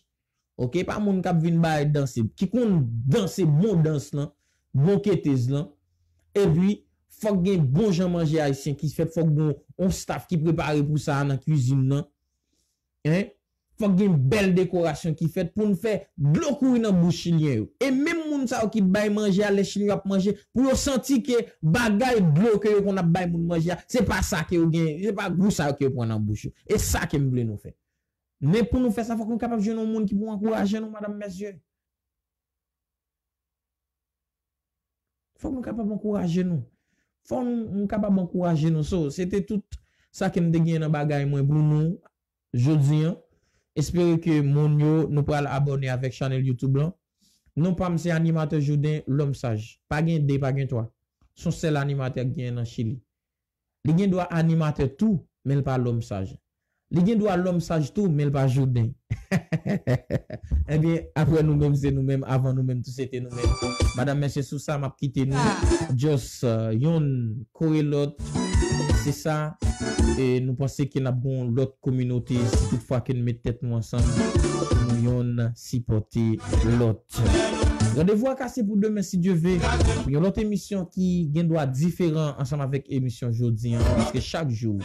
Oke, pa moun k ap vin bay danse, ki konn danse bon dans lan, bon ketez lan. Epi, fòk gen bon jan manje ayisyen ki fèt, fòk gen yon staff ki prepare pou sa a nan kwizin nan. Hein? Fòk gen bèl dekorasyon ki fèt pou n fè dlo kouri nan bouch chilyen yo. E menm moun sa yo ki bay manje a, lè chilyen yo ap manje, pou yo santi ke bagay dlo ke yo konn ap bay moun manje a, se pa sa ke yo gen, se pa gou sa yo ke yo pran nan bouch yo. E sa ke m vle nou fè. Men pou nou fè sa, fòk nou kapab jwenn yon moun ki pou ankouraje nou, madam, mesye. Fòk nou kapab ankouraje nou. Fòk nou, nou kapab ankouraje nou. So, se te tout sa ke m te gen nan bagay mwen pou nou jodi an. Espere ke moun yo, nou pral abòne avèk chanèl YouTube lan. Non pa m se animatè Jouden, lòm saj. Pa gen de, pa gen twa. Se yon sèl animatè k genyen nan Chili. Li gen dwa animatè tou, men l pa lòm saj. Li gen dwa lòm saj tou, men l pa Jouden. Ebyen, apre nou menm, se nou menm, avan nou menm tou, se te nou menm. Madam, mesye, sou sa, m ap kite nou. Just, euh, yonn kore lòt. Se sa. E nou panse ke n ap gen yon lòt kominote, si tout fwa ke n met tèt nou ansanm, nou yonn sipòte lòt. Randevou a kase pou demen, si Dye ve, pou yon lòt emisyon ki gen dwa diferan ansanm avèk emisyon jodi an, paske chak jou,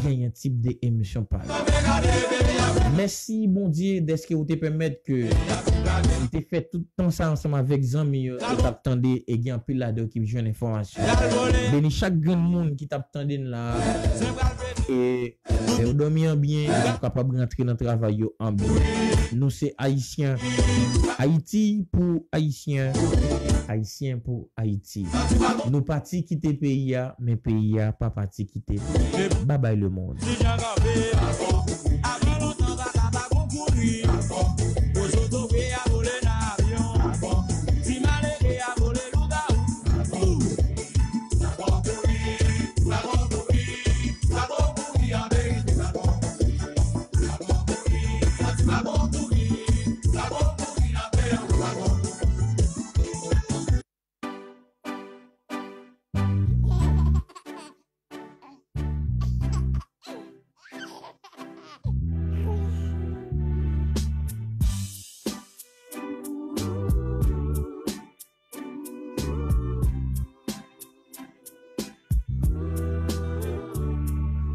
gen yon tip de emisyon pa yo. Mèsi, Bondye, dèske ou te pèmèt ke m te fè tout tan sa ansanm avèk zanmi yo, yo t ap tande, e gen anpil ladan yo ki jwenn enfòmasyon. Beni chak grenn moun ki t ap tande n la, e fè yo dòmi an byen, e yo kapab rantre nan travay yo an byen. Nou se Ayisyen. Ayiti pou Ayisyen. Ayisyen pou Ayiti. Nou pati kite peyi a, men peyi a pa pati kite nou. Babay lemonn.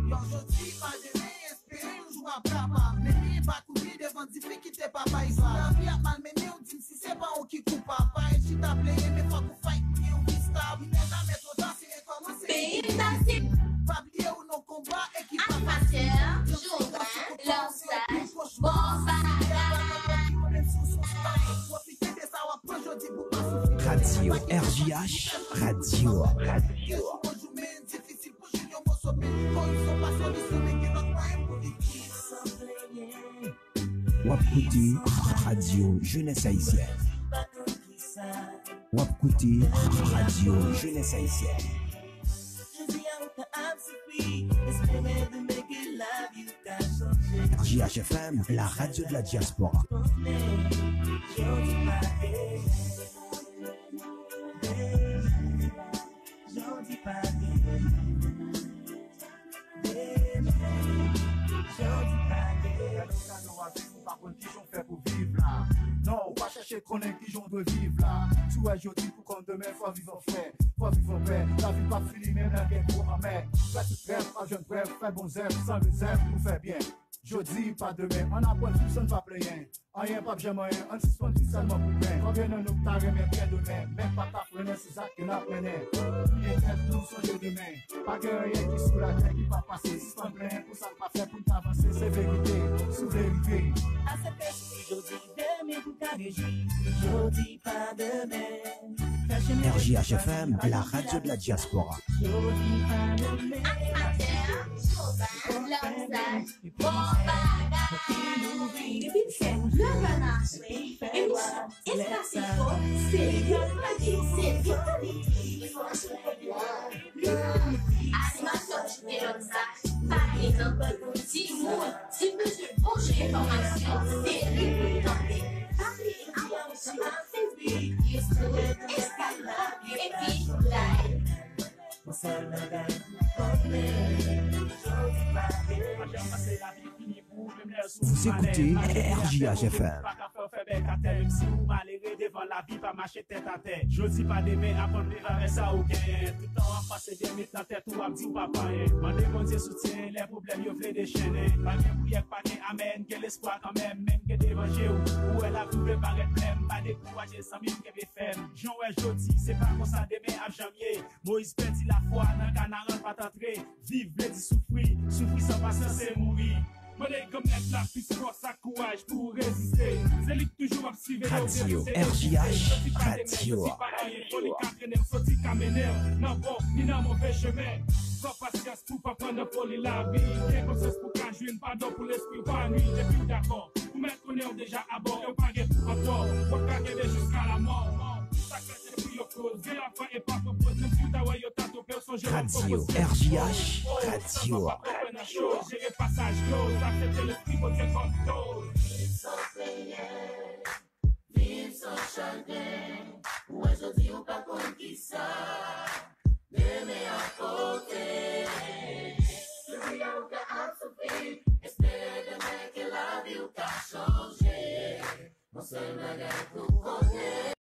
Yo, jodi pa demen, espere yon jou ap kapab. Men pa kouri devan difikilte, papa Iva. Lavi ap malmennen w, di m si se pa ou ki koupab. Pa ret chita plede, men fòk ou fight pou gen yon vi stab. Li nèt a mèt otan, si rekòmanse. Peyi m ta si. Pa bliye ou nan konba, ekip. Animatè, Jouvèn, Lòm Saj, bon bagay. Pwofite de sa w ap pran jodi pou pa soufri. Radio R J H, radio. W ap koute Radio Jeunesse Haïtienne. W ap koute Radio Jeunesse Haïtienne. R J H F M, la radio de la diaspora. Jodi maten. Gade w ap viv, ou pa konn kijan w fè pou viv la. Non, ou pa chèche konnen kijan w dwe viv la. Si w wè jodi pou konn demen, fò viv an frè, fò viv an pè. Lavi p ap fini menm lè gen gwo anmè. Fè tout rèv, pa jwenn prèv, fè bon zèv, san rezèv pou fè byen. Jodi, pa demen, ann aprann viv san n pa plenyen. Anyen p ap janm anyen, ann sispann viv sèlman pou pen. Konbyen nan nou k ta renmen byen demen, men pa t ap renmen se zak ke n ap mennen. Bliye tèt nou, sonje demen. Pa gen anyen ki sou latè ki p ap pase, sispann plenyen pou sa n pa fè pou n ta vanse, se verite, sou verite. Aksepte jodi, demen pou ka rejwi, jodi pa demen. Fè chemen R J H F M, la radio de la diaspora. Jodi pa demen. Animatè, Chauvin, Lòmzaj, bon bagay. Depi l fèt, nèf è nan aswè, emisyon Espas Enfo, se li k pale, se li k pale. Animasyon Jide Lòmzaj, pa gen nan timoun, si bezwen bon jan enfòmasyon, se li pou tande. Pa bliye abòne sou Facebook, YouTube, Instagram, epi like. Yon sèl bagay pou konnen, jodi pa demen. Vous écoutez R J H F M. Pa ka fè w fè bèk atè, menm si ou malere devan lavi, pa mache tèt atè. Jodi pa demen, aprann viv avèk sa ou genyen. Tout tan w ap panse byen, met nan tèt ou, w ap di w pa pa anyen. Mande Bondye soutyen, lè pwoblèm yo vle dechennen. Pa gen priyè k pa gen amèn, gen lespwa kanmenm, menm gen devan je w. Ou wè lavi w vle parèt blèm, pa dekouraje zanmi m, kenbe fèm. Jan w wè jodi, se pa konsa demen ap janm ye. Moyiz pèdi lafwa nan Kanaran, l pa t antre. Viv vle di soufri, soufri san pasyans se mouri. Mande Granmèt la plis fòs ak kouraj pou w reziste. Se li k toujou ap siveye w. Radio R J H, radio. Jodi pa demen, jodi pa anyen. Foli ka trennen w, soti ka mennen w nan bon ni nan move chemen. Pran pasyans pou w pa pran nan foli lavi. Gen konsyans pou w ka jwenn padon pou lespri w pa nwi. Depi w dakò, ou mèt konnen w deja abò. E w pa gen pou ankò. W ap ka kenbe jiska lamò. Sa k fè se pou yo koz. Gen lafwa e pa pran poz. Menm si w ta wè yo ta twonpe w, sonje w ap konpoze. Radio R J H, radio. Jere pasaj yo, aksepte lespri Bondye kòm doz. Viv san plenyen, viv san chagren. Ou wè jodi ou pa konn kisa demen ap pote. Jodi a ou ka ap soufri, espere demen ke lavi w ka chanje. Yon sèl bagay pou